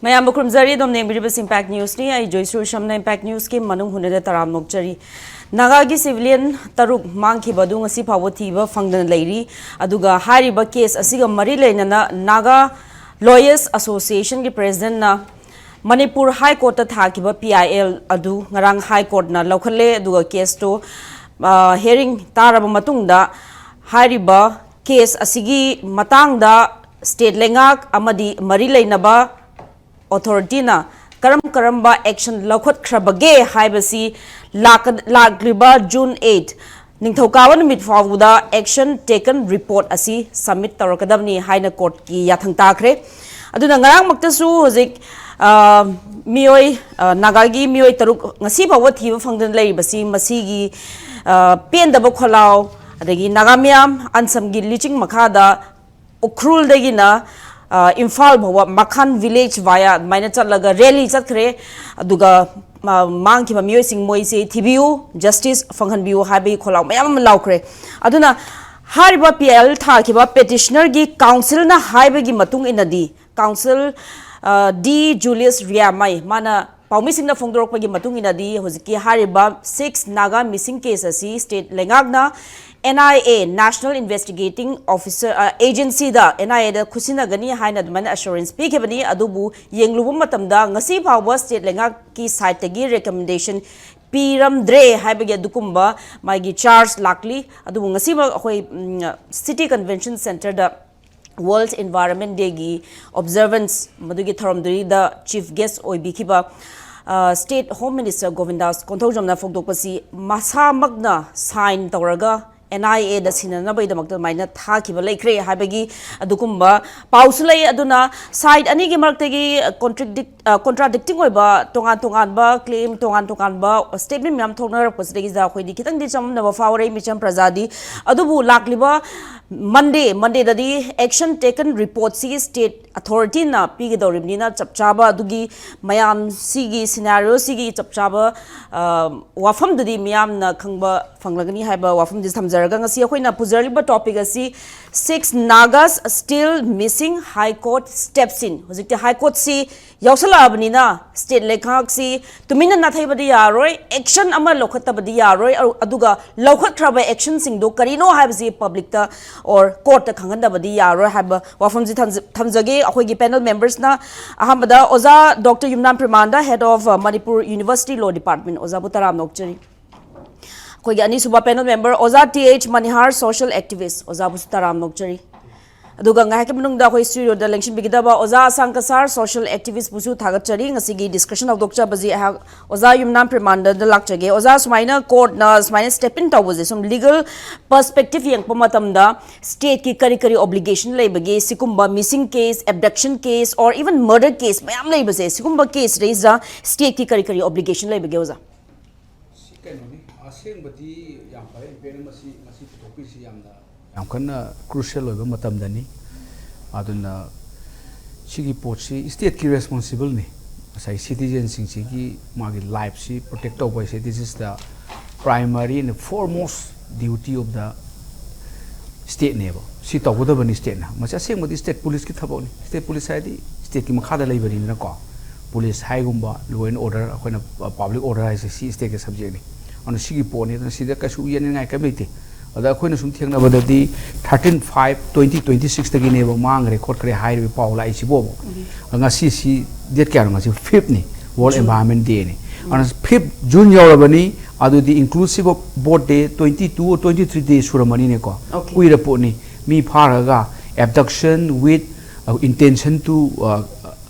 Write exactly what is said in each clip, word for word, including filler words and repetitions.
ꯃꯌꯥꯝꯕꯨ ꯈꯨꯔꯨꯝꯖꯔꯤ꯫ ꯑꯗꯨꯝ ꯌꯦꯡꯕꯤꯔꯤꯕꯁꯤ ꯏꯝꯄꯦꯛ ꯅ꯭ꯌꯨꯁꯅꯤ꯫ ꯑꯩ ꯖꯣꯏꯁꯨꯔ ꯁꯝꯅ ꯏꯝꯄꯦꯛ ꯅ꯭ꯌꯨꯁꯀꯤ ꯃꯅꯨꯡ ꯍꯨꯟꯅꯗ ꯇꯔꯥꯝ ꯅꯣꯛꯆꯔꯤ꯫ ꯅꯥꯒꯥꯒꯤ ꯁꯤꯚꯤꯂꯤꯌꯟ ꯇꯔꯨꯛ ꯃꯥꯡꯈꯤꯕ ꯑꯗꯨ ꯉꯁꯤ ꯐꯥꯎꯕ ꯊꯤꯕ ꯐꯪꯗꯅ ꯂꯩꯔꯤ꯫ ꯑꯗꯨꯒ ꯍꯥꯏꯔꯤꯕ ꯀꯦꯁ ꯑꯁꯤꯒ ꯃꯔꯤ ꯂꯩꯅꯅ ꯅꯥꯒꯥ ꯂꯣꯌꯔꯁ ꯑꯁꯣꯁꯤꯌꯦꯁꯟꯒꯤ ꯄ꯭ꯔꯦꯁꯤꯗꯦꯟꯠꯅ ꯃꯅꯤꯄꯨꯔ ꯍꯥꯏ ꯀꯣꯔꯠꯇ ꯊꯥꯈꯤꯕ ꯄꯤ ꯑꯥꯏ ꯑꯦꯜ ꯑꯗꯨ ꯉꯔꯥꯡ ꯍꯥꯏ ꯀꯣꯔꯠꯅ ꯂꯧꯈꯠꯂꯦ꯫ ꯑꯗꯨꯒ ꯀꯦꯁꯇꯨ, ꯑ, ꯍꯤꯌꯥꯔꯤꯡ ꯇꯥꯔꯕ ꯃꯇꯨꯡꯗ ꯍꯥꯏꯔꯤꯕ ꯀꯦꯁ ꯑꯁꯤꯒꯤ ꯃꯇꯥꯡꯗ ꯁ꯭ꯇꯦꯠ ꯂꯩꯉꯥꯛ ꯑꯃꯗꯤ ꯃꯔꯤ ꯂꯩꯅꯕ ꯑꯣꯊꯣꯔꯤꯇꯤꯅ ꯀꯔꯝ ꯀꯔꯝꯕ ꯑꯦꯛꯁꯟ ꯂꯧꯈꯠꯈ꯭ꯔꯕꯒꯦ ꯍꯥꯏꯕꯁꯤ ꯂꯥꯛꯀ-, ꯂꯥꯛꯂꯤꯕ ꯖꯨꯟ ꯑꯩꯠ, ꯅꯤꯡꯊꯧꯀꯥꯕ ꯅꯨꯃꯤꯠ ꯐꯥꯎꯕꯗ action taken report ꯑꯁꯤ ꯁꯕꯃꯤꯠ ꯇꯧꯔꯛꯀꯗꯕꯅꯤ ꯍꯥꯏꯅ ꯀꯣꯔꯠꯀꯤ ꯌꯥꯊꯪ ꯇꯥꯈ꯭ꯔꯦ꯫ ꯑꯗꯨꯅ ꯉꯔꯥꯡꯃꯛꯇꯁꯨ ꯍꯧꯖꯤꯛ, ꯑ, ꯃꯤꯑꯣꯏ, ꯑ, ꯅꯥꯒꯥꯒꯤ ꯃꯤꯑꯣꯏ ꯇꯔꯨꯛ ꯉꯁꯤ ꯐꯥꯎꯕ ꯊꯤꯕ ꯐꯪꯗꯅ ꯂꯩꯔꯤꯕꯁꯤ ꯃꯁꯤꯒꯤ, ꯑ, ꯄꯦꯟꯗꯕ ꯈꯣꯜꯂꯥꯎ, ꯑꯗꯒꯤ ꯅꯥꯒꯥ ꯃꯤꯌꯥꯝ ꯑꯟꯁꯝꯒꯤ ꯂꯤꯆꯤꯡ ꯃꯈꯥꯗ ꯎꯈ꯭ꯔꯨꯜꯗꯒꯤꯅ, ꯑ, ꯏꯝꯐꯥꯜ ꯐꯥꯎꯕ ꯃꯈꯥꯟ ꯚꯤꯂꯦꯖ ꯚꯥꯌꯥ ꯑꯗꯨꯃꯥꯏꯅ ꯆꯠꯂꯒ ꯔꯦꯂꯤ ꯆꯠꯈ꯭ꯔꯦ꯫ ꯑꯗꯨꯒ, ꯑ, ꯃꯥꯡꯈꯤꯕ ꯃꯤꯑꯣꯏꯁꯤꯡ ꯃꯣꯏꯁꯦ ꯊꯤꯕꯤꯌꯨ, ꯖꯁꯇꯤꯁ ꯐꯪꯍꯟꯕꯤꯌꯨ ꯍꯥꯏꯕꯒꯤ ꯈꯣꯜꯂꯥꯎ ꯃꯌꯥꯝ ꯑꯃ ꯂꯥꯎꯈ꯭ꯔꯦ꯫ ꯑꯗꯨꯅ ꯍꯥꯏꯔꯤꯕ ꯄꯤ ꯑꯥꯏ ꯑꯦꯜ ꯊꯥꯈꯤꯕ ꯄꯦꯇꯤꯁꯅꯔꯒꯤ ꯀꯥꯎꯟꯁꯤꯜꯅ ꯍꯥꯏꯕꯒꯤ ꯃꯇꯨꯡ ꯏꯟꯅꯗꯤ, ꯀꯥꯎꯟꯁꯤꯜ, ꯑ, ꯗꯤ ꯖꯨꯂꯤꯌꯁ ꯔꯤꯌꯥꯃꯩ, ꯃꯥꯅ ꯄꯥꯎꯃꯤꯁꯤꯡꯅ ꯐꯣꯡꯗꯣꯔꯛꯄꯒꯤ ꯃꯇꯨꯡ ꯏꯟꯅꯗꯤ ꯍꯧꯖꯤꯛꯀꯤ ꯍꯥꯏꯔꯤꯕ ꯁꯤꯛꯁ ꯅꯥꯒꯥ ꯃꯤꯁꯤꯡ ꯀꯦꯁ ꯑꯁꯤ ꯁ꯭ꯇꯦꯠ ꯂꯩꯉꯥꯛꯅ N I A, National Investigating Officer, ꯑ, Agency ꯗ, ꯑꯦꯟ ꯑꯥꯏ ꯑꯦꯗ ꯈꯨꯠꯁꯤꯟꯅꯒꯅꯤ ꯍꯥꯏꯅ ꯑꯗꯨꯃꯥꯏꯅ ꯑꯦꯁꯨꯔꯦꯟꯁ ꯄꯤꯈꯤꯕꯅꯤ꯫ ꯑꯗꯨꯕꯨ ꯌꯦꯡꯂꯨꯕ ꯃꯇꯝꯗ ꯉꯁꯤ ꯐꯥꯎꯕ ꯁ꯭ꯇꯦꯠ ꯂꯩꯉꯥꯛꯀꯤ ꯁꯥꯏꯠꯇꯒꯤ ꯔꯤꯀꯃꯦꯟꯗꯦꯁꯟ ꯄꯤꯔꯝꯗ꯭ꯔꯦ ꯍꯥꯏꯕꯒꯤ ꯑꯗꯨꯒꯨꯝꯕ ꯃꯥꯒꯤ ꯆꯥꯔꯖ ꯂꯥꯛꯂꯤ꯫ ꯑꯗꯨꯕꯨ ꯉꯁꯤꯃꯛ ꯑꯩꯈꯣꯏ, ꯎꯝ, ꯁꯤꯇꯤ ꯀꯟꯚꯦꯟꯁꯟ ꯁꯦꯟꯇꯔꯗ ꯋꯥꯔꯜꯗ ꯏꯟꯚꯥꯏꯔꯣꯟꯃꯦꯟ ꯗꯦꯒꯤ ꯑꯣꯕꯖꯔꯚꯦꯟꯁ ꯃꯗꯨꯒꯤ ꯊꯧꯔꯝꯗꯨꯗ ꯆꯤꯐ ꯒꯦꯁ ꯑꯣꯏꯕꯤꯈꯤꯕ, ꯑ, ꯁ꯭ꯇꯦꯠ ꯍꯣꯝ ꯃꯤꯅꯤꯁꯇꯔ ꯒꯣꯕꯤꯟꯗꯥꯁ ꯀꯣꯟꯊꯧꯖꯝꯅ ꯐꯣꯡꯗꯣꯛꯄꯁꯤ ꯃꯁꯥꯃꯛꯅ ꯁꯥꯏꯟ ꯇꯧꯔꯒ ꯑꯦꯟ ꯑꯥꯏ ꯑꯦꯗ ꯁꯤꯟꯅꯅꯕꯒꯤꯗꯃꯛꯇ ꯑꯗꯨꯃꯥꯏꯅ ꯊꯥꯈꯤꯕ ꯂꯩꯈ꯭ꯔꯦ ꯍꯥꯏꯕꯒꯤ ꯑꯗꯨꯒꯨꯝꯕ ꯄꯥꯎꯁꯨ ꯂꯩ꯫ ꯑꯗꯨꯅ ꯁꯥꯏꯠ ꯑꯅꯤꯒꯤ ꯃꯔꯛꯇꯒꯤ ꯀꯣꯟꯇ꯭ꯔꯤꯛ-, ꯑ, ꯀꯣꯟꯇ꯭ꯔꯥꯗꯤꯛꯇꯤꯡ ꯑꯣꯏꯕ ꯇꯣꯉꯥꯟ ꯇꯣꯉꯥꯟꯕ ꯀ꯭ꯂꯦꯝ, ꯇꯣꯉꯥꯟ ꯇꯣꯉꯥꯟꯕ ꯁ꯭ꯇꯦꯠꯃꯦꯟ ꯃꯌꯥꯝ ꯊꯣꯛꯅꯔꯛꯄꯁꯤꯗꯒꯤꯁꯤꯗ ꯑꯩꯈꯣꯏꯗꯤ ꯈꯤꯇꯪꯗꯤ ꯆꯃꯝꯅꯕ ꯐꯥꯎꯔꯦ ꯃꯤꯆꯝ ꯄ꯭ꯔꯖꯥꯗꯤ꯫ ꯑꯗꯨꯕꯨ ꯂꯥꯛꯂꯤꯕ ꯃꯟꯗꯦ ꯃꯟꯗꯦꯗꯗꯤ action taken reportꯁꯤ state authorityꯅ ꯄꯤꯒꯗꯧꯔꯤꯕꯅꯤꯅ, ꯆꯞ ꯆꯥꯕ ꯑꯗꯨꯒꯤ ꯃꯌꯥꯝꯁꯤꯒꯤ scenarioꯁꯤꯒꯤ ꯆꯞ ꯆꯥꯕ ꯋꯥꯐꯝꯗꯨꯗꯤ ꯃꯤꯌꯥꯝꯅ ꯈꯪꯕ ꯐꯪꯂꯒꯅꯤ ꯍꯥꯏꯕ ꯋꯥꯐꯝꯗꯤ ꯊꯝꯖꯔꯒ, ꯉꯁꯤ ꯑꯩꯈꯣꯏꯅ ꯄꯨꯖꯔꯤꯕ topic ꯑꯁꯤ Six Nagas still missing, High Court steps in꯫ ꯍꯧꯖꯤꯛꯇꯤ High Courtꯁꯤ ꯌꯥꯎꯁꯜꯂꯛꯑꯕꯅꯤꯅ, state ꯂꯩꯉꯥꯛꯁꯤ ꯇꯨꯃꯤꯟꯅ ꯅꯥꯊꯩꯕꯗꯤ ꯌꯥꯔꯣꯏ, action ꯑꯃ ꯂꯧꯈꯠꯇꯕꯗꯤ ꯌꯥꯔꯣꯏ꯫ ꯑꯗꯨꯒ ꯂꯧꯈꯠꯈ꯭ꯔꯕ actionꯁꯤꯡꯗꯣ ꯀꯔꯤꯅꯣ ꯍꯥꯏꯕꯁꯤ publicꯇ or courtꯇ ꯈꯪꯍꯟꯗꯕꯗꯤ ꯌꯥꯔꯣꯏ ꯍꯥꯏꯕ ꯋꯥꯐꯝꯁꯤ ꯊꯝꯖ-, ꯊꯝꯖꯒꯦ꯫ ꯑꯩꯈꯣꯏꯒꯤ panel membersꯅ ꯑꯍꯥꯟꯕꯗ ꯑꯣꯖꯥ Doctor Yumnam ꯄ꯭ꯔꯦꯃꯥꯅꯟꯗ, Head of Manipur University Law Department, ꯑꯣꯖꯥꯕꯨ ꯇꯔꯥꯝꯅ ꯑꯣꯛꯆꯔꯤ꯫ ꯑꯩꯈꯣꯏꯒꯤ ꯑꯅꯤꯁꯨꯕ panel member ꯑꯣꯖꯥ Th ꯃꯅꯤꯍꯥꯔ, social activist, ꯑꯣꯖꯥꯕꯨꯁꯨ ꯇꯔꯥꯝꯅ ꯑꯣꯛꯆꯔꯤ꯫ ꯑꯗꯨꯒ ꯉꯥꯏꯍꯥꯛꯀꯤ ꯃꯅꯨꯡꯗ ꯑꯩꯈꯣꯏ studioꯗ ꯂꯦꯡꯁꯤꯟꯕꯤꯒꯗꯕ ꯑꯣꯖꯥ ꯑꯁꯥꯡ ꯀꯁꯥꯔ, social activistꯕꯨꯁꯨ ꯊꯥꯒꯠꯆꯔꯤ꯫ ꯉꯁꯤꯒꯤ discussion ꯍꯧꯗꯣꯛꯆꯕꯁꯤ ꯑꯩꯍꯥꯛ ꯑꯣꯖꯥ ꯌꯨꯝꯅꯥꯝ ꯄ꯭ꯔꯦꯃꯥꯅꯟꯗꯗ ꯂꯥꯛꯆꯒꯦ꯫ ꯑꯣꯖꯥ, ꯁꯨꯃꯥꯏꯅ courtꯅ ꯁꯨꯃꯥꯏꯅ step in ꯇꯧꯕꯁꯦ, ꯁꯨꯝ legal perspective ꯌꯦꯡꯉꯛꯄ ꯃꯇꯝꯗ stateꯀꯤ ꯀꯔꯤ ꯀꯔꯤ obligation ꯂꯩꯕꯒꯦ? ꯁꯤꯒꯨꯝꯕ missing case, abduction case, or even murder case ꯃꯌꯥꯝ ꯂꯩꯕꯁꯦ, ꯁꯤꯒꯨꯝꯕ case ꯁꯤꯗꯩꯁꯤꯗ stateꯀꯤ ꯀꯔꯤ ꯀꯔꯤ obligation ꯂꯩꯕꯒꯦ, ꯑꯣꯖꯥ? ꯁꯤ ꯀꯩꯅꯣꯅꯤ, ꯑꯁꯦꯡꯕꯗꯤ ꯌꯥꯝ ꯐꯔꯦ꯫ ꯏꯝꯄꯦꯛ ꯑꯃ ꯁꯤ ꯉꯁꯤ ꯄꯨꯊꯣꯛꯄꯤꯔꯤꯁꯤ ꯌꯥꯝꯅ, ꯌꯥꯝ ꯀꯟꯅ crucial ꯑꯣꯏꯕ ꯃꯇꯝꯗꯅꯤ꯫ ꯑꯗꯨꯅ ꯁꯤꯒꯤ ꯄꯣꯠꯁꯤ stateꯀꯤ responsible ꯅꯤ꯫ ꯉꯁꯥꯏ citizenꯁꯤꯡꯁꯤꯒꯤ ꯃꯥꯒꯤ lifeꯁꯤ protect ꯇꯧꯕ ꯍꯥꯏꯁꯦ, this is the primary and foremost duty of the stateꯅꯦꯕ꯫ ꯁꯤ ꯇꯧꯒꯗꯕꯅꯤ stateꯅ꯫ ꯃꯁꯤ ꯑꯁꯦꯡꯕꯗꯤ state policeꯀꯤ ꯊꯕꯛꯅꯤ꯫ State police ꯍꯥꯏꯗꯤ stateꯀꯤ ꯃꯈꯥꯗ ꯂꯩꯕꯅꯤꯅꯀꯣ꯫ Police ꯍꯥꯏꯒꯨꯝꯕ, law and order, ꯑꯩꯈꯣꯏꯅ, ꯑ, public order ꯍꯥꯏꯁꯦ ꯁꯤ stateꯀꯤ subjectꯅꯤ꯫ ꯑꯗꯨꯅ ꯁꯤꯒꯤ ꯄꯣꯠꯅꯤ꯫ ꯑꯗꯨꯅ ꯁꯤꯗ ꯀꯩꯁꯨ ꯌꯦꯠꯅꯤꯡꯉꯥꯏ ꯀꯔꯤꯝ ꯂꯩꯇꯦ꯫ ꯑꯗ ꯑꯩꯈꯣꯏꯅ ꯁꯨꯝ ꯊꯦꯡꯅꯕꯗꯗꯤ thirteen five twenty twenty sixꯇꯒꯤꯅꯦꯕ ꯃꯥꯡꯈ꯭ꯔꯦ ꯈꯣꯠꯈ꯭ꯔꯦ ꯍꯥꯏꯔꯤꯕ ꯄꯥꯎ ꯂꯥꯛꯏꯁꯤꯕꯣꯕ꯫ ꯉꯁꯤ ꯁꯤ date ꯀꯌꯥꯅꯣ? ꯉꯁꯤ fifthꯅꯤ, World Environment Dayꯅꯤ꯫ ꯑꯗꯨꯅ fifth June ꯌꯧꯔꯕꯅꯤ, ꯑꯗꯨꯗꯤ inclusive of both day, twenty two or twenty three days ꯁꯨꯔꯝꯃꯅꯤꯅꯦꯀꯣ꯫ Okay. ꯀꯨꯏꯔ ꯄꯣꯠꯅꯤ꯫ ꯃꯤ ꯐꯥꯔꯒ abduction with, uh, intention to, uh,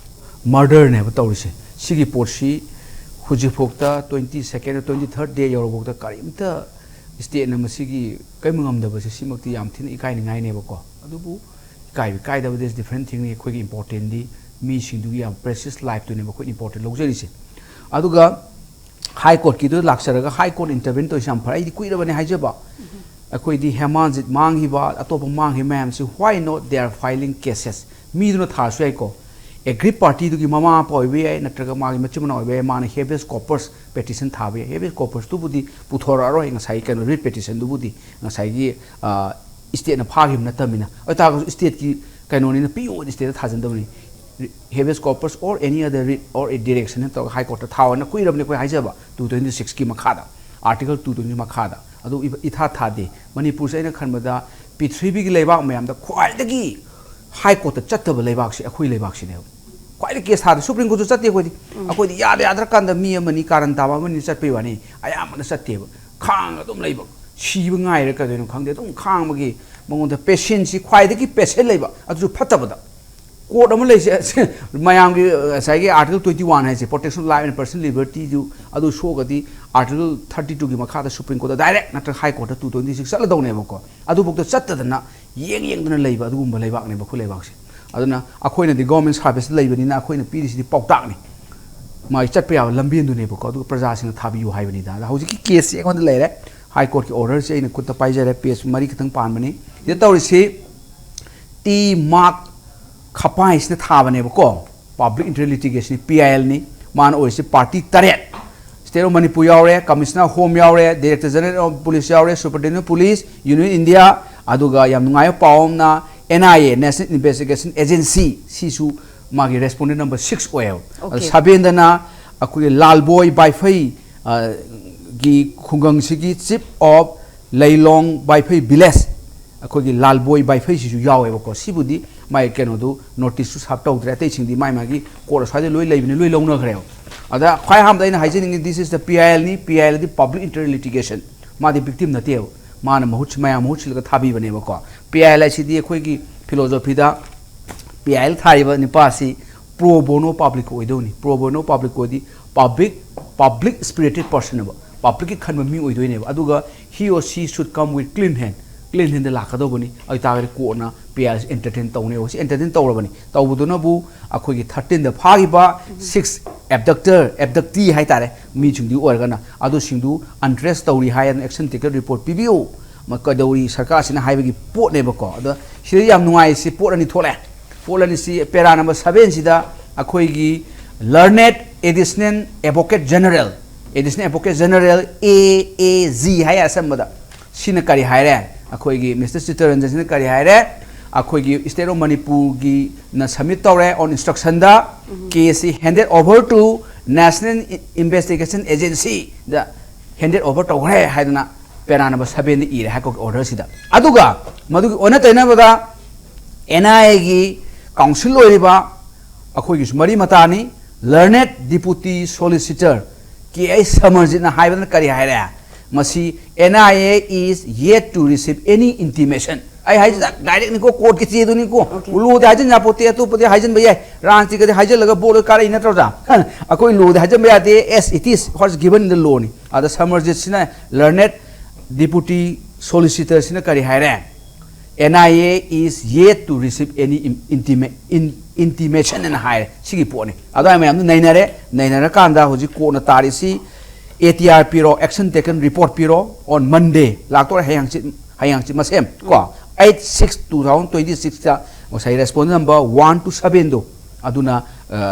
murderꯅꯦꯕ ꯇꯧꯔꯤꯁꯦ꯫ ꯁꯤꯒꯤ ꯄꯣꯠꯁꯤ ꯍꯧꯖꯤꯛꯐꯥꯎꯗ twenty second, twenty third day ꯌꯧꯔꯐꯥꯎꯗ ꯀꯔꯤꯝꯇ stateꯅ ꯃꯁꯤꯒꯤ ꯀꯔꯤꯝ ꯉꯝꯗꯕꯁꯦ, ꯁꯤꯃꯛꯇꯤ ꯌꯥꯝ ꯊꯤꯅ ꯏꯀꯥꯏꯅꯤꯡꯉꯥꯏꯅꯦꯕꯀꯣ꯫ ꯑꯗꯨꯕꯨ ꯏꯀꯥꯏꯕ ꯏꯀꯥꯏꯗꯕ, that's different thingꯅꯤ꯫ ꯑꯩꯈꯣꯏꯒꯤ importantꯗꯤ ꯃꯤꯁꯤꯡꯗꯨꯒꯤ ꯌꯥꯝ precious lifeꯇꯨꯅꯦꯕ ꯑꯩꯈꯣꯏꯅ important ꯂꯧꯖꯔꯤꯁꯦ꯫ ꯑꯗꯨꯒ High Courtꯀꯤꯗꯨ ꯂꯥꯛꯆꯔꯒ High Court intervene ꯇꯧꯔꯤꯁꯦ ꯌꯥꯝ ꯐꯔꯦ꯫ ꯑꯩꯗꯤ ꯀꯨꯏꯔꯕꯅꯦ ꯍꯥꯏꯖꯕ꯫ ꯑꯩꯈꯣꯏꯗꯤ ꯍꯦꯃꯥꯖꯤꯠ ꯃꯥꯡꯈꯤꯕ, ꯑꯇꯣꯞꯄ ꯃꯥꯡꯈꯤꯕ ꯃꯌꯥꯝꯁꯤ, why not they are filing cases? ꯃꯤꯗꯨꯅ ꯊꯥꯔꯁꯨ ꯌꯥꯏꯀꯣ, aggrieved party ꯗꯨꯒꯤ ꯃꯃꯥ ꯃꯄꯥ ꯑꯣꯏꯕ ꯌꯥꯏ, ꯅꯠꯇ꯭ꯔꯒ ꯃꯥꯒꯤ ꯃꯆꯤꯟ ꯃꯅꯥꯎ ꯑꯣꯏꯕ ꯌꯥꯏ, ꯃꯥꯅ habeas corpus petition ꯊꯥꯕ ꯌꯥꯏ꯫ Habeas corpus ꯇꯨꯕꯨꯗꯤ ꯄꯨꯊꯣꯔꯛꯑꯔꯣꯏ, ꯉꯁꯥꯏꯒꯤ ꯀꯩꯅꯣ, writ petition ꯗꯨꯕꯨꯗꯤ ꯉꯁꯥꯏꯒꯤ state ꯅ ꯐꯥꯈꯤꯕ ꯅꯠꯇꯕꯅꯤꯅ꯫ ꯑꯗꯨ ꯑꯣꯏꯇꯥꯔꯒꯁꯨ state ꯀꯤ ꯀꯩꯅꯣꯅꯤꯅ, ꯄꯤꯌꯣꯅ state ꯇ ꯊꯥꯖꯤꯟꯗꯕꯅꯤ꯫ Habeas corpus or any other writ or a direction ꯍꯥꯏꯅ ꯇꯧꯔꯒ High Court ꯇ ꯊꯥꯎ ꯍꯥꯏꯅ ꯀꯨꯏꯔꯕꯅꯤ ꯑꯩꯈꯣꯏ ꯍꯥꯏꯖꯕ, two twenty six ꯀꯤ ꯃꯈꯥꯗ, Article two twenty ꯃꯈꯥꯗ꯫ ꯑꯗꯨ ꯏ-, ꯏꯊꯥ ꯊꯥꯗꯦ꯫ ꯃꯅꯤꯄꯨꯔꯁꯦ ꯑꯩꯅ ꯈꯟꯕꯗ ꯄ꯭ꯔꯤꯊꯤꯕꯤꯒꯤ ꯂꯩꯕꯥꯛ ꯃꯌꯥꯝꯗ ꯈ꯭ꯋꯥꯏꯗꯒꯤ High Court ꯇ ꯆꯠꯇꯕ ꯂꯩꯕꯥꯛꯁꯦ ꯑꯩꯈꯣꯏ ꯂꯩꯕꯥꯛꯁꯤꯅꯦꯕ꯫ ꯈ꯭ꯋꯥꯏꯗꯒꯤ case ꯊꯥꯗꯦ, Supreme Court ꯁꯨ ꯆꯠꯇꯦ ꯑꯩꯈꯣꯏꯗꯤ꯫ ꯑꯩꯈꯣꯏꯗꯤ ꯌꯥꯗ ꯌꯥꯗ꯭ꯔꯀꯥꯟꯗ ꯃꯤ ꯑꯃꯅꯤ, ꯀꯥꯔꯟ ꯇꯥꯕ ꯑꯃꯅꯤ ꯆꯠꯄꯩ ꯋꯥꯅꯤ, ꯑꯌꯥꯝꯕꯅ ꯆꯠꯇꯦꯕ꯫ ꯈꯥꯡꯉ ꯑꯗꯨꯝ ꯂꯩꯕ, ꯁꯤꯕ ꯉꯥꯏꯔꯦ ꯀꯩꯗꯧꯅꯣ ꯈꯪꯗꯦ, ꯑꯗꯨꯝ ꯈꯥꯡꯕꯒꯤ ꯃꯉꯣꯟꯗ patience ꯁꯤ ꯈ꯭ꯋꯥꯏꯗꯒꯤ patient ꯂꯩꯕ, ꯑꯗꯨꯁꯨ ꯐꯠꯇꯕꯗ꯫ Court ꯑꯃ ꯂꯩꯁꯦ, ꯃꯌꯥꯝꯒꯤ, ꯑ, ꯉꯁꯥꯏꯒꯤ Article twenty one ꯍꯥꯏꯁꯦ, protection of life and personal liberty ꯗꯨ, ꯑꯗꯨ ꯁꯣꯛꯑꯒꯗꯤ Article thirty two ꯒꯤ ꯃꯈꯥꯗ Supreme Court ꯇ direct ꯅꯠꯇ꯭ꯔꯒ High Court ꯇ two twenty six ꯆꯠꯂꯗꯧꯅꯦꯕꯀꯣ꯫ ꯑꯗꯨꯐꯥꯎꯗ ꯆꯠꯇꯗꯅ, ꯌꯦꯡ ꯌꯦꯡꯗꯅ ꯂꯩꯕ ꯑꯗꯨꯒꯨꯝꯕ ꯂꯩꯕꯥꯛꯅꯦꯕ ꯑꯩꯈꯣꯏ ꯂꯩꯕꯥꯛꯁꯦ꯫ ꯑꯗꯨꯅ ꯑꯩꯈꯣꯏꯅꯗꯤ government service ꯇ ꯂꯩꯕꯅꯤꯅ ꯑꯩꯈꯣꯏꯅ ꯄꯤꯔꯤꯁꯤꯗꯤ ꯄꯥꯎꯇꯥꯛꯅꯤ, ꯃꯥꯒꯤ ꯆꯠꯄ ꯌꯥꯕ ꯂꯝꯕꯦꯟꯗꯨꯅꯦꯕꯀꯣ꯫ ꯑꯗꯨꯒ ꯄ꯭ꯔꯖꯥꯁꯤꯡꯅ ꯊꯥꯕꯤꯌꯨ ꯍꯥꯏꯕꯅꯤꯗ꯫ ꯑꯗ ꯍꯧꯖꯤꯛꯀꯤ case ꯁꯦ ꯑꯩꯉꯣꯟꯗ ꯂꯩꯔꯦ, High Court ꯀꯤ order ꯁꯦ ꯑꯩꯅ ꯈꯨꯠꯇ ꯄꯥꯏꯖꯔꯦ, page ꯃꯔꯤ ꯈꯛꯇꯪ ꯄꯥꯟꯕꯅꯤ꯫ ꯁꯤꯗ ꯇꯧꯔꯤꯁꯤ, ꯇꯤ ꯃꯥꯔꯛ ꯈꯄꯥꯏꯁꯤꯅ ꯊꯥꯕꯅꯦꯕꯀꯣ꯫ Public Interest Litigation ꯅꯤ, P I L ꯅꯤ꯫ ꯃꯥꯅ ꯑꯣꯏꯔꯤꯁꯤ party ꯇꯔꯦꯠ: State of Manipur ꯌꯥꯎꯔꯦ, Commissioner of Home ꯌꯥꯎꯔꯦ, Director General of Police ꯌꯥꯎꯔꯦ, Superintendent of Police, Union India, ꯑꯗꯨꯒ ꯌꯥꯝ ꯅꯨꯡꯉꯥꯏꯕ ꯄꯥꯎ ꯑꯃꯅ N I A, National Investigation Agency, ꯁꯤꯁꯨ ꯃꯥꯒꯤ respondent number six ꯑꯣꯏꯌꯦꯕ꯫ ꯑꯗꯣ Okay. ꯁꯕꯦꯟꯗꯅ ꯑꯩꯈꯣꯏꯒꯤ ꯂꯥꯜꯕꯣꯏ ꯕꯥꯏꯐꯩ, ꯑ, ꯒꯤ ꯈꯨꯡꯒꯪꯁꯤꯒꯤ Chief of ꯂꯩꯂꯣꯡ ꯕꯥꯏꯐꯩ village, ꯑꯩꯈꯣꯏꯒꯤ ꯂꯥꯜꯕꯣꯏ ꯕꯥꯏꯐꯩꯁꯤꯁꯨ ꯌꯥꯎꯋꯦꯕꯀꯣ꯫ ꯁꯤꯕꯨꯗꯤ ꯃꯥꯏ ꯀꯩꯅꯣꯗꯨ notice ꯁꯨ serve ꯇꯧꯗ꯭ꯔꯦ, ꯑꯇꯩꯁꯤꯡꯗꯤ ꯃꯥꯏ ꯃꯥꯒꯤ court ꯑꯁ꯭ꯋꯥꯏꯗ ꯂꯣꯏ ꯂꯩꯕꯅꯤ, ꯂꯣꯏ ꯂꯧꯅꯈ꯭ꯔꯦꯕ꯫ ꯑꯗ ꯈ꯭ꯋꯥꯏ ꯑꯍꯥꯟꯕꯗ ꯑꯩꯅ ꯍꯥꯏꯖꯅꯤꯡꯉꯤ, this is the P I L ꯅꯤ, P I L D Public Interest Litigation, ꯃꯥꯗꯤ victim ꯅꯠꯇꯦꯕ, ꯃꯥꯅ ꯃꯍꯨꯠ, ꯃꯌꯥꯝ ꯃꯍꯨꯠ ꯁꯤꯜꯂꯒ ꯊꯥꯕꯤꯕꯅꯦꯕꯀꯣ꯫ P I L ꯍꯥꯏꯁꯤꯗꯤ ꯑꯩꯈꯣꯏꯒꯤ philosophy the P I L ꯊꯥꯔꯤꯕ ꯅꯨꯄꯥꯁꯤ pro bono public ꯑꯣꯏꯗꯧꯅꯤ꯫ Pro bono public ꯑꯣꯏꯗꯤ public, public spirited person ꯅꯦꯕ, public ꯀꯤ ꯈꯟꯕ ꯃꯤ ꯑꯣꯏꯗꯣꯏꯅꯦꯕ꯫ ꯑꯗꯨꯒ he or she should come with clean hand, clean hand ꯗ ꯂꯥꯛꯀꯗꯧꯕꯅꯤ꯫ ꯑꯗꯨ ꯑꯣꯏꯇꯥꯔꯒꯗꯤ court ꯅ P I L ꯁꯤ entertain ꯇꯧꯅꯦꯕ꯫ ꯁꯤ entertain ꯇꯧꯔꯕꯅꯤ꯫ ꯇꯧꯕꯗꯨꯅꯕꯨ ꯑꯩꯈꯣꯏꯒꯤ thirteen ꯗ ꯐꯥꯈꯤꯕ six abductor, abductee ꯍꯥꯏꯇꯥꯔꯦ, ꯃꯤꯁꯤꯡꯗꯨ ꯑꯣꯏꯔꯒꯅ, ꯑꯗꯨꯁꯤꯡꯗꯨ untruth ꯇꯧꯔꯤ ꯍꯥꯏ, ꯑꯗꯨꯅ action taken report ꯄꯤꯕꯤꯌꯨ꯫ ꯀꯩꯗꯧꯔꯤ ꯁꯔꯀꯥꯔꯁꯤꯅ ꯍꯥꯏꯕꯒꯤ ꯄꯣꯠꯅꯦꯕꯀꯣ꯫ ꯑꯗꯣ ꯁꯤꯗ ꯌꯥꯝ ꯅꯨꯡꯉꯥꯏꯔꯤꯁꯤ ꯄꯣꯠ ꯑꯅꯤ ꯊꯣꯛꯂꯛꯑꯦ꯫ ꯄꯣꯠ ꯑꯅꯤꯁꯤ ꯄꯦꯔꯥ ꯅꯝꯕꯔ ꯁꯚꯦꯟꯁꯤꯗ ꯑꯩꯈꯣꯏꯒꯤ Learned Assistant Advocate General, Assistant Advocate General, A A G ꯍꯥꯏ ꯑꯁꯝꯕꯗ꯫ ꯁꯤꯅ ꯀꯔꯤ ꯍꯥꯏꯔꯦ? ꯑꯩꯈꯣꯏꯒꯤ ꯃꯤꯁꯇꯔ ꯆꯤꯠꯇꯔꯟꯖꯟꯁꯤꯅ ꯀꯔꯤ ꯍꯥꯏꯔꯦ? ꯑꯩꯈꯣꯏꯒꯤ State of ꯃꯅꯤꯄꯨꯔꯒꯤꯅ submit ꯇꯧꯔꯦ on instructionꯗ, case ꯁꯤ handed over to National Investigation Agencyꯗ handed over ꯇꯧꯈ꯭ꯔꯦ ꯍꯥꯏꯗꯅ ꯄꯦꯔꯥ ꯅꯝꯕꯔ ꯁꯚꯦꯟꯗ ꯏꯔꯦ High Court orderꯁꯤꯗ꯫ ꯑꯗꯨꯒ ꯃꯗꯨꯒꯤ ꯑꯣꯟꯅ ꯇꯩꯅꯕꯗ N I Aꯒꯤ counsel ꯑꯣꯏꯔꯤꯕ ꯑꯩꯈꯣꯏꯒꯤꯁꯨ ꯃꯔꯤ ꯃꯇꯥꯅꯤ, Learned Deputy Solicitor K I ꯁꯃꯔꯖꯤꯠꯅ ꯍꯥꯏꯕꯗꯅ ꯀꯔꯤ ꯍꯥꯏꯔꯦ? ꯃꯁꯤ N I A is yet to receive any intimation꯫ ꯑꯩ ꯍꯥꯏꯁꯤꯗ direct ꯅꯤꯀꯣ, courtꯀꯤ ꯆꯦꯗꯨꯅꯤꯀꯣ꯫ Okay. Lawꯗꯤ ꯍꯥꯏꯖꯤꯟ ꯌꯥꯄꯣꯠꯇꯦ, ꯑꯇꯣꯞꯄꯗꯤ ꯍꯥꯏꯖꯤꯟꯕ ꯌꯥꯏ꯫ ꯔꯥꯖꯅꯤꯇꯤꯒꯗꯤ ꯍꯥꯏꯖꯤꯜꯂꯒ ꯕꯣꯠ ꯂꯣꯏ ꯀꯥꯔꯛꯏ ꯅꯠꯇ꯭ꯔꯣ? ꯑꯣꯖꯥ? ꯑꯩꯈꯣꯏ lawꯗꯤ ꯍꯥꯏꯖꯤꯟꯕ ꯌꯥꯗꯦ, as it is what is given in the lawꯅꯤ꯫ ꯑꯗ ꯁꯃꯔꯖꯤꯠꯁꯤꯅ Learned Deputy Solicitorꯁꯤꯅ ꯀꯔꯤ ꯍꯥꯏꯔꯦ? N I A is yet to receive any im- intima- in- intimation ꯑꯅ ꯍꯥꯏꯔꯦ꯫ ꯁꯤꯒꯤ ꯄꯣꯠꯅꯤ꯫ ꯑꯗꯨꯋꯥꯏ ꯃꯌꯥꯝꯗꯨ ꯅꯩꯅꯔꯦ꯫ ꯅꯩꯅꯔꯀꯥꯟꯗ ꯍꯧꯖꯤꯛ courtꯅ ꯇꯥꯔꯤꯁꯤ A T R ꯄꯤꯔꯣ, action taken report ꯄꯤꯔꯣ, on Monday ꯂꯥꯛꯇꯣꯔꯦ, ꯍꯌꯦꯡ ꯍꯪꯆꯤꯠ, ꯍꯌꯦꯡ ꯍꯪꯆꯤꯠ ꯃꯁꯦꯝ ꯀꯣ꯫ Eight six two thousand twenty sixꯇ ꯉꯁꯥꯏ respondent number one to sevenꯗꯣ, ꯑꯗꯨꯅ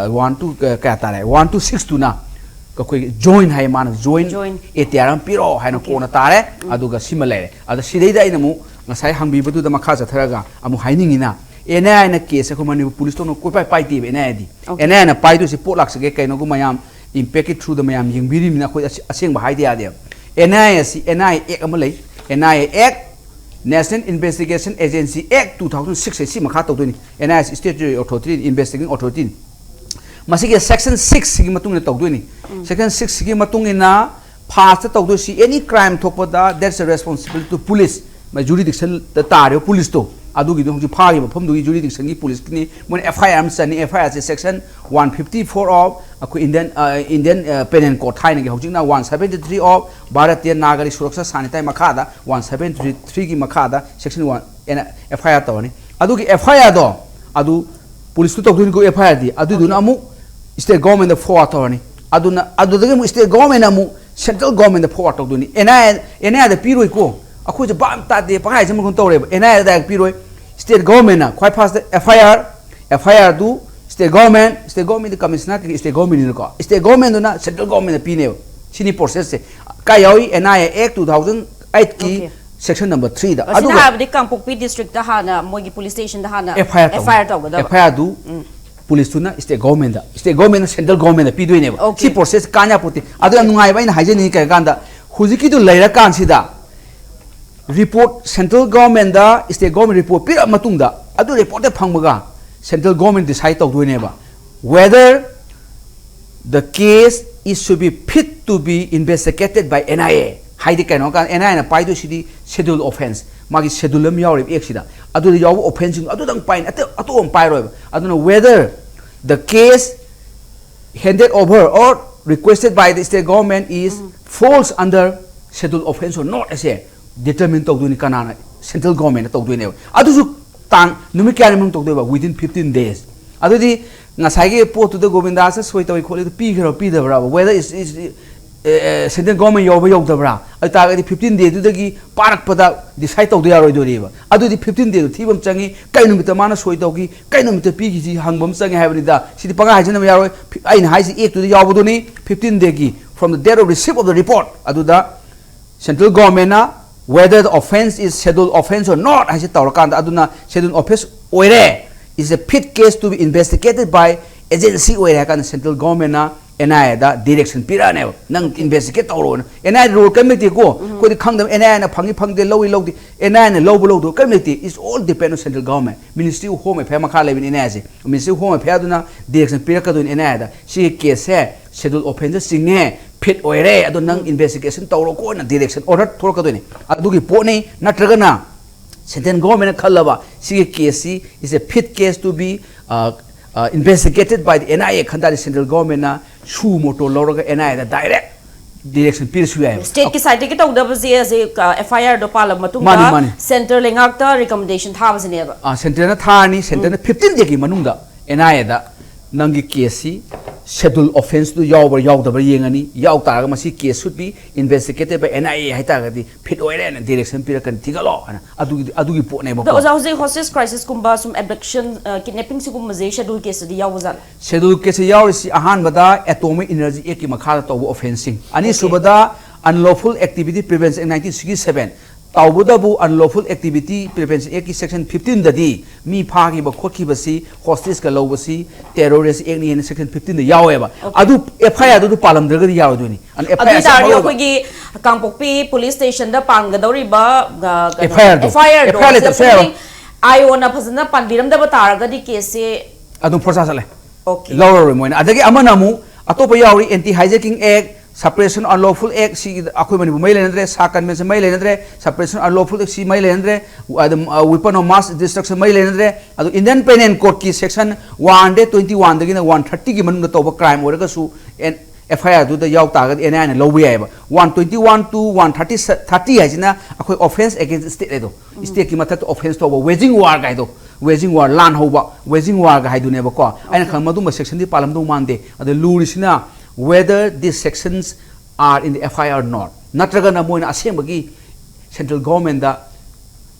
one to ꯀꯌꯥ ꯇꯥꯔꯦ? One to six ꯇꯨꯅ ꯑꯩꯈꯣꯏꯒꯤ joint ꯍꯥꯏ, ꯃꯥꯅ joint Joint. A T R ꯑꯃ ꯄꯤꯔꯣ ꯍꯥꯏꯅ courtꯅ ꯇꯥꯔꯦ꯫ ꯑꯗꯨꯒ ꯁꯤꯃ ꯂꯩꯔꯦ꯫ ꯑꯗ ꯁꯤꯗꯩꯗ ꯑꯩꯅ ꯑꯃꯨꯛ ꯉꯁꯥꯏ ꯍꯪꯕꯤꯕꯗꯨꯗ ꯃꯈꯥ ꯆꯠꯊꯔꯒ ꯑꯃꯨꯛ ꯍꯥꯏꯅꯤꯡꯉꯤꯅ, N I Aꯅ case ꯑꯩꯈꯣꯏ Manipur policeꯇꯧꯅ ꯀꯣꯏꯄꯥꯏ ꯄꯥꯏꯗꯦꯕ꯫ N I Aꯗꯤ, Okay. N I Aꯅ ꯄꯥꯏꯗꯣꯏꯁꯦ ꯄꯣꯠ ꯂꯥꯛꯆꯒꯦ ꯀꯩꯅꯣꯒꯨꯝꯕ ꯃꯌꯥꯝ impacꯀꯤ throughꯗ ꯃꯌꯥꯝ ꯌꯦꯡꯕꯤꯔꯤꯕꯅꯤꯅ ꯑꯩꯈꯣꯏ ꯑꯁꯤ- ꯑꯁꯦꯡꯕ ꯍꯥꯏꯗ ꯌꯥꯗꯦꯕ꯫ N I A ꯑꯁꯤ N I A Act ꯑꯃ ꯂꯩ, N I A Act, National Investigation Agency Act two thousand six ꯁꯤ ꯃꯈꯥ ꯇꯧꯗꯣꯏꯅꯤ꯫ N I A ꯑꯁꯤ statutory authority, investigating authority꯫ ꯃꯁꯤꯒꯤ section six ꯁꯤꯒꯤ ꯃꯇꯨꯡ ꯏꯟꯅ ꯇꯧꯗꯣꯏꯅꯤ꯫ Section six ꯁꯤꯒꯤ ꯃꯇꯨꯡ ꯏꯟꯅ first ꯇꯧꯗꯣꯏꯁꯤ, any crime ꯊꯣꯛꯄꯗ that's a responsibility to police꯫ ꯃ jurisdictionꯗ ꯇꯥꯔꯤꯕ policeꯇꯣ, ꯑꯗꯨꯒꯤꯗꯣ ꯍꯧꯖꯤꯛ ꯐꯥꯈꯤꯕ ꯃꯐꯝꯗꯨꯒꯤ jurisdictionꯒꯤ policeꯀꯤꯅꯤ꯫ ꯃꯣꯏꯅ F I R ꯑꯃ ꯆꯟꯅꯤ꯫ F I R say section one fifty four of ꯑꯩꯈꯣꯏ Indian, ꯑ, Indian, ꯑ, Penal Code ꯊꯥꯏꯅꯒꯤ, ꯍꯧꯖꯤꯛꯅ one seventy three of Bharatiya Nagarik Suraksha Sanhita ꯒꯤ ꯃꯈꯥꯗ, one seventy threeꯒꯤ ꯃꯈꯥꯗ section one ꯑꯅ F I R ꯇꯧꯔꯅꯤ꯫ ꯑꯗꯨꯒꯤ F I Rꯗꯣ ꯑꯗꯨ policeꯇꯨ ꯇꯧꯗꯣꯏꯅꯤꯀꯣ F I Rꯗꯤ, ꯑꯗꯨꯗꯨꯅ ꯑꯃꯨꯛ state governmentꯗ forward ꯇꯧꯔꯅꯤ꯫ ꯑꯗꯨꯅ ꯑꯗꯨꯗꯒꯤ ꯑꯃꯨꯛ state governmentꯅ ꯑꯃꯨꯛ central governmentꯗ forward ꯇꯧꯗꯣꯏꯅꯤ꯫ N I A, N I Aꯗ ꯄꯤꯔꯣꯏꯀꯣ꯫ ꯑꯩꯈꯣꯏꯁꯨ ꯚꯥꯞ ꯇꯥꯗꯦ, ꯄꯪꯍꯥꯏ ꯍꯥꯏꯖꯟꯕꯒꯨꯝ ꯇꯧꯔꯦꯕ꯫ ꯑꯦꯟ ꯑꯥꯏ ꯑꯦꯗ ꯗꯥꯏꯔꯦꯛ ꯄꯤꯔꯣꯏ꯫ ꯁ꯭ꯇꯦꯠ ꯒꯣꯚꯔꯟꯃꯦꯟꯠꯅ ꯈ꯭ꯋꯥꯏ first F I R, F I ꯑꯥꯔꯗꯨ ꯁ꯭ꯇꯦꯠ ꯒꯣꯚꯔꯟꯃꯦꯟꯠ, ꯁ꯭ꯇꯦꯠ ꯒꯣꯚꯔꯟꯃꯦꯟꯠꯇꯤ ꯀꯃꯤꯁꯅꯔ ꯀꯩꯀꯩ ꯁ꯭ꯇꯦꯠ ꯒꯣꯚꯔꯟꯃꯦꯟꯠꯅꯤꯅꯀꯣ, ꯁ꯭ꯇꯦꯠ ꯒꯣꯚꯔꯟꯃꯦꯟꯠꯇꯨꯅ ꯁꯦꯟꯇ꯭ꯔꯦꯜ ꯒꯣꯚꯔꯟꯃꯦꯟꯠꯇ ꯄꯤꯅꯦꯕ꯫ ꯁꯤꯅꯤ ꯄ꯭ꯔꯣꯁꯦꯁꯁꯦ꯫ ꯀꯥꯏ ꯌꯥꯎꯏ? N I A act two thousand ꯑꯩꯠꯀꯤ Okay. Section number third. ꯑꯁꯤꯅ ꯑꯗꯨꯒ ꯍꯥꯏꯕꯗꯤ ꯀꯥꯡꯄꯣꯛꯄꯤ ꯗꯤꯁꯇ꯭ꯔꯤꯛꯇ ꯍꯥꯟꯅ ꯃꯣꯏꯒꯤ ꯄꯨꯂꯤꯁ ꯁ꯭ꯇꯦꯁꯟꯗ ꯍꯥꯟꯅ F I R F I R ꯇꯧꯒꯗꯕ꯫ F I ꯑꯥꯔꯗꯨ um. ꯄꯨꯂꯤꯁꯇꯨꯅ state ꯒꯣꯚꯔꯟꯃꯦꯟꯠꯇ, state ꯒꯣꯚꯔꯟꯃꯦꯟꯠꯅ central ꯒꯣꯚꯔꯟꯃꯦꯟꯠꯇ ꯄꯤꯗꯣꯏꯅꯦꯕ꯫ Okay. ꯁꯤ ꯄ꯭ꯔꯣꯁꯦꯁ ꯀꯥꯟ ꯌꯥꯄꯣꯠꯇꯦ꯫ ꯑꯗꯨ ꯌꯥꯝ Okay. ꯅꯨꯡꯉꯥꯏꯕ ꯑꯩꯅ ꯍꯥꯏꯖꯅꯤꯡꯉꯤ ꯀꯩ ꯍꯥꯏ ꯀꯥꯟꯗ, ꯍꯧꯖꯤꯛꯀꯤꯗꯨ ꯂꯩꯔꯀꯥꯟꯁꯤꯗ ꯔꯤꯄꯣꯔꯠ ꯁꯦꯟꯇ꯭ꯔꯦꯜ ꯒꯣꯚꯔꯟꯃꯦꯟꯠꯗ ꯁ꯭ꯇꯦꯠ ꯒꯣꯚꯔꯟꯃꯦꯟꯠ ꯔꯤꯄꯣꯔꯠ ꯄꯤꯔꯛꯑ ꯃꯇꯨꯡꯗ, ꯑꯗꯨ ꯔꯤꯄꯣꯔꯠꯇ ꯐꯪꯕꯒ ꯁꯦꯟꯇ꯭ꯔꯦꯜ ꯒꯣꯚꯔꯟꯃꯦꯟꯠ ꯗꯤꯁꯥꯏꯗ ꯇꯧꯗꯣꯏꯅꯦꯕ, whether the case is should be fit to be investigated by N I A꯫ ꯍꯥꯏꯗꯤ ꯀꯩꯅꯣ ꯀꯥꯟꯗ ꯑꯦꯟ ꯑꯥꯏ ꯑꯦꯅ ꯄꯥꯏꯗꯣꯏꯁꯤꯗꯤ ꯁꯦꯗꯨꯜ ꯑꯣꯐꯦꯟꯁ, ꯃꯥꯒꯤ ꯁꯦꯗꯨꯜ ꯑꯃ ꯌꯥꯎꯔꯤꯕ ꯑꯦꯛꯁꯤꯗ, ꯑꯗꯨꯗ ꯌꯥꯎꯕ ꯑꯣꯐꯦꯟꯁꯁꯤꯡ ꯑꯗꯨꯗꯪ ꯄꯥꯏꯅꯤ, ꯑꯇꯩ ꯑꯇꯣꯞꯄ ꯑꯃ ꯄꯥꯏꯔꯣꯏꯕ꯫ ꯑꯗꯨꯅ whether the case handed over or requested by the state government is falls under schedule offense or not ꯑꯁꯦ ꯗꯤꯇꯔꯃꯤꯟ ꯇꯧꯗꯣꯏꯅꯤ꯫ ꯀꯅꯥꯅ? ꯁꯦꯟꯇ꯭ꯔꯦꯜ ꯒꯣꯚꯔꯟꯃꯦꯟꯠꯅ ꯇꯧꯗꯣꯏꯅꯦꯕ꯫ ꯑꯗꯨꯁꯨ ꯇꯥꯡ, ꯅꯨꯃꯤꯠ ꯀꯌꯥꯅꯤ ꯃꯅꯨꯡ ꯇꯧꯗꯣꯏꯕ? Within fifteen days꯫ ꯑꯗꯨꯗꯤ ꯉꯁꯥꯏꯒꯤ ꯄꯣꯠꯇꯨꯗ ꯒꯣꯕꯤꯟꯗꯥꯁꯅ ꯁꯣꯏ ꯇꯧꯏ ꯈꯣꯠꯂꯤ ꯑꯗꯨ ꯄꯤꯈ꯭ꯔꯕ ꯄꯤꯗꯕ꯭ꯔꯥ? Whether is, is, central government ꯌꯧꯕ ꯌꯧꯗꯕ꯭ꯔꯥ? ꯑꯗꯨ ꯇꯥꯔꯒꯗꯤ ꯐꯤꯐꯇꯤꯟ ꯗꯦꯗꯨꯗꯒꯤ ꯄꯥꯔꯛꯄꯗ ꯗꯤꯁꯥꯏꯗ ꯇꯧꯗ ꯌꯥꯔꯣꯏꯗꯣꯔꯤꯕ꯫ ꯑꯗꯨꯗꯤ ꯐꯤꯐꯇꯤꯟ ꯗꯦꯗꯨ ꯊꯤꯕ ꯑꯃ ꯆꯪꯉꯤ꯫ ꯀꯩ ꯅꯨꯃꯤꯠꯇ ꯃꯥꯅ ꯁꯣꯏ ꯇꯧꯈꯤ, ꯀꯩ ꯅꯨꯃꯤꯠꯇ ꯄꯤꯈꯤꯁꯤ ꯍꯪꯕ ꯑꯃ ꯆꯪꯉꯦ ꯍꯥꯏꯕꯅꯤꯗ꯫ ꯁꯤꯗꯤ ꯄꯪꯍꯥꯏ ꯍꯥꯏꯖꯟꯅꯕ ꯌꯥꯔꯣꯏ꯫ ꯐꯤ-, ꯑꯩꯅ ꯍꯥꯏꯁꯤ ꯑꯦꯛꯇꯨꯗ ꯌꯥꯎꯕꯗꯨꯅꯤ, ꯐꯤꯐꯇꯤꯟ ꯗꯦꯒꯤ from the date of receipt of the report꯫ ꯑꯗꯨꯗ central ꯒꯣꯚꯔꯟꯃꯦꯟꯠꯅ whether the offense is schedule offense or not ꯍꯥꯏꯁꯤ ꯇꯧꯔꯀꯥꯟꯗ, ꯑꯗꯨꯅ ꯁꯦꯗꯨꯜ ꯑꯣꯐꯦꯟꯁ ꯑꯣꯏꯔꯦ, is a fit case to be investigated by agency ꯑꯣꯏꯔꯦ ꯍꯥꯏ ꯀꯥꯟꯗ ꯁꯦꯟꯇ꯭ꯔꯦꯜ ꯒꯣꯚꯔꯟꯃꯦꯟꯠꯅ ꯑꯦꯟ ꯑꯥꯏ ꯑꯦꯗ ꯗꯤꯔꯦꯛꯁꯟ ꯄꯤꯔꯛꯑꯅꯦꯕ, ꯅꯪ ꯏꯟꯚꯦꯁꯇꯤꯒꯦꯠ ꯇꯧꯔꯣꯅ꯫ ꯑꯦꯟ ꯑꯥꯏ ꯑꯦ ꯔꯣꯜ ꯀꯔꯤꯝ ꯂꯩꯇꯦꯀꯣ꯫ ꯑꯩꯈꯣꯏꯗꯤ ꯈꯪꯗꯕ, ꯑꯦꯟ ꯑꯥꯏ ꯑꯦꯅ ꯐꯪꯉꯤ ꯐꯪꯗꯦ, ꯂꯧꯏ ꯂꯧꯗꯦ, ꯑꯦꯟ ꯑꯥꯏ ꯑꯦꯅ ꯂꯧꯕ ꯂꯧꯗꯕ ꯀꯔꯤꯝ ꯂꯩꯇꯦ꯫ It's all depend on central government, Ministry of Home Affairs ꯃꯈꯥ ꯂꯩꯕꯅꯤ ꯑꯦꯟ ꯑꯥꯏ ꯑꯦꯁꯦ꯫ Ministry of Home Affairs ꯑꯗꯨꯅ ꯗꯤꯔꯦꯛꯁꯟ ꯄꯤꯔꯛꯀꯗꯣꯏꯅꯤ ꯑꯦꯟ ꯑꯥꯏ ꯑꯦꯗ, ꯁꯤꯒꯤ ꯀꯦꯁꯁꯦ ꯁꯦꯗꯨꯜ ꯑꯣꯐꯦꯟꯁꯇ ꯆꯤꯡꯉꯦ, ꯐꯤꯠ ꯑꯣꯏꯔꯦ, ꯑꯗꯣ ꯅꯪ ꯏꯟꯚꯦꯁꯇꯤꯒꯦꯁꯟ ꯇꯧꯔꯣꯀꯣꯅ ꯗꯤꯔꯦꯛꯁꯟ ꯑꯣꯔꯗꯔ ꯊꯣꯛꯂꯛꯀꯗꯣꯏꯅꯤ꯫ ꯑꯗꯨꯒꯤ ꯄꯣꯠꯅꯤ꯫ ꯅꯠꯇ꯭ꯔꯒꯅ ꯁꯦꯟꯇ꯭ꯔꯦꯜ ꯒꯣꯚꯔꯟꯃꯦꯟꯠꯅ ꯈꯜꯂꯕ ꯁꯤꯒꯤ ꯀꯦꯁꯁꯤ is a fit case to be, uh, uh, investigated by the N I A ꯈꯟ ꯇꯥꯔꯗꯤ ꯁꯦꯟꯇ꯭ꯔꯦꯜ ꯒꯣꯚꯔꯟꯃꯦꯟꯠꯅ ꯁꯨ ꯃꯣꯇꯣ ꯂꯧꯔꯒ N I A direct direction ꯄꯤꯔꯁꯨ ꯌꯥꯏ꯫ ꯁ꯭ꯇꯦꯠꯀꯤ ꯁꯥꯏꯠꯇꯒꯤ ꯇꯧꯗꯕꯁꯦ ꯍꯧꯖꯤꯛ, ꯑ, ꯑꯦꯐ ꯑꯥꯏ ꯑꯥꯔꯗꯣ ꯄꯥꯜꯂꯕ ꯃꯇꯨꯡꯗ ꯃꯥꯅꯤ, ꯃꯥꯅꯤ꯫ ꯁꯦꯟꯇ꯭ꯔꯦꯜ ꯂꯩꯉꯥꯛꯇ ꯔꯤꯀꯃꯦꯟꯗꯦꯁꯟ ꯊꯥꯕꯁꯤꯅꯦꯕ꯫ ꯑ, ꯁꯦꯟꯇ꯭ꯔꯦꯜꯅ ꯊꯥꯔꯅꯤ, ꯁꯦꯟꯇ꯭ꯔꯦꯜꯅ ꯐꯤꯐꯇꯤꯟ ꯗꯦꯒꯤ ꯃꯅꯨꯡꯗ ꯑꯦꯟ ꯑꯥꯏ ꯑꯦꯗ ꯅꯪꯒꯤ ꯀꯦꯁꯁꯤ Schedule offenceꯇꯨ ꯌꯥꯎꯕ꯭ꯔꯥ ꯌꯥꯎꯗꯕ꯭ꯔꯥ ꯌꯦꯡꯉꯅꯤ꯫ ꯌꯥꯎ ꯇꯥꯔꯒ ꯃꯁꯤ case should be investigated by N I A ꯍꯥꯏꯇꯥꯔꯒꯗꯤ ꯐꯤꯠ ꯑꯣꯏꯔꯦꯅ direction ꯄꯤꯔꯛꯀꯅꯤ, ꯊꯤꯒꯠꯂꯣ ꯍꯥꯏꯅ꯫ ꯑꯗꯨꯒꯤ, ꯑꯗꯨꯒꯤ ꯄꯣꯠꯅꯦꯕꯀꯣ꯫ ꯑꯗꯣ ꯑꯣꯖꯥ, ꯍꯧꯖꯤꯛ hostage crisisꯀꯨꯝꯕ ꯁꯨꯝ abduction, kidnappingꯁꯤꯒꯨꯝꯕꯁꯦ schedule caseꯇꯗꯤ ꯌꯥꯎꯕ ꯖꯥꯠꯂ? Schedule caseꯁꯦ ꯌꯥꯎꯔꯤꯁꯤ ꯑꯍꯥꯟꯕꯗ Atomic Energy Actꯀꯤ ꯃꯈꯥꯗ ꯇꯧꯕ offenceꯁꯤꯡ, ꯑꯅꯤꯁꯨꯕꯗ unlawful activity prevention act nineteen sixty seven, ꯇꯧꯕꯇꯕꯨ unlawful activity prevention actꯀꯤ section fifteenꯗꯗꯤ ꯃꯤ ꯐꯥꯈꯤꯕ ꯈꯣꯠꯈꯤꯕꯁꯤ, hostageꯀ ꯂꯧꯕꯁꯤ terrorist actꯅꯤ ꯍꯥꯏꯅ section fifteenꯗ ꯌꯥꯎꯋꯦꯕ꯫ ꯑꯗꯨ F I Rꯗꯨ ꯄꯥꯜꯂꯝꯗ꯭ꯔꯒꯗꯤ ꯌꯥꯔꯣꯏꯗꯣꯏꯅꯤ꯫ ꯑꯗꯨꯅ ꯑꯗꯨ FIR ꯁꯦ ꯑꯣꯏꯇꯥꯔꯗꯤ ꯃꯔꯨꯑꯣꯏꯕ꯫ ꯑꯩꯈꯣꯏꯒꯤ ꯀꯥꯡꯄꯣꯛꯄꯤ police stationꯗ ꯄꯥꯟꯒꯗꯧꯔꯤꯕ, ꯑ, ꯀꯩꯅꯣ, FIRꯗꯣ꯫ FIRꯗꯣ FIR ꯂꯩꯇ꯭ꯔꯁꯨ ꯌꯥꯔꯣꯏ꯫ ꯁꯤꯗ IOꯅ ꯐꯖꯅ ꯄꯥꯟꯕꯤꯔꯝꯗꯕ ꯇꯥꯔꯒꯗꯤ caseꯁꯦ ꯑꯗꯨꯝ ꯐꯣꯔꯁꯥ ꯆꯠꯂꯦ꯫ Okay. ꯂꯧꯔꯔꯣꯏ ꯃꯣꯏꯅ꯫ ꯑꯗꯒꯤ ꯑꯃꯅ ꯑꯃꯨꯛ ꯑꯇꯣꯞꯄ ꯌꯥꯎꯔꯤ, Anti Hijacking Act, Suppression Unlawful Act, ꯁꯤ ꯑꯩꯈꯣꯏ ꯃꯅꯤꯄꯨꯔ ꯃꯩ ꯂꯩꯅꯗ꯭ꯔꯦ, ꯁꯥ convention ꯃꯩ ꯂꯩꯅꯗ꯭ꯔꯦ, Suppression Unlawful Act ꯁꯤ ꯃꯩ ꯂꯩꯅꯗ꯭ꯔꯦ, ꯑꯗꯨꯝ, ꯑ, Weapon of Mass Destruction ꯃꯩ ꯂꯩꯅꯗ꯭ꯔꯦ꯫ ꯑꯗꯨ Indian Penal Codeꯀꯤ section one hundred twenty oneꯗꯒꯤꯅ one thirtyꯒꯤ ꯃꯅꯨꯡꯗ ꯇꯧꯕ crime ꯑꯣꯏꯔꯒꯁꯨ ꯑꯦꯟ-, FIRꯗꯨꯗ ꯌꯥꯎ ꯇꯥꯔꯒꯗꯤ NIAꯅ ꯂꯧꯕ ꯌꯥꯏꯑꯕ꯫ One twenty one to one thirty, thirty ꯍꯥꯏꯁꯤꯅ ꯑꯩꯈꯣꯏ offence against state ꯍꯥꯏꯗꯣ, stateꯀꯤ ꯃꯊꯛꯇ offence ꯇꯧꯕ, waging war ꯀꯥꯏꯗꯣ, waging war, ꯂꯥꯟ ꯍꯧꯕ, waging warꯒ ꯍꯥꯏꯗꯨꯅꯦꯕꯀꯣ꯫ ꯑꯩꯅ ꯈꯟꯕ ꯑꯗꯨꯝꯕ sectionꯗꯤ ꯄꯥꯜꯂꯝꯗꯧ ꯃꯥꯟꯗꯦ꯫ ꯑꯗ ꯂꯨꯔꯤꯁꯤꯅ whether these sections are in the FIR or not, ꯅꯠꯇ꯭ꯔꯒꯅ ꯃꯣꯏꯅ ꯑꯁꯦꯡꯕꯒꯤ central governmentꯗ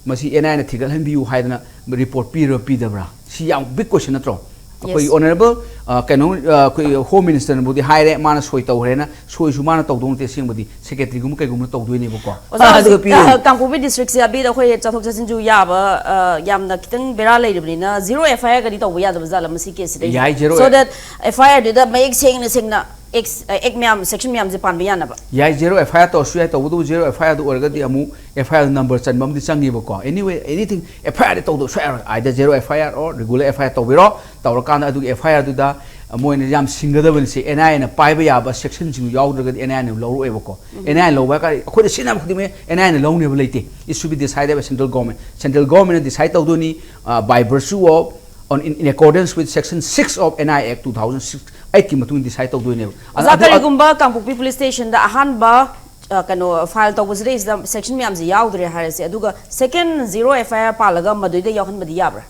ꯃꯁꯤ NIAꯅ ꯊꯤꯒꯠꯍꯟꯕꯤꯌꯨ ꯍꯥꯏꯗꯅ report ꯄꯤꯔꯕ ꯄꯤꯗꯕ꯭ꯔꯥ? ꯁꯤ ꯌꯥꯝ big question ꯅꯠꯇ꯭ꯔꯣ? ꯑꯩꯈꯣꯏ Yes. Honourable, ꯑ, ꯀꯩꯅꯣ, ꯑ, ꯑꯩꯈꯣꯏ Home Ministerꯅꯕꯨꯗꯤ ꯍꯥꯏꯔꯦ, ꯃꯥꯅ ꯁꯣꯏ ꯇꯧꯈ꯭ꯔꯦꯅ꯫ ꯁꯣꯏꯁꯨ ꯃꯥꯅ ꯇꯧꯗꯧ ꯅꯠꯇꯦ, ꯑꯁꯦꯡꯕꯗꯤ secretaryꯒꯨꯝꯕ ꯀꯩꯒꯨꯝꯕꯅ ꯇꯧꯗꯣꯏꯅꯦꯕꯀꯣ꯫ ꯑꯣꯖꯥ, ꯑꯗꯨꯒ ꯍꯧꯖꯤꯛ, ꯄꯤꯔꯅꯤ꯫ ꯑ, ꯀꯥꯡꯄꯣꯛꯄꯤ districtꯁꯦ ꯑꯕꯤꯗ ꯑꯩꯈꯣꯏ ꯆꯠꯊꯣꯛ ꯆꯠꯁꯤꯟꯁꯨ ꯌꯥꯕ, ꯑ, ꯌꯥꯝꯅ ꯈꯤꯇꯪ ꯕꯦꯔꯥ ꯂꯩꯔꯤꯕꯅꯤꯅ zero FIRꯒꯗꯤ ꯇꯧꯕ ꯌꯥꯗꯕ ꯖꯥꯠꯂ ꯃꯁꯤ caseꯁꯤꯗ? ꯌꯥꯏ, zero So F- that FIRꯗꯨꯗ ꯃꯌꯦꯛ ꯁꯦꯡꯅ ꯁꯦꯡꯅ X, ꯑ, Act ꯃꯌꯥꯝ, section ꯃꯌꯥꯝꯁꯦ ꯄꯥꯟꯕ ꯌꯥꯅꯕ꯫ ꯌꯥꯏ, zero FIR ꯇꯧꯔꯁꯨ ꯌꯥꯏ꯫ ꯇꯧꯕꯇꯕꯨ zero FIRꯗꯨ ꯑꯣꯏꯔꯒꯗꯤ ꯑꯃꯨꯛ FIR number ꯆꯟꯕ ꯑꯃꯗꯤ ꯆꯪꯉꯦꯕꯀꯣ꯫ Anyway, anything, FIRꯗꯤ ꯇꯧꯗꯕ ꯁꯨꯡꯌꯥ ꯌꯥꯔꯣꯏ꯫ Either zero FIR or regular FIR ꯇꯧꯕꯤꯔꯣ꯫ ꯇꯧꯔꯀꯥꯟꯗ ꯑꯗꯨꯒꯤ FIRꯗꯨꯗ ꯃꯣꯏꯅ ꯌꯥꯝ ꯁꯤꯡꯒꯗꯕꯅꯤꯁꯦ, NIAꯅ ꯄꯥꯏꯕ ꯌꯥꯕ sectionꯁꯤꯡ ꯌꯥꯎꯗ꯭ꯔꯒꯗꯤ NIAꯅ ꯂꯧꯔꯛꯑꯣꯏꯕꯀꯣ꯫ NIAꯅ ꯂꯧꯕ ꯍꯥꯏ ꯑꯩꯈꯣꯏꯅ ꯁꯤꯖꯤꯟꯅꯕ ꯈꯨꯗꯤꯡꯃꯛ NIAꯅ ꯂꯧꯅꯦꯕ ꯂꯩꯇꯦ꯫ It should be decided by central government. Central governmentꯅ decide ꯇꯧꯗꯣꯏꯅꯤ, ꯑ, by virtue of, on, in, in accordance with section six of NIA Act two thousand six, eightꯀꯤ ꯃꯇꯨꯡ ꯏꯟꯅ decide ꯇꯧꯗꯣꯏꯅꯦꯕ꯫ ꯑꯗ-, ꯑꯣꯖꯥ, ꯑꯗꯨ-, ꯀꯔꯤꯒꯨꯝꯕ ꯀꯥꯡꯄꯣꯛꯄꯤ police stationꯗ ꯑꯍꯥꯟꯕ, ꯑ, ꯀꯩꯅꯣ, file ꯇꯧꯕꯁꯤꯗꯩꯁꯤꯗ section ꯃꯌꯥꯝꯁꯦ ꯌꯥꯎꯗ꯭ꯔꯦ ꯍꯥꯏꯔꯁꯦ, ꯑꯗꯨꯒ second zero FIR ꯄꯥꯜꯂꯒ ꯃꯗꯨꯏꯗ ꯌꯥꯎꯍꯟꯕꯗꯤ ꯌꯥꯕ꯭ꯔꯥ?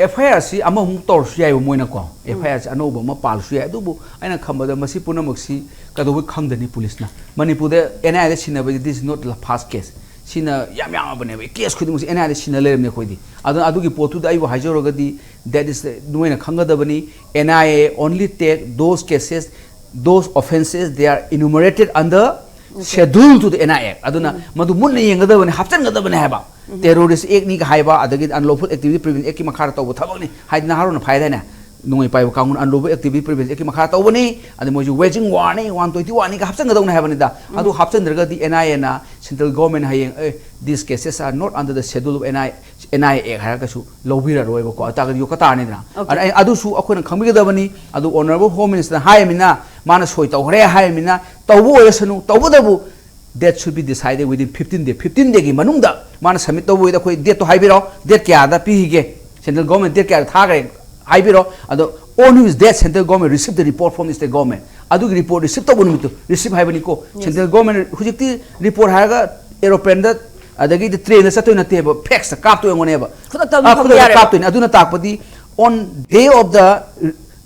ꯑꯦꯐ ꯑꯥꯏ ꯑꯥꯔꯁꯤ ꯑꯃꯃꯨꯛ ꯇꯧꯔꯁꯨ ꯌꯥꯏꯕ ꯃꯣꯏꯅꯀꯣ, ꯑꯦꯐ ꯑꯥꯏ ꯑꯥꯔꯁꯤ ꯑꯅꯧꯕ ꯑꯃ ꯄꯥꯜꯂꯁꯨ ꯌꯥꯏ꯫ ꯑꯗꯨꯕꯨ ꯑꯩꯅ ꯈꯟꯕꯗ ꯃꯁꯤ ꯄꯨꯝꯅꯃꯛꯁꯤ ꯀꯩꯗꯧꯕꯩ ꯈꯪꯗꯅꯤ ꯄꯨꯂꯤꯁꯅ? ꯃꯅꯤꯄꯨꯔꯗ ꯑꯦꯟ ꯑꯥꯏ ꯑꯦꯗ ꯁꯤꯟꯅꯕꯁꯤ, this is not the first case꯫ ꯁꯤꯅ ꯌꯥꯝ ꯌꯥꯝꯃꯕꯅꯦꯕ, ꯀꯦꯁ ꯈꯨꯗꯤꯡꯃꯛꯁꯤ ꯑꯦꯟ ꯑꯥꯏ ꯑꯦꯗ ꯁꯤꯟꯅ ꯂꯩꯔꯕꯅꯦ ꯑꯩꯈꯣꯏꯗꯤ꯫ ꯑꯗꯨꯅ ꯑꯗꯨꯒꯤ ꯄꯣꯠꯇꯨꯗ ꯑꯩꯕꯨ ꯍꯥꯏꯖꯧꯔꯒꯗꯤ, that is, ꯅꯣꯏꯅ ꯈꯪꯒꯗꯕꯅꯤ, N I A only take those cases, those offences they are enumerated under schedule to the N I A Act꯫ ꯑꯗꯨꯅ ꯃꯗꯨ ꯃꯨꯟꯅ ꯌꯦꯡꯒꯗꯕꯅꯤ, ꯍꯥꯞꯆꯤꯟꯒꯗꯕꯅꯤ ꯍꯥꯏꯕ꯫ ꯇꯦꯔꯣꯔꯤꯁ ꯑꯦꯛꯅꯤꯒ ꯍꯥꯏꯕ, ꯑꯗꯒꯤ ꯑꯟꯂꯣꯐꯨꯜ ꯑꯦꯛꯇꯤꯚꯤꯇꯤ ꯄ꯭ꯔꯤꯚꯦꯟ ꯑꯦꯛꯀꯤ ꯃꯈꯥꯗ ꯇꯧꯕ ꯊꯕꯛꯅꯤ ꯍꯥꯏꯗꯤ ꯅꯍꯥꯔꯣꯟꯅ ꯐꯥꯏꯗꯥꯏꯅꯦ? ꯅꯣꯡꯃꯩ ꯄꯥꯏꯕ ꯀꯥꯡꯕꯨꯅ ꯑꯟꯂꯣꯐꯨꯜ ꯑꯦꯛꯇꯤꯚꯤꯇꯤ ꯄ꯭ꯔꯤꯚꯦꯟ ꯑꯦꯛꯀꯤ ꯃꯈꯥꯗ ꯇꯧꯕꯅꯤ, ꯑꯗꯩ ꯃꯣꯏꯁꯨ ꯋꯦꯖꯤꯡ ꯋꯥꯔꯅꯤ, ꯋꯥꯟ ꯇ꯭ꯋꯦꯟꯇꯤ ꯋꯥꯟꯅꯤꯒ ꯍꯥꯞꯆꯤꯟꯒꯗꯧꯅꯤ ꯍꯥꯏꯕꯅꯤꯗ꯫ ꯑꯗꯨ ꯍꯥꯞꯆꯤꯟꯗ꯭ꯔꯒꯗꯤ ꯑꯦꯟ ꯑꯥꯏ ꯑꯦꯅ, ꯁꯦꯟꯇ꯭ꯔꯦꯜ ꯒꯣꯔꯃꯦꯟ ꯍꯌꯦꯡ, "ꯑꯦ, these cases are not under the schedule of N I, N I A Act" ꯍꯥꯏꯔꯒꯁꯨ ꯂꯧꯕꯤꯔꯔꯣꯏꯕꯀꯣ꯫ ꯑꯗꯨ ꯇꯥꯔꯒꯗꯤ ꯌꯣꯛꯈꯠ ꯇꯥꯔꯅꯤꯗꯅ꯫ ꯑꯗ ꯑꯩ, ꯑꯗꯨꯁꯨ ꯑꯩꯈꯣꯏꯅ ꯈꯪꯕꯤꯒꯗꯕꯅꯤ꯫ ꯑꯗꯨ ꯑꯣꯅꯔꯦꯕꯜ ꯍꯣꯝ ꯃꯤꯅꯤꯁꯇꯔꯅ ꯍꯥꯏꯔꯃꯤꯅ, ꯃꯥꯅ ꯁꯣꯏ ꯇꯧꯈ꯭ꯔꯦ ꯍꯥꯏꯔꯃꯤꯅ, ꯇꯧꯕ ꯑꯣꯏꯔꯁꯅꯨ, ꯇꯧꯕꯇꯕꯨ that should be decided within fifteen day, fifteen dayꯒꯤ ꯃꯅꯨꯡꯗ ꯃꯥꯅ ꯁꯕꯃꯤꯠ ꯇꯧꯕ ꯑꯣꯏꯗ ꯑꯩꯈꯣꯏ ꯗꯦꯠꯇꯣ ꯍꯥꯏꯕꯤꯔꯛꯑꯣ, ꯗꯦꯠ ꯀꯌꯥꯗ ꯄꯤꯈꯤꯒꯦ, ꯁꯦꯟꯇ꯭ꯔꯦꯜ ꯒꯣꯔꯃꯦꯟ ꯗꯦꯠ ꯀꯌꯥꯗ ꯊꯥꯈ꯭ꯔꯦ ꯍꯥꯏꯕꯤꯔꯣ꯫ ꯑꯗꯣ on which date central government receive the report from the state government, ꯑꯗꯨꯒꯤ ꯔꯤꯄꯣꯔꯠ ꯔꯤꯁꯤꯞ ꯇꯧꯕ ꯅꯨꯃꯤꯠꯇꯣ ꯔꯤꯁꯤꯞ ꯍꯥꯏꯕꯅꯤꯀꯣ꯫ ꯁꯦꯟꯇ꯭ꯔꯦꯜ ꯒꯣꯔꯃꯦꯟ ꯍꯧꯖꯤꯛꯇꯤ ꯔꯤꯄꯣꯔꯠ ꯍꯥꯏꯔꯒ ꯑꯦꯔꯣꯄ꯭ꯂꯦꯟꯗ ꯑꯗꯒꯤꯗꯤ ꯇ꯭ꯔꯦꯟꯗ ꯆꯠꯇꯣꯏ ꯅꯠꯇꯦꯕ, ꯐꯦꯛꯁꯇ ꯀꯥꯞꯇꯣꯏ ꯑꯣꯏꯔꯝꯒꯅꯦꯕ꯫ ꯈꯨꯗꯛꯇ ꯑꯗꯨꯝ ꯑꯥ, ꯐꯪꯕ ꯈꯨꯗꯛꯇ ꯌꯥꯔꯦꯕ꯫ ꯀꯥꯞꯇꯣꯏꯅꯦ꯫ ꯑꯗꯨꯅ ꯇꯥꯛꯄꯗꯤ on day of the,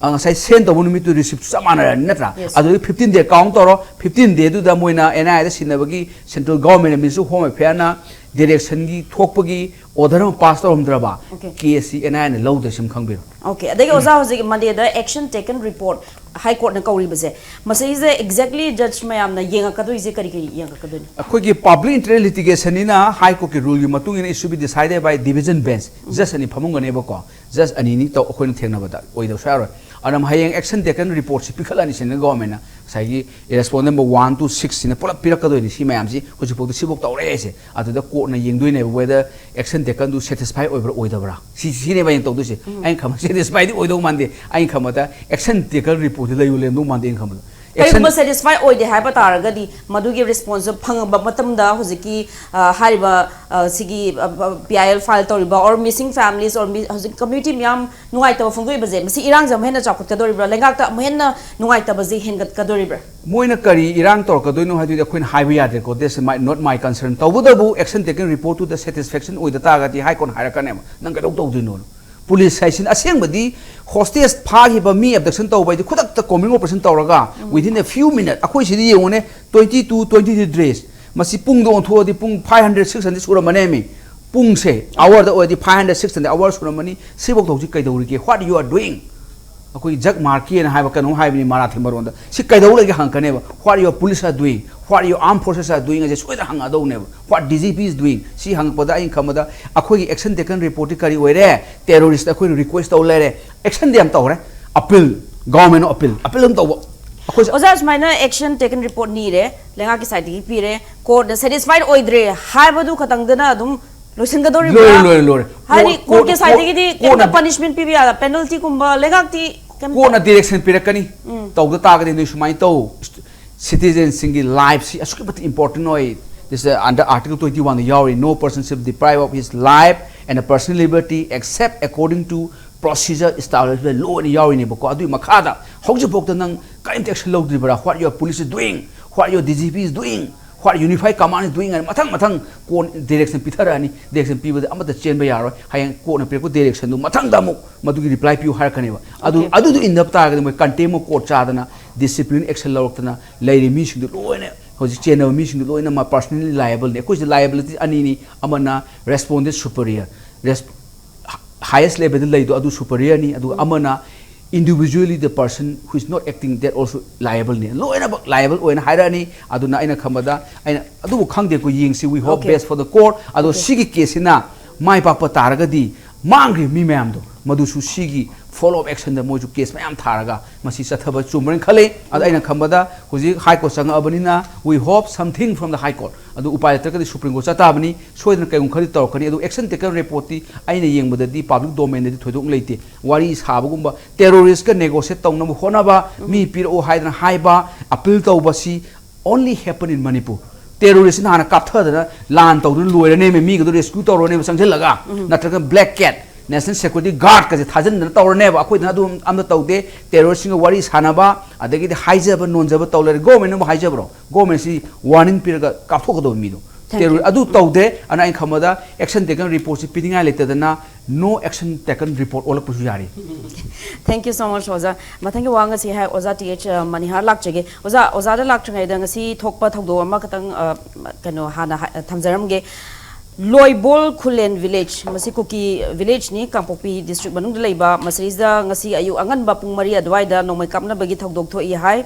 ꯑ, ꯉꯁꯥꯏ ꯁꯦꯟ ꯇꯧꯕ ꯅꯨꯃꯤꯠꯇꯨ ꯔꯤꯁꯤꯞ ꯆꯞ ꯃꯥꯟꯅꯔꯅꯤ ꯅꯠꯇ꯭ꯔꯥ? Yes. ꯑꯗꯨꯗꯒꯤ fifteen day count ꯇꯧꯔꯣ, fifteen dayꯗꯨꯗ ꯃꯣꯏꯅ ꯑꯦꯟ ꯑꯥꯏ ꯑꯦꯗ ꯁꯤꯟꯅꯕꯒꯤ central government ministry of home ꯑꯦꯐꯤꯌꯔꯅ ꯗꯤꯔꯦꯛꯁꯟꯒꯤ ꯊꯣꯛꯄꯒꯤ ꯑꯣꯔꯗꯔ ꯑꯃ ꯄꯥꯁ ꯇꯧꯔꯝꯗ꯭ꯔꯕ, Okay. ꯀꯦꯁꯁꯤ ꯑꯦꯟ ꯑꯥꯏ ꯑꯦꯅ ꯂꯧꯗ꯭ꯔꯦ ꯁꯤꯃ ꯈꯪꯕꯤꯔꯣ꯫ Okay, ꯑꯗꯒꯤ ꯑꯣꯖꯥ ꯍꯧꯖꯤꯛ ꯃꯟꯗꯦꯗ action taken report ꯍꯥꯏ ꯀꯣꯔꯠꯅ ꯀꯧꯔꯤꯕꯁꯦ, ꯃꯁꯤꯁꯦ exactly ꯖꯖ ꯃꯌꯥꯝꯅ ꯌꯦꯡꯉꯛꯀꯗꯣꯏꯁꯦ ꯀꯔꯤ ꯀꯔꯤ ꯌꯦꯡꯉꯛꯀꯗꯣꯏꯅꯣ? ꯑꯩꯈꯣꯏꯒꯤ ꯄꯕ꯭ꯂꯤꯛ ꯏꯟꯇꯔꯦꯁ ꯂꯤꯇꯤꯒꯦꯁꯟꯅꯤꯅ ꯍꯥꯏ ꯀꯣꯔꯠꯀꯤ ꯔꯨꯜꯒꯤ ꯃꯇꯨꯡ ꯏꯟꯅ it should be decided by division bench, just ꯑꯅꯤ ꯐꯝꯃꯝꯒꯅꯦꯕꯀꯣ꯫ ꯖꯁ ꯑꯅꯤꯅꯤ ꯇꯧ-, ꯑꯩꯈꯣꯏꯅ ꯊꯦꯡꯅꯕꯗ ꯑꯣꯏꯗꯕꯁꯨ ꯌꯥꯔꯣꯏ꯫ ꯑꯗꯨꯅ ꯍꯌꯦꯡ action taken reportꯁꯤ ꯄꯤꯈꯠꯂꯅꯤ ꯁꯦꯟꯇ꯭ꯔꯦꯜ ꯒꯣꯔꯃꯦꯟꯅ꯫ ꯉꯁꯥꯏꯒꯤ ꯔꯦꯁꯄꯣꯟꯁ ꯅꯝꯕꯔ ꯋꯥꯟ ꯇꯨ ꯁꯤꯛꯁꯁꯤꯅ ꯄꯨꯂꯞ ꯄꯤꯔꯛꯀꯗꯣꯏꯅꯤ꯫ ꯁꯤ ꯃꯌꯥꯝꯁꯤ ꯍꯧꯖꯤꯛꯐꯥꯎꯗ ꯁꯤꯐꯥꯎ ꯇꯧꯔꯛꯑꯦꯁꯦ꯫ ꯑꯗꯨꯗ ꯀꯣꯔꯠꯅ ꯌꯦꯡꯗꯣꯏꯅꯦꯕ whether action takenꯗꯨ satisfy ꯑꯣꯏꯕ꯭ꯔꯥ ꯑꯣꯏꯗꯕ꯭ꯔꯥ, ꯁꯤ, ꯁꯤꯅꯦꯕ ꯑꯩꯅ ꯇꯧꯗꯣꯏꯁꯦ꯫ ꯑꯩꯅ ꯈꯟꯕ satisfyꯗꯤ ꯑꯣꯏꯗꯧ ꯃꯥꯟꯗꯦ꯫ ꯑꯩꯅ ꯈꯟꯕꯗ action taken reportꯇꯤ ꯂꯩꯕ ꯂꯩꯔꯝꯗꯧ ꯃꯥꯟꯗꯦ ꯑꯩꯅ ꯈꯟꯕꯗ꯫ Action ꯀꯔꯤꯒꯨꯝꯕ satisfy ꯑꯣꯏꯗꯦ ꯍꯥꯏꯕ ꯇꯥꯔꯒꯗꯤ, ꯃꯗꯨꯒꯤ ꯔꯦꯁꯄꯣꯟꯁꯇꯣ ꯐꯪꯉꯕ ꯃꯇꯝꯗ ꯍꯧꯖꯤꯛꯀꯤ, ꯑ, ꯍꯥꯏꯔꯤꯕ, ꯑ, ꯁꯤꯒꯤ, ꯑ, ꯑ, P I L file ꯇꯧꯔꯤꯕ or missing families or mi-, ꯍꯧꯖꯤꯛ community ꯃꯌꯥꯝ ꯅꯨꯡꯉꯥꯏꯇꯕ ꯐꯣꯡꯗꯣꯛꯏꯕꯁꯦ, ꯃꯁꯤ ꯏꯔꯥꯡꯁꯦ ꯑꯃꯨꯛ ꯍꯦꯟꯅ ꯆꯥꯎꯈꯠꯀꯗꯧꯔꯤꯕ꯭ꯔꯥ, ꯂꯩꯉꯥꯛꯇ ꯑꯃꯨꯛ ꯍꯦꯟꯅ ꯅꯨꯡꯉꯥꯏꯇꯕꯁꯦ ꯍꯦꯟꯒꯠꯀꯗꯧꯔꯤꯕ꯭ꯔꯥ? ꯃꯣꯏꯅ ꯀꯔꯤ ꯏꯔꯥꯡ ꯇꯧꯔꯛꯀꯗꯣꯏꯅꯣ ꯍꯥꯏꯗꯨꯗꯤ ꯑꯩꯈꯣꯏꯅ ꯍꯥꯏꯕ ꯌꯥꯗ꯭ꯔꯦꯀꯣ꯫ That's my, not my concern꯫ ꯇꯧꯕꯇꯕꯨ action taken reportꯇꯨꯗ satisfaction ꯑꯣꯏꯗ ꯇꯥꯔꯒꯗꯤ ꯍꯥꯏ ꯀꯣꯔꯠꯅ ꯍꯥꯏꯔꯛꯀꯅꯦꯕ, "ꯅꯪ ꯀꯩꯗꯧ ꯇꯧꯗꯣꯏꯅꯣꯅ?" ꯄꯨꯂꯤꯁ ꯍꯥꯏꯁꯤꯅ ꯑꯁꯦꯡꯕꯗꯤ ꯍꯣꯁꯇꯦꯖ ꯐꯥꯈꯤꯕ ꯃꯤ ꯑꯦꯕꯗꯛꯁꯟ ꯇꯧꯕ ꯍꯥꯏꯗꯤ ꯈꯨꯗꯛꯇ ꯀꯣꯝꯕꯤꯡ ꯑꯣꯄꯔꯦꯁꯟ ꯇꯧꯔꯒ within a few minute, ꯑꯩꯈꯣꯏ ꯁꯤꯗ ꯌꯦꯡꯉꯨꯅꯦ, twenty two, twenty three dress, ꯃꯁꯤ ꯄꯨꯡꯗ ꯑꯣꯟꯊꯣꯛꯑꯗꯤ ꯄꯨꯡ five hundred, six hundred ꯁꯨꯔꯝꯃꯅꯦꯃꯤ꯫ ꯄꯨꯡꯁꯦ ꯑꯋꯔꯗ ꯑꯣꯏꯔꯗꯤ five hundred, six hundred ꯑꯋꯔ ꯁꯨꯔꯝꯃꯅꯤ꯫ ꯁꯤꯐꯥꯎꯗ ꯍꯧꯖꯤꯛ ꯀꯩꯗꯧꯔꯤꯒꯦ? What you are doing? ꯑꯩꯈꯣꯏꯒꯤ ꯖꯛ ꯃꯥꯔꯀꯤꯅ ꯍꯥꯏꯕ ꯀꯩꯅꯣꯝ ꯍꯥꯏꯕꯅꯤ ꯃꯔꯥꯊꯤ ꯃꯔꯣꯟꯗ꯫ ꯁꯤ ꯀꯩꯗꯧ ꯂꯩꯒꯦ ꯍꯪꯉꯛꯀꯅꯦꯕ꯫ What your police are doing, what your armed forces are doing ꯍꯥꯏꯁꯦ ꯁꯣꯏꯗꯅ ꯍꯪꯉꯛꯑꯗꯧꯅꯦꯕ꯫ What D G P is doing ꯁꯤ ꯍꯪꯉꯛꯄꯗ ꯑꯩꯅ ꯈꯟꯕꯗ ꯑꯩꯈꯣꯏꯒꯤ action taken reportꯇꯤ ꯀꯔꯤ ꯑꯣꯏꯔꯦ? Terrorist ꯑꯩꯈꯣꯏꯅ request ꯇꯧ ꯂꯩꯔꯦ꯫ Actionꯗꯤ ꯌꯥꯝ ꯇꯧꯔꯦ꯫ Appeal, government of appeal, appeal ꯑꯗꯨꯝ ꯇꯧꯕ꯫ ꯑꯩꯈꯣꯏꯁꯦ ꯑꯣꯖꯥ, ꯁꯨꯃꯥꯏꯅ action taken report ꯅꯤꯔꯦ, ꯂꯩꯉꯥꯛꯀꯤ sideꯇꯒꯤ ꯄꯤꯔꯦ, courtꯅ satisfied ꯑꯣꯏꯗ꯭ꯔꯦ ꯍꯥꯏꯕꯗꯨ ꯈꯛꯇꯪꯗꯅ ꯑꯗꯨꯝ ꯂꯣꯏꯁꯤꯟꯒꯗꯧꯔꯤꯕ꯭ꯔꯥ? ꯂꯣꯏꯔꯦ, ꯂꯣꯏꯔꯦ, ꯂꯣꯏꯔꯦ꯫ ꯍꯥꯏꯗꯤ court, courtꯀꯤ court, sideꯇꯒꯤꯗꯤ courtꯅ ꯀꯩꯝꯇ punishment ꯄꯤꯕ ꯌꯥꯗ, penaltyꯒꯨꯝꯕ ꯂꯩꯉꯥꯛꯇꯤ ꯀꯩꯝꯇ? Courtꯅ direction ꯄꯤꯔꯛꯀꯅꯤ꯫ ꯇꯧꯗ ꯇꯥꯔꯒꯗꯤ ꯅꯣꯏ ꯁꯨꯃꯥꯏꯅ ꯇꯧ꯫ Citizenꯁꯤꯡꯒꯤ lifeꯁꯤ ꯑꯁꯨꯛꯀꯤ ꯃꯇꯤꯛ important ꯑꯣꯏ꯫ This is under Article twenty oneꯗ ꯌꯥꯎꯔꯤ, "No person shall be deprived of his life and personal liberty except according to procedure established by law" ꯍꯥꯏꯅ ꯌꯥꯎꯔꯤꯅꯦꯕꯀꯣ꯫ ꯑꯗꯨꯒꯤ ꯃꯈꯥꯗ ꯍꯧꯖꯤꯛꯐꯥꯎꯗ ꯅꯪ ꯀꯔꯤꯝꯇ action ꯂꯧꯗ꯭ꯔꯤꯕ꯭ꯔꯥ? What your police is doing, what your D G P is doing, what unified command is doing ꯍꯥꯏꯅ ꯃꯊꯪ ꯃꯊꯪ court direction ꯄꯤꯊꯔꯛꯑꯅꯤ꯫ Direction ꯄꯤꯕꯗ ꯑꯃꯠꯇ ꯆꯦꯟꯕ ꯌꯥꯔꯣꯏ꯫ ꯍꯌꯦꯡ courtꯅ ꯄꯤꯔꯛꯄ directionꯗꯨ ꯃꯊꯪꯗ ꯑꯃꯨꯛ ꯃꯗꯨꯒꯤ reply ꯄꯤꯌꯨ ꯍꯥꯏꯔꯛꯀꯅꯦꯕ꯫ ꯑꯗꯨ, okay, ꯑꯗꯨꯗꯨ ꯏꯟꯗꯕ ꯇꯥꯔꯒꯗꯤ ꯃꯣꯏ contempt of court ꯆꯥꯗꯅ discipline action ꯂꯧꯔꯛꯇꯅ ꯂꯩꯔꯤ ꯃꯤꯁꯤꯡꯗꯨ ꯂꯣꯏꯅ, ꯍꯧꯖꯤꯛ ꯆꯦꯟꯅꯕ ꯃꯤꯁꯤꯡꯗꯨ ꯂꯣꯏꯅ ꯃꯥ personally liableꯅꯤ꯫ ꯑꯩꯈꯣꯏꯁꯦ liability ꯑꯅꯤꯅꯤ, ꯑꯃꯅ respondent superior, res-, highest levelꯗ ꯂꯩꯗꯣ ꯑꯗꯨ superiorꯅꯤ, ꯑꯗꯨꯒ ꯑꯃꯅ individually the person who is not acting, that also liableꯅꯤ꯫ ꯂꯣꯏꯅꯃꯛ liable ꯑꯣꯏꯅ ꯍꯥꯏꯔꯛꯑꯅꯤ꯫ ꯑꯗꯨꯅ ꯑꯩꯅ ꯈꯟꯕꯗ ꯑꯩꯅ ꯑꯗꯨꯕꯨ ꯈꯪꯗꯦꯀꯣ, ꯌꯦꯡꯁꯤ, we hope, okay, best for the court꯫ ꯑꯗꯣ, okay, ꯁꯤꯒꯤ caseꯁꯤꯅ ꯃꯥꯏ ꯄꯥꯛꯄ ꯇꯥꯔꯒꯗꯤ ꯃꯥꯡꯈ꯭ꯔꯤꯕ ꯃꯤ ꯃꯌꯥꯝꯗꯣ ꯃꯗꯨꯁꯨ ꯁꯤꯒꯤ follow up actionꯗ ꯃꯣꯏꯁꯨ case ꯃꯌꯥꯝ ꯊꯥꯔꯒ ꯃꯁꯤ ꯆꯠꯊꯕ ꯆꯨꯝꯕ꯭ꯔꯅ ꯈꯜꯂꯤ꯫ ꯑꯗ ꯑꯩꯅ ꯈꯟꯕꯗ ꯍꯧꯖꯤꯛ High Court ꯆꯪꯉꯛꯑꯕꯅꯤꯅ we hope something from the High Court꯫ ꯑꯗꯨ ꯎꯄꯥꯏ ꯂꯩꯇ꯭ꯔꯒꯗꯤ Supreme Court ꯆꯠꯇꯥꯕꯅꯤ꯫ ꯁꯣꯏꯗꯅ ꯀꯩꯒꯨꯝꯕ ꯈꯔꯗꯤ ꯇꯧꯔꯛꯀꯅꯤ꯫ ꯑꯗꯨ action taken reportꯇꯤ ꯑꯩꯅ ꯌꯦꯡꯕꯗꯗꯤ public domainꯗꯗꯤ ꯊꯣꯏꯗꯣꯛꯅ ꯂꯩꯇꯦ꯫ ꯋꯥꯔꯤ ꯁꯥꯕꯒꯨꯝꯕ, terroristꯀ negotiate ꯇꯧꯅꯕ ꯍꯣꯠꯅꯕ, ꯃꯤ ꯄꯤꯔꯛꯑꯣ ꯍꯥꯏꯗꯅ ꯍꯥꯏꯕ, appeal ꯇꯧꯕꯁꯤ only happen in Manipur꯫ Terroristꯅ ꯍꯥꯟꯅ ꯀꯥꯞꯊꯗꯅ ꯂꯥꯟ ꯇꯧꯗꯨꯅ ꯂꯣꯏꯔꯅꯦꯃꯦ, ꯃꯤꯒꯗꯣ rescue ꯇꯧꯔꯅꯦꯕ ꯆꯪꯁꯤꯜꯂꯒ, ꯅꯠꯇ꯭ꯔꯒ black cat, national security guardꯀꯁꯦ ꯊꯥꯖꯤꯟꯗꯅ ꯇꯧꯔꯅꯦꯕ꯫ ꯑꯩꯈꯣꯏꯗꯅ ꯑꯗꯨꯝ ꯑꯝꯇ ꯇꯧꯗꯦ꯫ Terroristꯁꯤꯡꯒ ꯋꯥꯔꯤ ꯁꯥꯟꯅꯕ, ꯑꯗꯒꯤꯗꯤ ꯍꯥꯏꯖꯕ ꯅꯣꯟꯖꯕ ꯇꯧ ꯂꯩꯔꯦ꯫ Governmentꯅꯕꯨ ꯍꯥꯏꯖꯕ꯭ꯔꯣ? Governmentꯁꯤ warning ꯄꯤꯔꯒ ꯀꯥꯞꯊꯣꯛꯀꯗꯧꯕ ꯃꯤꯗꯣ꯫ Terror ꯑꯗꯨ ꯇꯧꯗꯦ꯫ ꯑꯗꯨꯅ ꯑꯩꯅ ꯈꯟꯕꯗ action taken reportꯁꯤ ꯄꯤꯅꯤꯡꯉꯥꯏ ꯂꯩꯇꯗꯅ no action taken report ꯑꯣꯜꯂꯛꯄꯁꯨ ꯌꯥꯔꯤ꯫ Thank you so much ꯑꯣꯖꯥ꯫ ꯃꯊꯪꯒꯤ ꯋꯥ ꯉꯁꯤ ꯍꯥꯏ ꯑꯣꯖꯥ ꯇꯤ ꯑꯩꯆ ꯃꯅꯤꯍꯥꯔ ꯂꯥꯛꯆꯒꯦ꯫ ꯑꯣꯖꯥ, ꯑꯣꯖꯥꯗ ꯂꯥꯛꯇ꯭ꯔꯤꯉꯩꯗ ꯉꯁꯤ ꯊꯣꯛꯄ ꯊꯧꯗꯣꯛ ꯑꯃꯈꯛꯇꯪ ꯑ, ꯀꯩꯅꯣ ꯍꯥꯟꯅ ꯍꯥꯏ- ꯊꯝꯖꯔꯝꯒꯦ꯫ ꯂꯣꯏꯕꯣꯜ ꯈꯨꯂꯦꯟ ꯚꯤꯂꯦꯖ, ꯃꯁꯤ ꯀꯨꯀꯤ ꯚꯤꯂꯦꯖꯅꯤ, ꯀꯥꯡꯄꯣꯛꯄꯤ ꯗꯤꯁꯇ꯭ꯔꯤꯛ ꯃꯅꯨꯡꯗ ꯂꯩꯕ꯫ ꯃꯁꯤꯗꯩꯁꯤꯗ ꯉꯁꯤ ꯑꯌꯨꯛ ꯑꯉꯟꯕ ꯄꯨꯡ ꯃꯔꯤ ꯑꯗꯨꯋꯥꯏꯗ ꯅꯣꯡꯃꯩ ꯀꯥꯞꯅꯕꯒꯤ ꯊꯧꯗꯣꯛ ꯊꯣꯛꯏ ꯍꯥꯏ꯫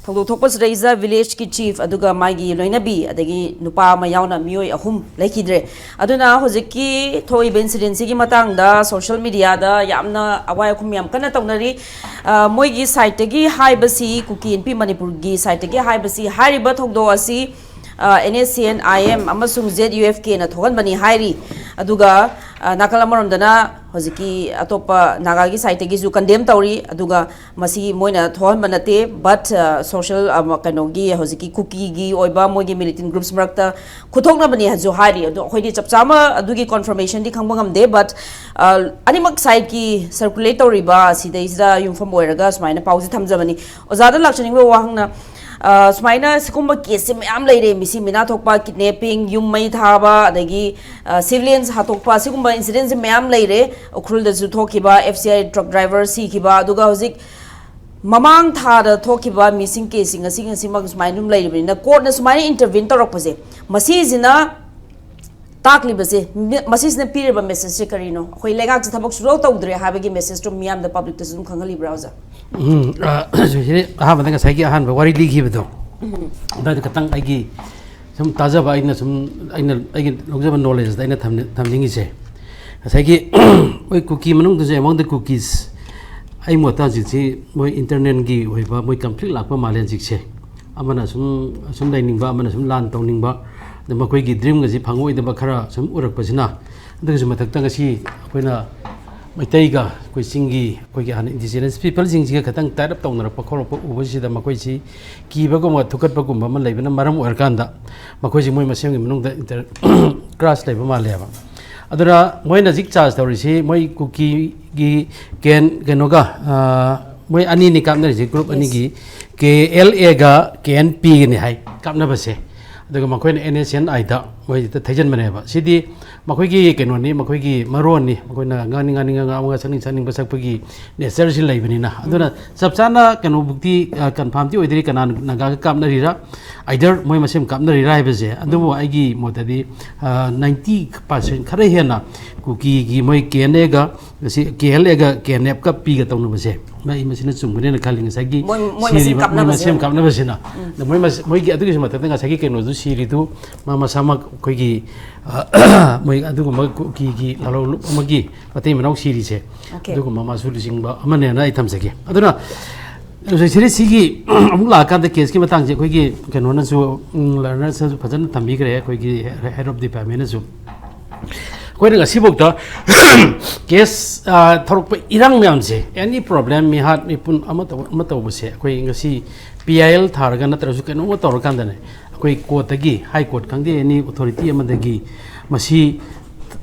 ꯊꯧꯗꯣꯛ ꯊꯣꯛꯄꯁꯤꯗꯩꯁꯤꯗ ꯚꯤꯂꯦꯖꯀꯤ ꯆꯤꯐ ꯑꯗꯨꯒ ꯃꯥꯒꯤ ꯂꯣꯏꯅꯕꯤ ꯑꯗꯒꯤ ꯅꯨꯄꯥ ꯑꯃ ꯌꯥꯎꯅ ꯃꯤꯑꯣꯏ ꯑꯍꯨꯝ ꯂꯩꯈꯤꯗ꯭ꯔꯦ꯫ ꯑꯗꯨꯅ ꯍꯧꯖꯤꯛꯀꯤ ꯊꯣꯛꯏꯕ ꯏꯟꯁꯤꯗꯦꯟꯁꯤꯒꯤ ꯃꯇꯥꯡꯗ ꯁꯣꯁꯤꯌꯦꯜ ꯃꯤꯗꯤꯌꯥꯗ ꯌꯥꯝꯅ ꯑꯋꯥꯏ ꯑꯈꯨꯝ ꯌꯥꯝ ꯀꯟꯅ ꯇꯧꯅꯔꯤ꯫ ꯑ, ꯃꯣꯏꯒꯤ ꯁꯥꯏꯠꯇꯒꯤ ꯍꯥꯏꯕꯁꯤ, ꯀꯨꯀꯤ ꯏꯟꯄꯤ ꯃꯅꯤꯄꯨꯔꯒꯤ ꯁꯥꯏꯠꯇꯒꯤ ꯍꯥꯏꯕꯁꯤ, ꯍꯥꯏꯔꯤꯕ ꯊꯧꯗꯣꯛ ꯑꯁꯤ N S C N I M ꯑꯃꯁꯨꯡ ꯖꯦꯠ ꯌꯨ ꯑꯦꯐ ꯀꯦꯅ ꯊꯣꯛꯍꯟꯕꯅꯤ ꯍꯥꯏꯔꯤ꯫ ꯑꯗꯨꯒ ꯑ, ꯅꯥꯀꯜ ꯑꯃꯔꯣꯝꯗꯅ ꯍꯧꯖꯤꯛꯀꯤ ꯑꯇꯣꯞꯄ ꯅꯥꯒꯥꯒꯤ ꯁꯥꯏꯠꯇꯒꯤꯁꯨ ꯀꯟꯗꯦꯝ ꯇꯧꯔꯤ꯫ ꯑꯗꯨꯒ ꯃꯁꯤ ꯃꯣꯏꯅ ꯊꯣꯛꯍꯟꯕ ꯅꯠꯇꯦ, ꯕꯠ ꯁꯣꯁꯤꯌꯦꯜ ꯀꯩꯅꯣꯒꯤ ꯍꯧꯖꯤꯛꯀꯤ ꯀꯨꯀꯤꯒꯤ ꯑꯣꯏꯕ ꯃꯣꯏꯒꯤ ꯃꯤꯂꯤꯇꯦꯟ ꯒ꯭ꯔꯨꯞꯁ ꯃꯔꯛꯇ ꯈꯨꯊꯣꯛꯅꯕꯅꯤ ꯍꯥꯏꯁꯨ ꯍꯥꯏꯔꯤ꯫ ꯑꯗꯣ ꯑꯩꯈꯣꯏꯗꯤ ꯆꯞ ꯆꯥꯕ ꯑꯗꯨꯒꯤ ꯀꯣꯟꯐꯔꯃꯦꯁꯟꯗꯤ ꯈꯪꯕ ꯉꯝꯗꯦ, ꯕꯠ ꯑꯅꯤꯃꯛ ꯁꯥꯏꯠꯀꯤ ꯁꯔꯀꯨꯂꯦꯠ ꯇꯧꯔꯤꯕ ꯑꯁꯤꯗꯩꯁꯤꯗ ꯌꯨꯝꯐꯝ ꯑꯣꯏꯔꯒ ꯁꯨꯃꯥꯏꯅ ꯄꯥꯎꯁꯦ ꯊꯝꯖꯕꯅꯤ꯫ ꯑꯣꯖꯥꯗ ꯂꯥꯛꯆꯅꯤꯡꯕ ꯋꯥꯍꯪꯅ, ꯑ, ꯁꯨꯃꯥꯏꯅ ꯁꯤꯒꯨꯝꯕ ꯀꯦꯁꯁꯦ ꯃꯌꯥꯝ ꯂꯩꯔꯦ, ꯃꯤꯁꯤ ꯃꯤꯅꯥ ꯊꯣꯛꯄ, ꯀꯤꯗꯅꯦꯄꯤꯡ, ꯌꯨꯝ ꯃꯩ ꯊꯥꯕ, ꯑꯗꯒꯤ ꯁꯤꯚꯤꯂꯤꯌꯟꯁ ꯍꯥꯠꯇꯣꯛꯄ, ꯁꯤꯒꯨꯝꯕ ꯏꯟꯁꯤꯗꯦꯟꯁꯦ ꯃꯌꯥꯝ ꯂꯩꯔꯦ꯫ ꯎꯈ꯭ꯔꯨꯜꯗꯁꯨ ꯊꯣꯛꯈꯤꯕ, F C I truck driver ꯁꯤꯈꯤꯕ, ꯑꯗꯨꯒ ꯍꯧꯖꯤꯛ ꯃꯃꯥꯡ ꯊꯥꯗ ꯊꯣꯛꯈꯤꯕ ꯃꯤꯁꯤꯡ ꯀꯦꯁꯁꯤꯡ ꯉꯁꯤ ꯉꯁꯤꯃꯛ ꯁꯨꯃꯥꯏꯅ ꯑꯗꯨꯝ ꯂꯩꯔꯤꯕꯅꯤꯅ, ꯀꯣꯔꯠꯅ ꯁꯨꯃꯥꯏꯅ ꯏꯟꯇꯔꯚꯤꯟ ꯇꯧꯔꯛꯄꯁꯦ, ꯃꯁꯤꯁꯤꯅ ꯇꯥꯛꯂꯤꯕꯁꯦ, ꯃꯤ- ꯃꯁꯤꯁꯤꯅ ꯄꯤꯔꯤꯕ ꯃꯦꯁꯦꯖꯁꯦ ꯀꯔꯤꯅꯣ? ꯑꯩꯈꯣꯏ ꯂꯩꯉꯥꯛꯁꯦ ꯊꯕꯛ ꯁꯨꯡꯇꯧ ꯇꯧꯗ꯭ꯔꯦ ꯍꯥꯏꯕꯒꯤ ꯃꯦꯁꯦꯖꯇꯣ ꯃꯤꯌꯥꯝꯗ, ꯄꯕ꯭ꯂꯤꯛꯇꯁꯨ ꯑꯗꯨꯝ ꯈꯪꯍꯜꯂꯤꯕ꯭ꯔꯥ, ꯑꯣꯖꯥ? ꯎꯝ, ꯑ, ꯁꯤꯗꯤ ꯑꯍꯥꯟꯕꯗ ꯉꯁꯥꯏꯒꯤ ꯑꯍꯥꯟꯕ ꯋꯥꯔꯤ ꯂꯤꯈꯤꯕꯗꯣ, ꯑꯗꯨꯗ ꯈꯤꯇꯪ ꯑꯩꯒꯤ ꯁꯨꯝ ꯇꯥꯖꯕ, ꯑꯩꯅ ꯁꯨꯝ, ꯑꯩꯅ ꯑꯩꯒꯤ ꯂꯧꯖꯕ ꯅꯣꯂꯦꯖꯇ ꯑꯩꯅ ꯊꯝꯅꯤ- ꯊꯝꯅꯤꯡꯉꯤꯁꯦ, ꯉꯁꯥꯏꯒꯤ ꯃꯣꯏ ꯀꯨꯀꯤ ꯃꯅꯨꯡꯗꯁꯨ, among the Kukis, ꯑꯩ ꯃꯣꯠꯇ ꯍꯧꯖꯤꯛꯁꯤ ꯃꯣꯏ ꯏꯟꯇꯔꯅꯦꯜꯒꯤ ꯑꯣꯏꯕ ꯃꯣꯏ ꯀꯟꯐ꯭ꯂꯤꯛ ꯂꯥꯛꯄ ꯃꯥꯜꯂꯦ ꯍꯧꯖꯤꯛꯁꯦ꯫ ꯑꯃꯅ ꯁꯨꯝ ꯁꯨꯝ ꯂꯩꯅꯤꯡꯕ, ꯑꯃꯅ ꯁꯨꯝ ꯂꯥꯟ ꯇꯧꯅꯤꯡꯕ, ꯑꯗ ꯃꯈꯣꯏꯒꯤ ꯗ꯭ꯔꯤꯝꯒꯁꯤ ꯐꯪꯉꯣꯏꯗꯕ ꯈꯔ ꯁꯨꯝ ꯎꯔꯛꯄꯁꯤꯅ, ꯑꯗꯨꯒꯤꯁꯨ ꯃꯊꯛꯇ ꯉꯁꯤ ꯑꯩꯈꯣꯏꯅ ꯃꯩꯇꯩꯒ ꯑꯩꯈꯣꯏ ꯆꯤꯡꯒꯤ, ꯑꯩꯈꯣꯏꯒꯤ ꯍꯥꯟꯅ ꯏꯟꯗꯤꯖꯤꯅꯁ ꯄꯤꯄꯜꯁꯤꯡꯁꯤꯒ ꯈꯤꯇꯪ ꯇꯥꯏꯠ ꯑꯞ ꯇꯧꯅꯔꯛꯄ ꯈꯣꯠꯂꯛꯄ ꯎꯕꯁꯤꯗ ꯃꯈꯣꯏꯁꯤ ꯀꯤꯕꯒꯨꯝꯕ ꯊꯨꯀꯠꯄꯒꯨꯝꯕ ꯑꯃ ꯂꯩꯕꯅ ꯃꯔꯝ ꯑꯣꯏꯔꯀꯥꯟꯗ, ꯃꯈꯣꯏꯁꯤ ꯃꯣꯏ ꯃꯁꯦꯟꯒꯤ ꯃꯅꯨꯡꯗ ꯏꯟꯇꯔ ꯀ꯭ꯔꯥꯁ ꯂꯩꯕ ꯃꯥꯜꯂꯦꯕ꯫ ꯑꯗꯨꯅ ꯃꯣꯏꯅ ꯍꯧꯖꯤꯛ ꯆꯥꯔꯖ ꯇꯧꯔꯤꯁꯤ ꯃꯣꯏ ꯀꯨꯀꯤꯒꯤ ꯀꯦꯟ ꯀꯩꯅꯣꯒ, ꯑ, ꯃꯣꯏ ꯑꯅꯤꯅꯤ ꯀꯥꯞꯅꯔꯤꯁꯤ, ꯒ꯭ꯔꯨꯞ ꯑꯅꯤꯒꯤ, ꯀꯦ ꯑꯦꯜ ꯑꯦꯒ ꯀꯦ ꯑꯦꯟ ꯄꯤꯒꯅꯤ ꯍꯥꯏ ꯀꯥꯞꯅꯕꯁꯦ꯫ ꯑꯗꯨꯒ ꯃꯈꯣꯏꯅ ꯑꯦꯟ ꯑꯦꯁ ꯑꯦꯟ ꯑꯥꯏꯗ ꯃꯣꯏꯁꯤꯗ ꯊꯩꯖꯤꯟꯕꯅꯦꯕ꯫ ꯁꯤꯗꯤ ꯃꯈꯣꯏꯒꯤ ꯀꯩꯅꯣꯅꯤ, ꯃꯈꯣꯏꯒꯤ ꯃꯔꯣꯟꯅꯤ, ꯃꯈꯣꯏꯅ ꯉꯥꯡꯅꯤꯡ ꯉꯥꯡꯅꯤꯡ ꯉꯥꯡꯕ, ꯁꯛꯅꯤꯡ ꯁꯛꯅꯤꯡꯕ ꯁꯛꯄꯒꯤ ꯅꯦꯆꯔꯁꯤ ꯂꯩꯕꯅꯤꯅ꯫ ꯑꯗꯨꯅ ꯆꯞ ꯆꯥꯅ ꯀꯩꯅꯣꯕꯨꯛꯇꯤ ꯀꯟꯐꯥꯔꯝꯗꯤ ꯑꯣꯏꯗ꯭ꯔꯤ, ꯀꯅꯥ ꯅꯥꯒꯥꯒ ꯀꯥꯞꯅꯔꯤꯔꯥ, ꯑꯥꯏꯗꯔ ꯃꯣꯏ ꯃꯁꯦꯟ ꯀꯥꯞꯅꯔꯤꯔꯥ ꯍꯥꯏꯕꯁꯦ꯫ ꯑꯗꯨꯕꯨ ꯑꯩꯒꯤ ꯃꯣꯠꯇꯗꯤ ꯅꯥꯏꯟꯇꯤ ꯄꯥꯔꯁꯦꯟ ꯈꯔ ꯍꯦꯟꯅ ꯀꯨꯀꯤꯒꯤ ꯃꯣꯏ ꯀꯦ ꯑꯦꯟ ꯑꯦꯒ, ꯀꯦ ꯑꯦꯜ ꯑꯦꯒ ꯀꯦ ꯑꯦꯟ ꯑꯦꯐꯀ ꯄꯤꯒ ꯇꯧꯅꯕꯁꯦ, ꯑꯩ ꯃꯁꯤꯅ ꯆꯨꯝꯒꯅꯦꯅ ꯈꯜꯂꯤ꯫ ꯉꯁꯥꯏꯒꯤ ꯃꯣꯏ ꯃꯣꯏ ꯃꯁꯦꯟ ꯁꯤꯔꯤꯕ ꯃꯣꯏ ꯀꯥꯞꯅꯕꯁꯦ꯫ ꯃꯁꯦꯟ ꯀꯥꯞꯅꯕꯁꯤꯅ꯫ ꯑꯗ ꯃꯣꯏ ꯃꯁ-, ꯃꯣꯏꯒꯤ ꯑꯗꯨꯒꯤꯁꯨ ꯃꯊꯛꯇ ꯉꯁꯥꯏꯒꯤ ꯀꯩꯅꯣꯗꯨ ꯁꯤꯔꯤꯗꯨ ꯃꯥ ꯃꯁꯥꯃꯛ ꯑꯩꯈꯣꯏꯒꯤ ꯃꯣꯏ ꯑꯗꯨꯒꯨꯝꯕ ꯀꯨꯀꯤꯒꯤ ꯂꯥꯂꯣꯡ ꯑꯃꯒꯤ ꯃꯇꯩ ꯃꯅꯥꯎ ꯁꯤꯔꯤꯁꯦ꯫ ꯑꯣꯀꯦ꯫ ꯑꯗꯨꯒꯨꯝꯕ ꯃꯥꯁꯨ ꯂꯨꯆꯤꯡꯕ ꯑꯃꯅꯦꯅ ꯑꯩ ꯊꯝꯖꯒꯦ꯫ ꯑꯗꯨꯅ ꯍꯧꯖꯤꯛ ꯁꯤꯔꯤ ꯁꯤꯒꯤ ꯑꯃꯨꯛ ꯂꯥꯛꯑꯀꯥꯟꯗ ꯀꯦꯁꯀꯤ ꯃꯇꯥꯡꯁꯦ ꯑꯩꯈꯣꯏꯒꯤ ꯀꯩꯅꯣꯅꯁꯨ, ꯎꯝ, ꯂꯔꯅꯔꯁꯅꯁꯨ ꯐꯖꯅ ꯊꯝꯕꯤꯈ꯭ꯔꯦ, ꯑꯩꯈꯣꯏꯒꯤ ꯍꯦ-, ꯍꯦꯠ ꯑꯣꯐ ꯗꯤꯄꯥꯔꯠꯃꯦꯟꯅꯁꯨ꯫ ꯑꯩꯈꯣꯏꯅ ꯉꯁꯤꯐꯥꯎꯗ ꯀꯦꯁ, ꯑ, ꯊꯣꯔꯛꯄ ꯏꯔꯥꯡ ꯃꯌꯥꯝꯁꯦ, ꯑꯦꯅꯤ ꯄ꯭ꯔꯣꯕ꯭ꯂꯦꯝ, ꯃꯤꯍꯥꯠ ꯃꯤꯄꯨꯟ ꯑꯃ ꯇꯧꯕ, ꯑꯃ ꯇꯧꯕꯁꯦ, ꯑꯩꯈꯣꯏ ꯉꯁꯤ ꯄꯤ ꯑꯥꯏ ꯑꯦꯜ ꯊꯥꯔꯒ ꯅꯠꯇ꯭ꯔꯁꯨ ꯀꯩꯅꯣꯝꯃ ꯇꯧꯔꯀꯥꯟꯗꯅꯦ, ꯑꯩꯈꯣꯏ ꯀꯣꯔꯠꯇꯒꯤ, ꯍꯥꯏ ꯀꯣꯔꯠ ꯈꯪꯗꯦ, ꯑꯦꯅꯤ ꯑꯣꯊꯣꯔꯤꯇꯤ ꯑꯃꯗꯒꯤ ꯃꯁꯤ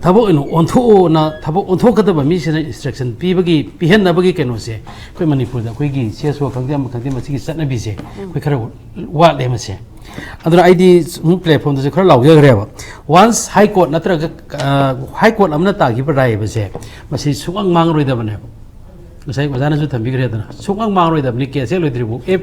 ꯊꯕꯛ ꯑꯣꯏꯅ ꯑꯣꯟꯊꯣꯛꯑꯣꯅ ꯊꯕꯛ ꯑꯣꯟꯊꯣꯛꯀꯗꯕ ꯃꯤꯁꯤꯅ ꯏꯟꯁꯇ꯭ꯔꯛꯁꯟ ꯄꯤꯕꯒꯤ, ꯄꯤꯍꯟꯅꯕꯒꯤ ꯀꯩꯅꯣꯁꯦ ꯑꯩꯈꯣꯏ ꯃꯅꯤꯄꯨꯔꯗ ꯑꯩꯈꯣꯏꯒꯤ ꯁꯤ ꯑꯦꯁ ꯑꯣ ꯈꯪꯗꯦ, ꯑꯃ ꯈꯪꯗꯦ, ꯃꯁꯤꯒꯤ ꯆꯠꯅꯕꯤꯁꯦ ꯑꯩꯈꯣꯏ ꯈꯔ ꯋꯥꯠꯂꯦ ꯃꯁꯦ꯫ ꯑꯗꯨꯅ ꯑꯩꯗꯤ ꯁꯨꯝ ꯄ꯭ꯂꯦꯠꯐꯣꯔꯝꯗꯁꯨ ꯈꯔ ꯂꯥꯎꯖꯈ꯭ꯔꯦꯕ꯫ ꯋꯥꯟꯁ ꯍꯥꯏ ꯀꯣꯔꯠ ꯅꯠꯇ꯭ꯔꯒ, ꯑ, ꯍꯥꯏ ꯀꯣꯔꯠ ꯑꯃꯅ ꯇꯥꯈꯤꯕ ꯔꯥꯏ ꯍꯥꯏꯕꯁꯦ ꯃꯁꯤ ꯁꯨꯡꯃꯥꯡ ꯃꯥꯡꯉꯔꯣꯏꯗꯕꯅꯦꯕ꯫ ꯉꯁꯥꯏ ꯑꯣꯖꯥꯅꯁꯨ ꯊꯝꯕꯤꯈ꯭ꯔꯦꯗꯅ, ꯁꯨꯡꯃꯥꯡ ꯃꯥꯡꯉꯔꯣꯏꯗꯕꯅꯤ ꯀꯦꯁ ꯍꯦꯛ ꯂꯣꯏꯗ꯭ꯔꯤꯕꯨ꯫ ꯑꯦ,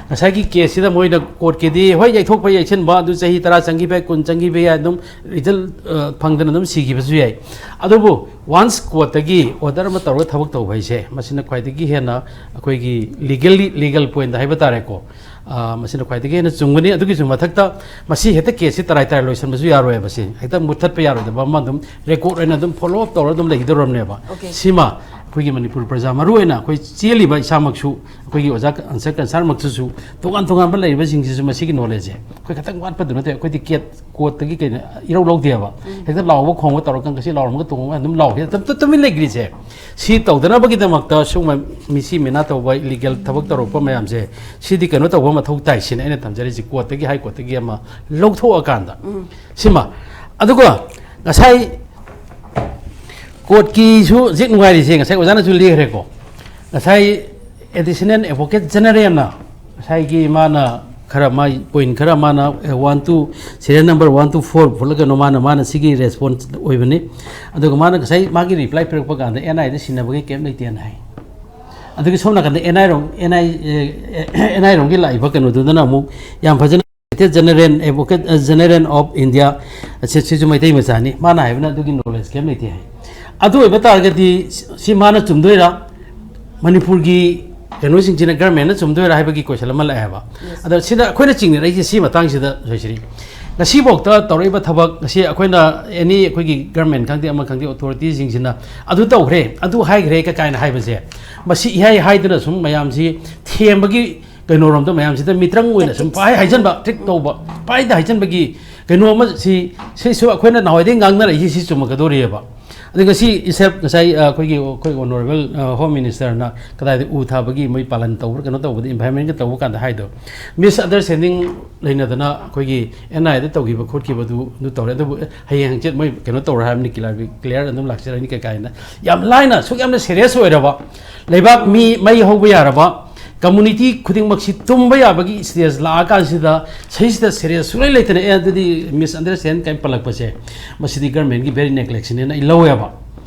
ꯉꯁꯥꯏꯒꯤ ꯀꯦꯁꯁꯤꯗ ꯃꯣꯏꯅ ꯀꯣꯔꯠꯀꯤꯗꯤ ꯍꯣꯏ ꯌꯩꯊꯣꯛꯄ ꯌꯩꯁꯤꯟꯕ ꯑꯗꯨ ꯆꯍꯤ ꯇꯔꯥ ꯆꯪꯈꯤꯕ ꯌꯥꯏ, ꯀꯨꯟ ꯆꯪꯈꯤꯕ ꯌꯥꯏ, ꯑꯗꯨꯝ ꯔꯤꯖꯜ, ꯑ, ꯐꯪꯗꯅ ꯑꯗꯨꯝ ꯁꯤꯈꯤꯕꯁꯨ ꯌꯥꯏ꯫ ꯑꯗꯨꯕꯨ ꯋꯥꯟꯁ ꯀꯣꯔꯠꯇꯒꯤ ꯑꯣꯔꯗꯔ ꯑꯃ ꯇꯧꯔꯒ ꯊꯕꯛ ꯇꯧꯕ ꯍꯥꯏꯁꯦ, ꯃꯁꯤꯅ ꯈ꯭ꯋꯥꯏꯗꯒꯤ ꯍꯦꯟꯅ ꯑꯩꯈꯣꯏꯒꯤ ꯂꯤꯒꯦꯜꯂꯤ, ꯂꯤꯒꯦꯜ ꯄꯣꯏꯟꯗ ꯍꯥꯏꯕ ꯇꯥꯔꯦꯀꯣ, ꯑ, ꯃꯁꯤꯅ ꯈ꯭ꯋꯥꯏꯗꯒꯤ ꯍꯦꯟꯅ ꯆꯨꯝꯒꯅꯤ꯫ ꯑꯗꯨꯒꯤꯁꯨ ꯃꯊꯛꯇ ꯃꯁꯤ ꯍꯦꯛꯇ ꯀꯦꯁꯁꯤ ꯇꯔꯥꯏ ꯇꯔꯥꯏ ꯂꯣꯏꯁꯤꯟꯕꯁꯨ ꯌꯥꯔꯣꯏꯕ꯫ ꯁꯤ ꯍꯦꯛꯇ ꯃꯨꯠꯊꯠꯄ ꯌꯥꯔꯣꯏꯗꯕ ꯑꯃ, ꯑꯗꯨꯝ ꯔꯦꯀꯣꯔꯠ ꯑꯣꯏꯅ ꯑꯗꯨꯝ ꯐꯣꯂꯣ ꯑꯞ ꯇꯧꯔꯒ ꯑꯗꯨꯝ ꯂꯩꯒꯗꯧꯔꯕꯅꯦꯕ꯫ ꯑꯣꯀꯦ꯫ ꯁꯤꯃ ꯑꯩꯈꯣꯏꯒꯤ ꯃꯅꯤꯄꯨꯔ ꯄ꯭ꯔꯖꯥ, ꯃꯔꯨꯑꯣꯏꯅ ꯑꯩꯈꯣꯏ ꯆꯦꯜꯂꯤꯕ ꯏꯁꯥꯃꯛꯁꯨ, ꯑꯩꯈꯣꯏꯒꯤ ꯑꯣꯖꯥ ꯑꯟꯁꯔ ꯀꯟꯁꯥꯔꯃꯛꯇꯁꯨ, ꯇꯣꯉꯥꯟ ꯇꯣꯉꯥꯟꯕ ꯂꯩꯔꯤꯕꯁꯤꯡꯁꯤꯁꯨ ꯃꯁꯤꯒꯤ ꯅꯣꯂꯦꯖꯁꯦ ꯑꯩꯈꯣꯏ ꯈꯤꯇꯪ ꯋꯥꯠꯄꯗꯨ ꯅꯠꯇꯦ꯫ ꯑꯩꯈꯣꯏꯗꯤ ꯀꯦꯠ ꯀꯣꯔꯠꯇꯒꯤ ꯀꯩꯅꯣ ꯏꯔꯧ ꯂꯧꯗꯦꯕ꯫ ꯎꯝ꯫ ꯍꯦꯛꯇ ꯂꯥꯎꯕ ꯈꯣꯡꯕ ꯇꯧꯔꯀꯥꯟꯗ ꯉꯁꯤ ꯂꯥꯎꯔꯝꯃꯒ ꯇꯣꯡꯉꯒ ꯑꯗꯨꯝ ꯂꯥꯎ, ꯍꯦꯛꯇ ꯇꯨ-, ꯇꯨꯃꯤꯟ ꯂꯩꯈ꯭ꯔꯤꯁꯦ꯫ ꯁꯤ ꯇꯧꯗꯅꯕꯒꯤꯗꯃꯛꯇ ꯁꯨꯝꯕ ꯃꯤꯁꯤ ꯃꯤꯅꯥ ꯇꯧꯕ, ꯏꯂꯤꯒꯦꯜ ꯊꯕꯛ ꯇꯧꯔꯛꯄ ꯃꯌꯥꯝꯁꯦ, ꯁꯤꯗꯤ ꯀꯩꯅꯣ ꯇꯧꯕ ꯃꯊꯧ ꯇꯥꯏ ꯁꯤꯅ ꯑꯩꯅ ꯊꯝꯖꯔꯤꯁꯤ, ꯀꯣꯔꯠꯇꯒꯤ, ꯍꯥꯏ ꯀꯣꯔꯠꯇꯒꯤ ꯑꯃ ꯂꯧꯊꯣꯛꯑꯀꯥꯟꯗ꯫ ꯎꯝ꯫ ꯁꯤꯃ꯫ ꯑꯗꯨꯒ ꯉꯁꯥꯏ ꯀꯣꯔꯠꯀꯤꯁꯨ ꯍꯧꯖꯤꯛ ꯅꯨꯡꯉꯥꯏꯔꯤꯁꯦ, ꯉꯁꯥꯏ ꯑꯣꯖꯥꯅꯁꯨ ꯂꯦꯡꯈ꯭ꯔꯦꯀꯣ꯫ ꯉꯁꯥꯏ ꯑꯦꯗꯤꯁꯅꯦꯜ ꯑꯦꯗꯚꯣꯀꯦꯠ ꯖꯦꯅꯔꯦꯜꯅ ꯉꯁꯥꯏꯒꯤ ꯃꯥꯅ ꯈꯔ ꯃꯥꯏ ꯄꯣꯏꯟ ꯈꯔ ꯃꯥꯅ one two, serial number one two four ꯐꯨꯠꯂꯒꯅꯣ ꯃꯥꯅ ꯃꯥꯅ ꯁꯤꯒꯤ ꯔꯦꯁꯄꯣꯟꯁ ꯑꯣꯏꯕꯅꯤ꯫ ꯑꯗꯨꯒ ꯃꯥꯅ ꯉꯁꯥꯏ ꯃꯥꯒꯤ ꯔꯤꯄ꯭ꯂꯥꯏ ꯄꯤꯔꯛꯄ ꯀꯥꯟꯗ ꯑꯦꯟ ꯑꯥꯏꯗ ꯁꯤꯟꯅꯕꯒꯤ ꯀꯩꯝ ꯂꯩꯇꯦꯅ ꯍꯥꯏ꯫ ꯑꯗꯨꯒꯤ ꯁꯣꯝ ꯅꯥꯀꯟꯗ ꯑꯦꯟ ꯑꯥꯏ ꯔꯣꯝ ꯑꯦꯟ ꯑꯥꯏ ꯑꯦꯟ ꯑꯥꯏ ꯔꯣꯝꯒꯤ ꯂꯥꯛꯏꯕ ꯀꯩꯅꯣꯗꯨꯗꯅ ꯑꯃꯨꯛ ꯌꯥꯝ ꯐꯖꯅ General Advocate, General of India, ꯁꯤ- ꯁꯤꯁꯨ ꯃꯩꯇꯩ ꯃꯆꯥꯅꯤ꯫ ꯃꯥꯅ ꯍꯥꯏꯕꯅ ꯑꯗꯨꯒꯤ ꯅꯣꯂꯦꯖ ꯀꯩꯝ ꯂꯩꯇꯦ ꯍꯥꯏ꯫ ꯑꯗꯨ ꯑꯣꯏꯕ ꯇꯥꯔꯒꯗꯤ ꯁꯤ ꯃꯥꯅ ꯆꯨꯝꯗꯣꯏꯔꯥ, ꯃꯅꯤꯄꯨꯔꯒꯤ ꯀꯩꯅꯣꯁꯤꯡꯁꯤꯅ, ꯒꯔꯃꯦꯟꯅ ꯆꯨꯝꯗꯣꯏꯔꯥ ꯍꯥꯏꯕꯒꯤ ꯀꯣꯏꯁꯟ ꯑꯃ ꯂꯥꯛꯑꯦꯕ꯫ ꯑꯗ ꯁꯤꯗ ꯑꯩꯈꯣꯏꯅ ꯆꯤꯡꯅꯔꯛꯏꯁꯦ ꯁꯤ ꯃꯇꯥꯡꯁꯤꯗ, ꯁꯣꯏꯁꯤꯔꯤ, ꯉꯁꯤꯐꯥꯎꯗ ꯇꯧꯔꯛꯏꯕ ꯊꯕꯛ ꯉꯁꯤ ꯑꯩꯈꯣꯏꯅ ꯑꯦꯅꯤ ꯑꯩꯈꯣꯏꯒꯤ ꯒꯔꯃꯦꯟ ꯈꯪꯗꯦ ꯑꯃ ꯈꯪꯗꯦ ꯑꯣꯊꯣꯔꯤꯇꯤꯁꯤꯡꯁꯤꯅ ꯑꯗꯨ ꯇꯧꯈ꯭ꯔꯦ, ꯑꯗꯨ ꯍꯥꯏꯈ꯭ꯔꯦ ꯀ- ꯀꯥꯏꯅ ꯍꯥꯏꯕꯁꯦ, ꯃꯁꯤ ꯏꯍꯥꯏ ꯍꯥꯏꯗꯅ ꯁꯨꯝ ꯃꯌꯥꯝꯁꯤ ꯊꯦꯝꯕꯒꯤ ꯀꯩꯅꯣꯔꯣꯝꯗ ꯃꯌꯥꯝꯁꯤꯗ ꯃꯤꯇ꯭ꯔꯪ ꯑꯣꯏꯅ ꯁꯨꯝ ꯄꯥꯏ ꯍꯥꯏꯖꯟꯕ, ꯇ꯭ꯔꯤꯛ ꯇꯧꯕ, ꯄꯥꯏꯗ ꯍꯥꯏꯖꯟꯕꯒꯤ ꯀꯩꯅꯣ ꯑꯃ ꯁꯤ, ꯁꯤꯁꯨ ꯑꯩꯈꯣꯏꯅ ꯅꯍꯥꯟꯋꯥꯏꯗꯒꯤ ꯉꯥꯡꯅꯔꯛꯏꯁꯤ ꯁꯤ ꯆꯨꯝꯃꯛꯀꯗꯣꯔꯤꯑꯕ꯫ ꯑꯗ ꯉꯁꯤ ꯏꯁꯦꯞ ꯉꯁꯥꯏ, ꯑ, ꯑꯩꯈꯣꯏꯒꯤ, ꯑꯩꯈꯣꯏ ꯑꯣꯅꯔꯦꯕꯜ, ꯑ, ꯍꯣꯝ ꯃꯤꯅꯤꯁꯇꯔꯅ ꯀꯗꯥꯏꯗ ꯎ ꯊꯥꯕꯒꯤ ꯃꯣꯏ ꯄꯥꯂꯟ ꯇꯧꯕ꯭ꯔꯥ ꯀꯩꯅꯣ ꯇꯧꯕꯗ, ꯏꯟꯚꯥꯏꯔꯟꯃꯦꯟꯒ ꯇꯧꯕ ꯀꯥꯟꯗ ꯍꯥꯏꯗꯣ, ꯃꯤꯁꯑꯟꯗꯔꯁ꯭ꯇꯦꯟꯗꯤꯡ ꯂꯩꯅꯗꯅ ꯑꯩꯈꯣꯏꯒꯤ ꯑꯦꯟ ꯑꯥꯏꯗ ꯇꯧꯈꯤꯕ ꯈꯣꯠꯈꯤꯕꯗꯨ ꯑꯗꯨ ꯇꯧꯔꯦ꯫ ꯑꯗꯨꯕꯨ, ꯑꯦ, ꯍꯌꯦꯡ ꯍꯪꯆꯤꯠ ꯃꯣꯏ ꯀꯩꯅꯣ ꯇꯧꯔꯦ ꯍꯥꯏꯕꯅꯤ, ꯀ꯭ꯂꯤꯌꯥꯔ, ꯀ꯭ꯂꯤꯌꯥꯔ ꯑꯗꯨꯝ ꯂꯥꯛꯆꯔꯅꯤ ꯀꯩ ꯀꯥꯏꯅ ꯌꯥꯝ ꯂꯥꯏꯅ ꯑꯁꯨꯛ ꯌꯥꯝꯅ ꯁꯦꯔꯤꯌꯁ ꯑꯣꯏꯔꯕ, ꯂꯩꯕꯥꯛ ꯃꯤ ꯃꯩ ꯍꯧꯕ ꯌꯥꯔꯕ, ꯀꯝꯃꯨꯅꯤꯇꯤ ꯈꯨꯗꯤꯡꯃꯛꯁꯤ ꯇꯨꯝꯕ ꯌꯥꯕꯒꯤ ꯁ꯭ꯇꯦꯖ ꯂꯥꯛꯑꯀꯥꯟꯁꯤꯗ ꯁꯤꯁꯤꯗ ꯁꯦꯔꯤꯌꯁ ꯁꯨꯡꯂꯩ ꯂꯩꯇꯅ, "ꯑꯦ, ꯑꯗꯨꯗꯤ ꯃꯤꯁꯑꯟꯗꯔꯁ꯭ꯇꯦꯟ ꯀꯥꯏꯅ ꯄꯜꯂꯛꯄꯁꯦ, ꯃꯁꯤꯗꯤ ꯒꯔꯃꯦꯟꯒꯤ ꯚꯦꯔꯤ ꯅꯦꯒ꯭ꯂꯦꯛꯁꯟꯅꯦꯅ" ꯑꯩ ꯂꯧꯋꯦꯕ꯫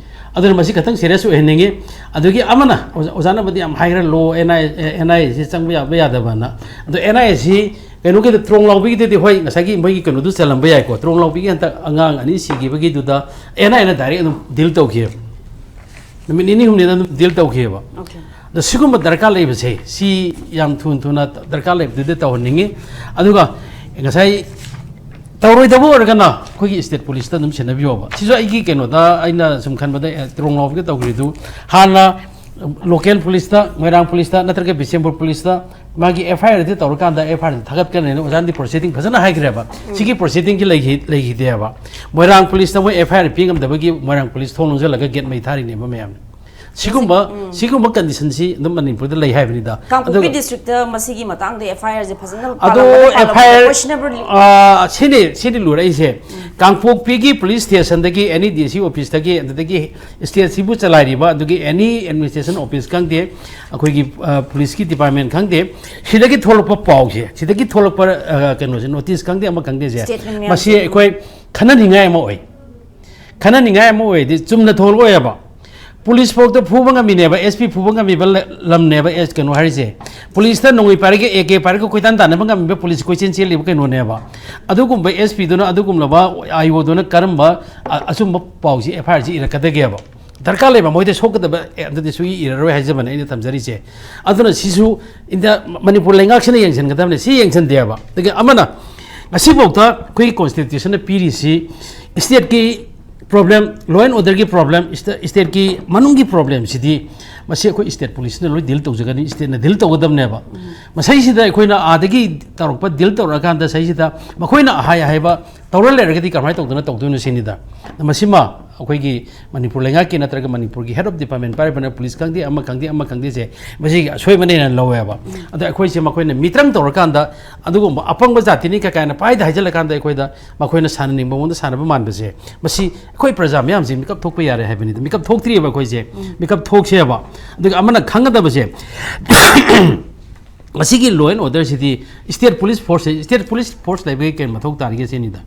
ꯑꯗꯨꯅ ꯃꯁꯤ ꯈꯤꯇꯪ ꯁꯦꯔꯤꯌꯁ ꯑꯣꯏꯍꯟꯅꯤꯡꯉꯤ꯫ ꯑꯗꯨꯒꯤ ꯑꯃꯅ ꯑꯣꯖꯥ-, ꯑꯣꯖꯥꯅꯕꯨꯗꯤ ꯌꯥꯝ ꯍꯥꯏꯈ꯭ꯔꯦ, ꯂꯣ, ꯑꯦꯟ ꯑꯥꯏ, ꯑꯦꯟ ꯑꯥꯏ ꯑꯦꯁꯤ ꯆꯪꯕ ꯌꯥꯕ ꯌꯥꯗꯕꯅ꯫ ꯑꯗꯣ ꯑꯦꯟ ꯑꯥꯏ ꯑꯦꯁꯤ ꯀꯩꯅꯣꯒꯤꯗ, ꯇ꯭ꯔꯣꯡ ꯂꯥꯎꯕꯤꯒꯤꯗꯨꯗꯤ ꯍꯣꯏ, ꯉꯁꯥꯏꯒꯤ ꯃꯣꯏꯒꯤ ꯀꯩꯅꯣꯗꯨ ꯆꯜꯂꯝꯕ ꯌꯥꯏꯀꯣ, ꯇ꯭ꯔꯣꯡ ꯂꯥꯎꯕꯤꯒꯤ ꯍꯟꯗꯛ ꯑꯉꯥꯡ ꯑꯅꯤ ꯁꯤꯈꯤꯕꯒꯤꯗꯨꯗ ꯑꯦꯟ ꯑꯥꯏ ꯑꯦꯅ ꯗꯥꯏꯔꯦꯛ ꯑꯗꯨꯝ ꯗꯤꯜ ꯇꯧꯈꯤꯑꯕ꯫ ꯅꯨꯃꯤꯠ ꯅꯤꯅꯤ ꯍꯨꯝꯅꯤꯗ ꯑꯗꯨꯝ ꯗꯤꯜ ꯇꯧꯈꯤꯑꯕ꯫ Okay. ꯑꯗꯣ ꯁꯤꯒꯨꯝꯕ ꯗꯔꯀꯥꯔ ꯂꯩꯕꯁꯦ, ꯁꯤ ꯌꯥꯝ ꯊꯨꯅ ꯊꯨꯅ ꯗꯔꯀꯥꯔ ꯂꯩꯕꯗꯨꯗꯤ ꯇꯧꯍꯟꯅꯤꯡꯉꯤ꯫ ꯑꯗꯨꯒ ꯉꯁꯥꯏ ꯇꯧꯔꯣꯏꯗꯕ ꯑꯣꯏꯔꯒꯅ ꯑꯩꯈꯣꯏꯒꯤ ꯁ꯭ꯇꯦꯠ ꯄꯨꯂꯤꯁꯇ ꯑꯗꯨꯝ ꯁꯤꯟꯅꯕꯤꯌꯣꯕ꯫ ꯁꯤꯁꯨ ꯑꯩꯒꯤ ꯀꯩꯅꯣꯗ, ꯑꯩꯅ ꯁꯨꯝ ꯈꯟꯕꯗ, ꯑꯦ, ꯇ꯭ꯔꯣꯡ ꯂꯥꯎꯕꯒ ꯇꯧꯈ꯭ꯔꯤꯗꯨ ꯍꯥꯟꯅ ꯂꯣꯀꯦꯜ ꯄꯨꯂꯤꯁꯇ, ꯃꯣꯏꯔꯥꯡ ꯄꯨꯂꯤꯁꯇ ꯅꯠꯇ꯭ꯔꯒ ꯕꯤꯁꯦꯝꯄꯨꯔ ꯄꯨꯂꯤꯁꯇ ꯃꯥꯒꯤ ꯑꯦꯐ ꯑꯥꯏ ꯑꯥꯔꯗꯤ ꯇꯧꯔꯀꯥꯟꯗ ꯑꯦꯐ ꯑꯥꯏ ꯑꯥꯔꯗꯤ ꯊꯥꯒꯠꯀꯅꯤꯅ ꯑꯣꯖꯥꯅꯗꯤ ꯄ꯭ꯔꯣꯁꯤꯗꯤꯡ ꯐꯖꯅ ꯍꯥꯏꯈ꯭ꯔꯦꯕ꯫ ꯁꯤꯒꯤ ꯄ꯭ꯔꯣꯁꯤꯗꯤꯡꯁꯤ ꯂꯩꯈꯤ-, ꯂꯩꯈꯤꯗꯦꯕ꯫ ꯃꯣꯏꯔꯥꯡ ꯄꯨꯂꯤꯁꯇ ꯃꯣꯏ ꯑꯦꯐ ꯑꯥꯏ ꯑꯥꯔ ꯄꯤ ꯉꯝꯗꯕꯒꯤ ꯃꯣꯏꯔꯥꯡ ꯄꯨꯂꯤꯁ ꯊꯣꯡ ꯂꯣꯟꯁꯤꯜꯂꯒ ꯒꯦꯠ ꯃꯩ ꯊꯥꯔꯤꯅꯦꯕ ꯃꯌꯥꯝꯅ꯫ ꯁꯤꯒꯨꯝꯕ ꯁꯤꯒꯨꯝꯕ ꯀꯟꯗꯤꯁꯟꯁꯤ ꯑꯗꯨꯝ ꯃꯅꯤꯄꯨꯔꯗ ꯂꯩ ꯍꯥꯏꯕꯅꯤꯗ꯫ ꯀꯥꯡꯄꯣꯛꯄꯤ ꯑꯗꯨꯒ ꯗꯤꯁꯇ꯭ꯔꯤꯛꯇ ꯃꯁꯤꯒꯤ ꯃꯇꯥꯡꯗ ꯑꯦꯐ ꯑꯥꯏ ꯑꯥꯔꯁꯦ ꯐꯖꯅ ꯑꯗꯣ ꯄꯥꯜꯂꯝꯕꯅ ꯑꯦꯐ ꯑꯥꯏ ꯑꯥꯔ questionable ꯁꯤꯅꯤ ꯁꯤꯅꯤ ꯂꯨꯔꯛꯏꯁꯦ꯫ ꯀꯥꯡꯄꯣꯛꯄꯤꯒꯤ ꯄꯨꯂꯤꯁ ꯁ꯭ꯇꯦꯁꯟꯗꯒꯤ ꯑꯦꯅꯤ ꯗꯤ ꯁꯤ ꯑꯣꯐꯤꯁꯇꯒꯤ ꯑꯗꯨꯗꯒꯤ ꯁ꯭ꯇꯦꯠꯁꯤꯕꯨ ꯆꯂꯥꯏꯔꯤꯕ ꯑꯗꯨꯒꯤ ꯑꯦꯅꯤ ꯑꯦꯗꯃꯤꯅꯤꯁꯇ꯭ꯔꯦꯁꯟ ꯑꯣꯐꯤꯁ ꯈꯪꯗꯦ, ꯑꯩꯈꯣꯏꯒꯤ ꯄꯨꯂꯤꯁꯀꯤ ꯗꯤꯄꯥꯔꯠꯃꯦꯟ ꯈꯪꯗꯦ, ꯁꯤꯗꯒꯤ ꯊꯣꯛꯂꯛꯄ ꯄꯥꯎꯁꯦ, ꯁꯤꯗꯒꯤ ꯊꯣꯛꯂꯛꯄ ꯀꯩꯅꯣꯁꯦ, ꯅꯣꯇꯤꯁ ꯈꯪꯗꯦ, ꯑꯃ ꯈꯪꯗꯦꯁꯦ, Statement ꯃꯌꯥꯝꯁꯦ꯫ ꯃꯁꯤ ꯑꯩꯈꯣꯏ ꯈꯟꯅꯅꯤꯡꯉꯥꯏ ꯑꯃ ꯑꯣꯏ꯫ ꯈꯟꯅꯅꯤꯡꯉꯥꯏ ꯑꯃ ꯑꯣꯏꯔꯗꯤ ꯆꯨꯝꯅ ꯊꯣꯛꯂꯛꯑꯣꯏꯕ꯫ ꯄꯨꯂꯤꯁ ꯐꯥꯎꯗ ꯐꯨꯕ ꯉꯝꯃꯤꯅꯦꯕ, ꯑꯦꯁ ꯄꯤ ꯐꯨꯕ ꯉꯝꯃꯤꯕ ꯂ- ꯂꯝꯅꯦꯕ ꯑꯦꯁ ꯀꯩꯅꯣ ꯍꯥꯏꯔꯤꯁꯦ꯫ ꯄꯨꯂꯤꯁꯇ ꯅꯣꯡꯃꯩ ꯄꯥꯏꯔꯒ ꯑꯦ ꯀꯦ ꯄꯥꯏꯔꯒ ꯀꯣꯏꯇꯥꯟ ꯇꯥꯟꯅꯕ ꯉꯝꯃꯤꯕ ꯄꯨꯂꯤꯁ ꯀꯣꯏꯆꯦꯟ ꯆꯦꯜꯂꯤꯕ ꯀꯩꯅꯣꯅꯦꯕ꯫ ꯑꯗꯨꯒꯨꯝꯕ ꯑꯦꯁ ꯄꯤꯗꯨꯅ, ꯑꯗꯨꯒꯨꯝꯂꯕ ꯑꯥꯏ ꯑꯣꯗꯨꯅ ꯀꯔꯝꯕ ꯑ- ꯑꯆꯨꯝꯕ ꯄꯥꯎꯁꯤ ꯑꯦꯐ ꯑꯥꯏ ꯑꯥꯔꯁꯤ ꯏꯔꯛꯀꯗꯒꯦꯕ? ꯗꯔꯀꯥꯔ ꯂꯩꯕ ꯃꯣꯏꯗ ꯁꯣꯛꯀꯗꯕ ꯑꯦ, ꯑꯗꯨꯗꯤ ꯁꯨꯏ ꯏꯔꯔꯣꯏ ꯍꯥꯏꯖꯕꯅꯦ ꯑꯩꯅ ꯊꯝꯖꯔꯤꯁꯦ꯫ ꯑꯗꯨꯅ ꯁꯤꯁꯨ ꯏꯟꯗꯤꯌꯥ, ꯃꯅꯤꯄꯨꯔ ꯂꯩꯉꯥꯛꯁꯤꯅ ꯌꯦꯡꯁꯤꯟꯒꯗꯕꯅꯤ꯫ ꯁꯤ ꯌꯦꯡꯁꯤꯟꯗꯦꯕ꯫ ꯑꯗꯒꯤ ꯑꯃꯅ ꯉꯁꯤꯐꯥꯎꯗ ꯑꯩꯈꯣꯏꯒꯤ ꯀꯣꯟꯁꯇꯤꯇ꯭ꯌꯨꯁꯟꯅ ꯄꯤꯔꯤꯁꯤ ꯁ꯭ꯇꯦꯠꯀꯤ ꯄ꯭ꯔꯣꯕ꯭ꯂꯦꯝ, ꯂꯣ ꯑꯦꯟ ꯑꯣꯔꯗꯔꯒꯤ ꯄ꯭ꯔꯣꯕ꯭ꯂꯦꯝ, ꯁ꯭ꯇꯦꯠꯀꯤ ꯃꯅꯨꯡꯒꯤ ꯄ꯭ꯔꯣꯕ꯭ꯂꯦꯝꯁꯤꯗꯤ ꯃꯁꯤ ꯑꯩꯈꯣꯏ ꯁ꯭ꯇꯦꯠ ꯄꯨꯂꯤꯁꯅ ꯂꯣꯏ ꯗꯤꯜ ꯇꯧꯖꯒꯅꯤ, ꯁ꯭ꯇꯦꯠꯅ ꯗꯤꯜ ꯇꯧꯒꯗꯕꯅꯦꯕ꯫ ꯃꯁꯤꯁꯤꯗ ꯑꯩꯈꯣꯏꯅ ꯑꯥꯗꯒꯤ ꯇꯧꯔꯛꯄ, ꯗꯤꯜ ꯇꯧꯔꯛꯑꯀꯥꯟꯗ ꯁꯤꯁꯤꯗ ꯃꯈꯣꯏꯅ ꯑꯍꯥꯏ ꯑꯍꯥꯏꯕ ꯇꯧꯔ ꯂꯩꯔꯒꯗꯤ ꯀꯃꯥꯏꯅ ꯇꯧꯗꯅ ꯇꯧꯗꯣꯏꯅꯣ ꯁꯤꯅꯤꯗ꯫ ꯃꯁꯤꯃ ꯑꯩꯈꯣꯏꯒꯤ ꯃꯅꯤꯄꯨꯔ ꯂꯩꯉꯥꯛꯀꯤ ꯅꯠꯇ꯭ꯔꯒ ꯃꯅꯤꯄꯨꯔꯒꯤ ꯍꯦꯗ ꯑꯣꯐ ꯗꯤꯄꯥꯔꯠꯃꯦꯟ ꯄꯥꯏꯔꯤꯕꯅ ꯄꯨꯂꯤꯁ ꯈꯪꯗꯦ, ꯑꯃ ꯈꯪꯗꯦ, ꯑꯃ ꯈꯪꯗꯦꯁꯦ, ꯃꯁꯤꯒꯤ ꯑꯁꯣꯏꯕꯅꯦꯅ ꯂꯧꯋꯦꯕ꯫ ꯑꯗ ꯑꯩꯈꯣꯏꯁꯦ ꯃꯈꯣꯏꯅ ꯃꯤꯇ꯭ꯔꯪ ꯇꯧꯔꯀꯥꯟꯗ ꯑꯗꯨꯒꯨꯝꯕ ꯑꯄꯪꯕ ꯖꯥꯇꯤꯅꯤ ꯀꯀꯥꯏꯅ ꯄꯥꯏꯗ ꯍꯥꯏꯖꯤꯜꯂꯀꯥꯟꯗ ꯑꯩꯈꯣꯏꯗ ꯃꯈꯣꯏꯅ ꯁꯥꯟꯅꯅꯤꯡꯕ ꯃꯑꯣꯡꯗ ꯁꯥꯟꯅꯕ ꯃꯥꯟꯕꯁꯦ, ꯃꯁꯤ ꯑꯩꯈꯣꯏ ꯄ꯭ꯔꯖꯥ ꯃꯌꯥꯝꯁꯤ ꯃꯤꯀꯞ ꯊꯣꯛꯄ ꯌꯥꯔꯦ ꯍꯥꯏꯕꯅꯤꯗ꯫ ꯃꯤꯀꯞ ꯊꯣꯛꯇ꯭ꯔꯤꯑꯕ ꯑꯩꯈꯣꯏꯁꯦ꯫ ꯃꯤꯀꯞ ꯊꯣꯛꯁꯦꯕ꯫ ꯑꯗꯨꯒ ꯑꯃꯅ ꯈꯪꯒꯗꯕꯁꯦ, ꯃꯁꯤꯒꯤ ꯂꯣ ꯑꯦꯟ ꯑꯣꯔꯗꯔꯁꯤꯗꯤ ꯁ꯭ꯇꯦꯠ ꯄꯨꯂꯤꯁ ꯐꯣꯔꯁꯁꯦ, ꯁ꯭ꯇꯦꯠ ꯄꯨꯂꯤꯁ ꯐꯣꯔꯁ ꯂꯩꯕꯒꯤ ꯀꯩ ꯃꯊꯧ ꯇꯥꯔꯤꯒꯦ ꯁꯤꯅꯤꯗ꯫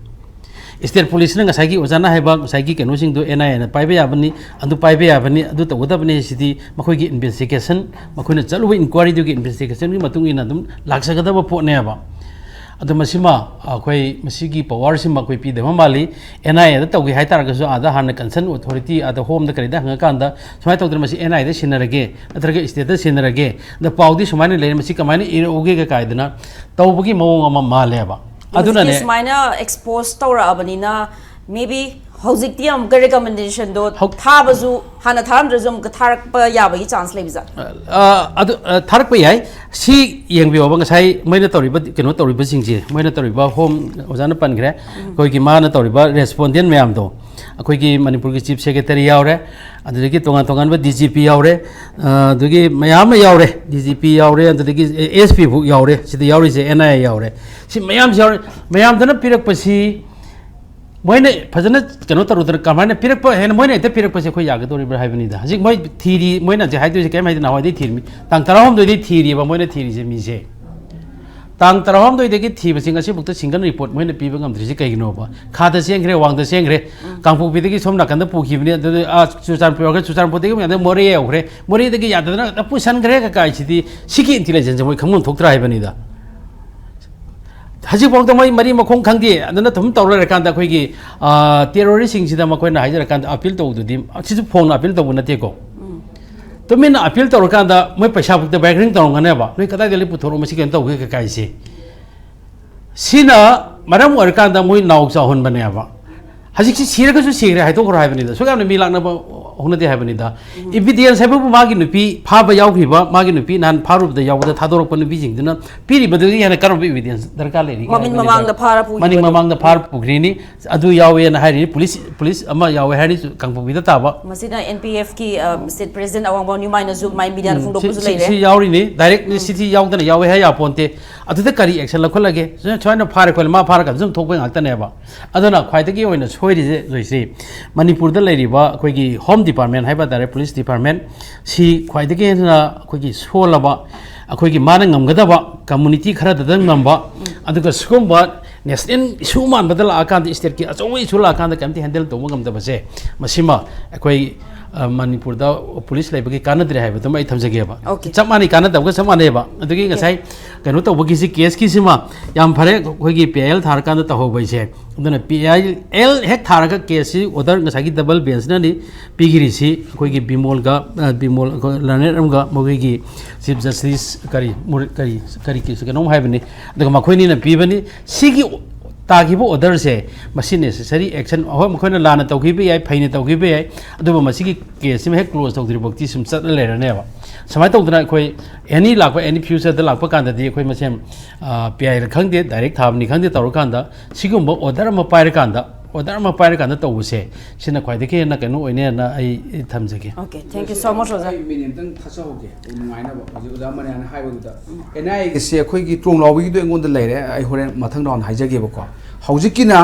ꯁ꯭ꯇꯦꯠ ꯄꯨꯂꯤꯁꯅ ꯉꯁꯥꯏꯒꯤ ꯑꯣꯖꯥꯅ ꯍꯥꯏꯕ ꯉꯁꯥꯏꯒꯤ ꯀꯩꯅꯣꯁꯤꯡꯗꯣ ꯑꯦꯟ ꯑꯥꯏ ꯑꯦꯅ ꯄꯥꯏꯕ ꯌꯥꯕꯅꯤ, ꯑꯗꯨ ꯄꯥꯏꯕ ꯌꯥꯕꯅꯤ, ꯑꯗꯨ ꯇꯧꯒꯗꯕꯅꯤ, ꯁꯤꯗꯤ ꯃꯈꯣꯏꯒꯤ ꯏꯟꯚꯦꯁꯇꯤꯒꯦꯁꯟ, ꯃꯈꯣꯏꯅ ꯆꯠꯂꯨꯕ ꯏꯟꯀ꯭ꯋꯥꯏꯔꯤꯗꯨꯒꯤ ꯏꯟꯚꯦꯁꯇꯤꯒꯦꯁꯟꯒꯤ ꯃꯇꯨꯡ ꯏꯟꯅ ꯑꯗꯨꯝ ꯂꯥꯛꯆꯒꯗꯕ ꯄꯣꯠꯅꯦꯕ꯫ ꯑꯗꯣ ꯃꯁꯤꯃ ꯑꯩꯈꯣꯏ, ꯃꯁꯤꯒꯤ ꯄꯋꯥꯔꯁꯤꯃ ꯑꯩꯈꯣꯏ ꯄꯤꯗꯕ ꯃꯥꯜꯂꯤ꯫ ꯑꯦꯟ ꯑꯥꯏ ꯑꯦꯗ ꯇꯧꯒꯦ ꯍꯥꯏꯇꯥꯔꯒꯁꯨ ꯑꯥꯗ ꯍꯥꯟꯅ ꯀꯟꯁꯔꯟ ꯑꯣꯊꯣꯔꯤꯇꯤ, ꯑꯥꯗ ꯍꯣꯝꯗ ꯀꯔꯤꯗ ꯍꯪꯉꯀꯥꯟꯗ ꯁꯨꯃꯥꯏꯅ ꯇꯧꯗꯅ ꯃꯁꯤ ꯑꯦꯟ ꯑꯥꯏ ꯑꯦꯗ ꯁꯤꯟꯅꯔꯒꯦ ꯅꯠꯇ꯭ꯔꯒ ꯁ꯭ꯇꯦꯠꯇ ꯁꯤꯟꯅꯔꯒꯦ, ꯑꯗ ꯄꯥꯎꯗꯤ ꯁꯨꯃꯥꯏꯅ ꯂꯩꯔꯦ, ꯃꯁꯤ ꯀꯃꯥꯏꯅ ꯏꯔꯛꯎꯒꯦꯒ ꯀꯥꯏꯗꯅ ꯇꯧꯕꯒꯤ ꯃꯑꯣꯡ ꯑꯃ ꯃꯥꯜꯂꯦꯕ꯫ ꯑꯗꯨꯅꯅꯦ꯫ ꯍꯧꯖꯤꯛꯇꯤ ꯁꯨꯃꯥꯏꯅ ꯑꯦꯛꯁꯄꯣꯖ ꯇꯧꯔꯛꯑꯕꯅꯤꯅ, maybe ꯍꯧꯖꯤꯛꯇꯤ ꯑꯃꯨꯛꯀ ꯔꯤꯀꯃꯦꯟꯗꯦꯁꯟꯗꯣ ꯍꯧ- ꯊꯥꯕꯁꯨ, ꯍꯥꯟꯅ ꯊꯥꯔꯝꯗ꯭ꯔꯁꯨ ꯑꯃꯨꯛꯀ ꯊꯥꯔꯛꯄ ꯌꯥꯕꯒꯤ ꯆꯥꯟꯁ ꯂꯩꯕꯖꯥꯠ? ꯑ, ꯑꯗꯨ ꯑ, ꯊꯥꯔꯛꯄ ꯌꯥꯏ꯫ ꯁꯤ ꯌꯦꯡꯕꯤꯌꯣꯕ, ꯉꯁꯥꯏ ꯃꯣꯏꯅ ꯇꯧꯔꯤꯕ, ꯀꯩꯅꯣ ꯇꯧꯔꯤꯕꯁꯤꯡꯁꯦ, ꯃꯣꯏꯅ ꯇꯧꯔꯤꯕ ꯍꯣꯝ, ꯑꯣꯖꯥꯅ ꯄꯟꯈ꯭ꯔꯦ, ꯑꯩꯈꯣꯏꯒꯤ ꯃꯥꯅ ꯇꯧꯔꯤꯕ ꯔꯦꯁꯄꯣꯟꯗꯦꯟ ꯃꯌꯥꯝꯗꯣ, ꯑꯩꯈꯣꯏꯒꯤ ꯃꯅꯤꯄꯨꯔꯒꯤ ꯆꯤꯐ ꯁꯦꯀ꯭ꯔꯦꯇꯔꯤ ꯌꯥꯎꯔꯦ, ꯑꯗꯨꯗꯒꯤ ꯇꯣꯉꯥꯟ ꯇꯣꯉꯥꯟꯕ ꯗꯤ ꯖꯤ ꯄꯤ ꯌꯥꯎꯔꯦ, ꯑ, ꯑꯗꯨꯗꯒꯤ ꯃꯌꯥꯝ ꯑꯃ ꯌꯥꯎꯔꯦ, ꯗꯤ ꯖꯤ ꯄꯤ ꯌꯥꯎꯔꯦ, ꯑꯗꯨꯗꯒꯤ ꯑꯦꯁ ꯄꯤ ꯐꯥꯎ ꯌꯥꯎꯔꯦ, ꯁꯤꯗ ꯌꯥꯎꯔꯤꯁꯦ ꯑꯦꯟ ꯑꯥꯏ ꯑꯦ ꯌꯥꯎꯔꯦ꯫ ꯁꯤ ꯃꯌꯥꯝꯁꯤ ꯌꯥꯎꯔꯦ꯫ ꯃꯌꯥꯝꯗꯅ ꯄꯤꯔꯛꯄꯁꯤ ꯃꯣꯏꯅ ꯐꯖꯅ ꯀꯩꯅꯣ ꯇꯧꯔꯨꯗꯅ ꯀꯃꯥꯏꯅ ꯄꯤꯔꯛꯄ, ꯍꯦꯟꯅ ꯃꯣꯏꯅ ꯍꯦꯛꯇ ꯄꯤꯔꯛꯄꯁꯦ ꯑꯩꯈꯣꯏ ꯌꯥꯒꯗꯧꯔꯤꯕ꯭ꯔꯥ ꯍꯥꯏꯕꯅꯤꯗ꯫ ꯍꯧꯖꯤꯛ ꯃꯣꯏ ꯊꯤꯔꯤ, ꯃꯣꯏꯅ ꯍꯧꯖꯤꯛ ꯍꯥꯏꯗꯣꯏꯁꯦ ꯀꯩꯝ ꯍꯥꯏꯗꯤ ꯅꯍꯥꯟꯋꯥꯏꯗꯩ ꯊꯤꯔꯤꯃꯤ꯫ ꯇꯥꯡ ꯇꯔꯥꯍꯨꯝꯗꯣꯏꯗꯩ ꯊꯤꯔꯤꯕ ꯃꯣꯏꯅ ꯊꯤꯔꯤꯁꯦ ꯃꯤꯁꯦ꯫ ꯇꯥꯡ ꯇꯔꯥꯍꯨꯝꯗꯣꯏꯗꯒꯤ ꯊꯤꯕꯁꯤ ꯉꯁꯤꯐꯥꯎꯗ ꯁꯤꯡꯒꯜ ꯔꯤꯄꯣꯔꯠ ꯃꯣꯏꯅ ꯄꯤꯕ ꯉꯝꯗ꯭ꯔꯤꯁꯦ ꯀꯩꯒꯤꯅꯣꯕ? ꯈꯥꯗ ꯆꯦꯟꯈ꯭ꯔꯦ, ꯋꯥꯡꯗ ꯆꯦꯟꯈ꯭ꯔꯦ, ꯀꯥꯡꯄꯣꯛꯄꯤꯗꯒꯤ ꯁꯣꯝ ꯅꯥꯀꯟꯗ ꯄꯨꯈꯤꯕꯅꯤ, ꯑꯗꯨꯗ, ꯑꯥ, ꯆꯨꯔꯆꯥꯟꯄꯨꯔ ꯌꯧꯈ꯭ꯔꯦ, ꯆꯨꯔꯆꯥꯟꯄꯨꯔꯗꯒꯤ ꯑꯃꯨꯛ ꯌꯥꯗꯅ ꯃꯣꯔꯦ ꯌꯧꯈ꯭ꯔꯦ, ꯃꯣꯔꯦꯗꯒꯤ ꯌꯥꯗꯗꯅ ꯄꯨꯁꯟꯈ꯭ꯔꯦ ꯀꯀꯥꯏꯁꯤꯗꯤ ꯁꯤꯒꯤ ꯏꯟꯇꯤꯂꯤꯖꯦꯟꯁꯁꯦ ꯃꯣꯏ ꯈꯪꯐꯝ ꯊꯣꯛꯇ꯭ꯔꯥ ꯍꯥꯏꯕꯅꯤꯗ꯫ ꯍꯧꯖꯤꯛꯐꯥꯎꯗ ꯃꯣꯏ ꯃꯔꯤ ꯃꯈꯣꯡ ꯈꯪꯗꯦ꯫ ꯑꯗꯨꯅ ꯑꯗꯨꯝ ꯇꯧꯔ ꯂꯩꯔꯀꯥꯟꯗ ꯑꯩꯈꯣꯏꯒꯤ, ꯑꯥ, ꯇꯦꯔꯣꯔꯤꯁꯁꯤꯡꯁꯤꯗ ꯃꯈꯣꯏꯅ ꯍꯥꯏꯖꯔꯀꯥꯟꯗ ꯑꯄꯤꯜ ꯇꯧꯕꯗꯨꯗꯤ, ꯁꯤꯁꯨ ꯐꯣꯡꯅ ꯑꯄꯤꯜ ꯇꯧꯕ ꯅꯠꯇꯦꯀꯣ꯫ ꯇꯨꯃꯤꯟꯅ ꯑꯄꯤꯜ ꯇꯧꯔꯀꯥꯟꯗ ꯃꯣꯏ ꯄꯩꯁꯥ ꯐꯥꯎꯗ ꯕꯦꯒꯔꯤꯡ ꯇꯧꯔꯝꯒꯅꯦꯕ, "ꯅꯣꯏ ꯀꯗꯥꯏꯗꯒꯤ ꯄꯨꯊꯣꯔꯛꯑꯣ, ꯃꯁꯤ ꯀꯩꯅꯣ ꯇꯧꯒꯦ" ꯀꯀꯥꯏꯁꯦ꯫ ꯁꯤꯅ ꯃꯔꯝ ꯑꯣꯏꯔꯀꯥꯟꯗ ꯃꯣꯏ ꯅꯥꯎ ꯆꯥꯎꯍꯟꯕꯅꯦꯕ꯫ ꯍꯧꯖꯤꯛꯁꯤ ꯁꯤꯔꯒꯁꯨ ꯁꯤꯈ꯭ꯔꯦ ꯍꯥꯏꯗꯣꯛꯈ꯭ꯔꯣ ꯍꯥꯏꯕꯅꯤꯗ, ꯁꯨꯛ ꯌꯥꯝꯅ ꯃꯤ ꯂꯥꯛꯅꯕ ꯍꯧꯅꯗꯦ ꯍꯥꯏꯕꯅꯤꯗ꯫ ꯏꯕꯤꯗꯦꯟꯁ ꯍꯥꯏꯕꯕꯨ ꯃꯥꯒꯤ ꯅꯨꯄꯤ ꯐꯥꯕ ꯌꯥꯎꯈꯤꯕ, ꯃꯥꯒꯤ ꯅꯨꯄꯤ ꯅꯍꯥꯟ ꯐꯥꯔꯨꯕꯗ ꯌꯥꯎꯕꯗ ꯊꯥꯗꯣꯔꯛꯄ ꯅꯨꯄꯤꯁꯤꯡꯗꯨꯅ ꯄꯤꯔꯤꯕꯗꯨꯗꯒꯤ ꯍꯦꯟꯅ ꯀꯔꯝꯕ ꯏꯕꯤꯗꯦꯟꯁ ꯗꯔꯀꯥꯔ ꯂꯩꯔꯤꯒꯦ ꯃꯃꯤꯡ ꯍꯥꯏꯕꯅꯤꯗ꯫ ꯃꯃꯥꯡꯗ ꯐꯥꯔ ꯄꯨꯈꯤꯕꯗꯣ꯫ ꯃꯅꯤꯡ ꯃꯃꯥꯡꯗ ꯐꯥꯔ ꯄꯨꯈ꯭ꯔꯤꯅꯤ꯫ ꯑꯗꯨ ꯌꯥꯎꯋꯦꯅ ꯍꯥꯏꯔꯤ, ꯄꯨꯂꯤꯁ, ꯄꯨꯂꯤꯁ ꯑꯃ ꯌꯥꯎꯋꯦ ꯍꯥꯏꯔꯤ ꯀꯥꯡꯄꯣꯛꯄꯤꯗ ꯇꯥꯕ꯫ ꯃꯁꯤꯅ ꯑꯦꯟ ꯄꯤ ꯑꯦꯐꯀꯤ, ꯑ, ꯁ꯭ꯇꯦꯠ ꯄ꯭ꯔꯦꯁꯤꯗꯦꯟ ꯑꯋꯥꯡꯕꯝ ꯅꯤꯃꯥꯏꯅꯁꯨ ꯃꯥꯏ ꯃꯤꯗꯤꯌꯥꯗ ꯎꯝ, ꯐꯣꯡꯗꯣꯛꯄꯁꯨ ꯁꯤ, ꯁꯤ, ꯂꯩꯔꯦ꯫ ꯁꯤ ꯌꯥꯎꯔꯤꯅꯤ, ꯗꯥꯏꯔꯦꯛ ꯁꯤꯗꯤ ꯌꯥꯎꯗꯅ ꯌꯥꯎꯋꯦ ꯍꯥꯏ ꯌꯥꯄꯣꯟꯇꯦ꯫ ꯑꯗꯨꯗ ꯀꯔꯤ ꯑꯦꯛꯁꯟ ꯂꯧꯈꯠꯂꯒꯦ? ꯁꯨꯃꯥꯏꯅ ꯐꯥꯔꯦ ꯈꯣꯠꯂꯦ, ꯃꯥ ꯐꯥꯔꯒ ꯑꯗꯨꯝ ꯊꯣꯛꯄ ꯉꯥꯛꯇꯅꯦꯕ꯫ ꯑꯗꯨꯅ ꯈ꯭ꯋꯥꯏꯗꯒꯤ ꯑꯣꯏꯅ ꯁꯣꯏꯔꯤꯁꯦ ꯍꯧꯖꯤꯛꯁꯤ ꯃꯅꯤꯄꯨꯔꯗ ꯂꯩꯔꯤꯕ ꯑꯩꯈꯣꯏꯒꯤ ꯍꯣꯝ ꯗꯤꯄꯥꯔꯠꯃꯦꯟ ꯍꯥꯏꯕ ꯇꯥꯔꯦ, ꯄꯨꯂꯤꯁ ꯗꯤꯄꯥꯔꯠꯃꯦꯟ, ꯁꯤ ꯈ꯭ꯋꯥꯏꯗꯒꯤ ꯍꯦꯟꯅ ꯑꯩꯈꯣꯏꯒꯤ ꯁꯣꯜꯂꯕ, ꯑꯩꯈꯣꯏꯒꯤ ꯃꯥꯅ ꯉꯝꯒꯗꯕ, ꯀꯝꯃꯨꯅꯤꯇꯤ ꯈꯔꯗꯗꯪ ꯉꯝꯕ, ꯑꯗꯨꯒ ꯁꯤꯒꯨꯝꯕ ꯅꯦꯁꯅꯦꯜ ꯏꯁꯨ ꯃꯥꯟꯕꯗ ꯂꯥꯛꯑꯀꯥꯟꯗ, ꯁ꯭ꯇꯦꯠꯀꯤ ꯑꯆꯧꯕ ꯏꯁꯨ ꯂꯥꯛꯑꯀꯥꯟꯗ ꯀꯩꯝꯇ ꯍꯦꯟꯗꯜ ꯇꯧꯕ ꯉꯝꯗꯕꯁꯦ, ꯃꯁꯤꯃ ꯑꯩꯈꯣꯏ, ꯑ, ꯃꯅꯤꯄꯨꯔꯗ ꯄꯨꯂꯤꯁ ꯂꯩꯕꯒꯤ ꯀꯥꯟꯅꯗ꯭ꯔꯦ ꯍꯥꯏꯕꯗꯨꯃ ꯑꯩ ꯊꯝꯖꯒꯦꯕ꯫ Okay. ꯆꯞ ꯃꯥꯟꯅꯩ, ꯀꯥꯟꯅꯗꯕꯒ ꯆꯞ ꯃꯥꯟꯅꯩꯕ꯫ ꯑꯗꯨꯒꯤ ꯉꯁꯥꯏ ꯀꯩꯅꯣ ꯇꯧꯕꯒꯤꯁꯤ, ꯀꯦꯁꯀꯤꯁꯤꯃ ꯌꯥꯝ ꯐꯔꯦ, ꯑꯩꯈꯣꯏꯒꯤ ꯄꯤ ꯑꯥꯏ ꯑꯦꯜ ꯊꯥꯔꯀꯥꯟꯗ ꯇꯧꯍꯧꯕ ꯍꯥꯏꯁꯦ꯫ ꯑꯗꯨꯅ ꯄꯤ ꯑꯥꯏ ꯑꯦꯜ ꯍꯦꯛ ꯊꯥꯔꯒ ꯀꯦꯁꯁꯤ ꯑꯣꯔꯗꯔ ꯉꯁꯥꯏꯒꯤ ꯗꯕꯜ ꯕꯦꯟꯁꯅꯅꯤ ꯄꯤꯈꯤꯔꯤꯁꯤ, ꯑꯩꯈꯣꯏꯒꯤ ꯕꯤꯃꯣꯜꯒ, ꯑ, ꯕꯤꯃꯣꯜ, ꯑꯩꯈꯣꯏ ꯂꯔꯅꯦꯠ ꯑꯃꯒ ꯃꯈꯣꯏꯒꯤ ꯆꯤꯐ ꯖꯁꯇꯤꯁ ꯀꯔꯤ, ꯃꯨꯔ-, ꯀꯔꯤ, ꯀꯔꯤ ꯀꯦꯁ ꯀꯩꯅꯣꯝ ꯍꯥꯏꯕꯅꯤ, ꯑꯗꯨꯒ ꯃꯈꯣꯏꯅꯤꯅ ꯄꯤꯕꯅꯤ꯫ ꯁꯤꯒꯤ ꯇꯥꯈꯤꯕ ꯑꯣꯔꯗꯔꯁꯦ, ꯃꯁꯤ ꯅꯦꯁꯦꯁꯔꯤ ꯑꯦꯛꯁꯟ, ꯍꯣꯏ, ꯃꯈꯣꯏꯅ ꯂꯥꯟꯅ ꯇꯧꯈꯤꯕ ꯌꯥꯏ, ꯐꯩꯅ ꯇꯧꯈꯤꯕ ꯌꯥꯏ, ꯑꯗꯨꯕꯨ ꯃꯁꯤꯒꯤ ꯀꯦꯁꯁꯤꯃ ꯍꯦꯛ ꯀ꯭ꯂꯣꯖ ꯇꯧꯗ꯭ꯔꯤꯐꯥꯎꯗꯤ ꯁꯨꯝ ꯆꯠꯂ ꯂꯩꯔꯅꯦꯕ꯫ ꯁꯨꯃꯥꯏꯅ ꯇꯧꯗꯅ ꯑꯩꯈꯣꯏ ꯑꯦꯅꯤ ꯂꯥꯛꯄ, ꯑꯦꯅꯤ ꯐ꯭ꯌꯨꯆꯔꯗ ꯂꯥꯛꯄ ꯀꯥꯟꯗꯗꯤ ꯑꯩꯈꯣꯏ ꯃꯁꯦꯟ, ꯑ, ꯄꯤ ꯑꯥꯏ ꯑꯦꯜ ꯈꯪꯗꯦ, ꯗꯥꯏꯔꯦꯛ ꯊꯥꯕꯅꯤ ꯈꯪꯗꯦ, ꯇꯧꯔꯀꯥꯟꯗ ꯁꯤꯒꯨꯝꯕ ꯑꯣꯔꯗꯔ ꯑꯃ ꯄꯥꯏꯔꯀꯥꯟꯗ ꯑꯣꯔꯗꯔ ꯑꯃ ꯄꯥꯏꯔꯀꯥꯟꯗ ꯇꯧꯕꯁꯦ, ꯁꯤꯅ ꯈ꯭ꯋꯥꯏꯗꯒꯤ ꯍꯦꯟꯅ ꯀꯩꯅꯣ ꯑꯣꯏꯅꯦꯅ ꯑꯩ ꯊꯝꯖꯒꯦ꯫ Okay, thank you so much, ꯑꯣꯖꯥ. ꯑꯩ ꯃꯤꯅꯤꯠ ꯑꯝꯇꯪ ꯊꯥꯖꯍꯧꯒꯦ, ꯑꯩ ꯅꯨꯡꯉꯥꯏꯅꯕ꯫ ꯍꯧꯖꯤꯛ ꯑꯣꯖꯥ ꯃꯅꯤꯌꯥꯅ ꯍꯥꯏꯕꯗꯨꯗ, ꯑꯦꯟ ꯑꯥꯏ ꯑꯦꯒꯤꯁꯦ ꯑꯩꯈꯣꯏꯒꯤ ꯇ꯭ꯔꯣꯡ ꯂꯥꯎꯕꯒꯤꯗꯣ ꯑꯩꯉꯣꯟꯗ ꯂꯩꯔꯦ, ꯑꯩ ꯍꯣꯔꯦꯟ ꯃꯊꯪ ꯔꯥꯎꯟ ꯍꯥꯏꯖꯒꯦꯕꯀꯣ꯫ ꯍꯧꯖꯤꯛꯀꯤꯅ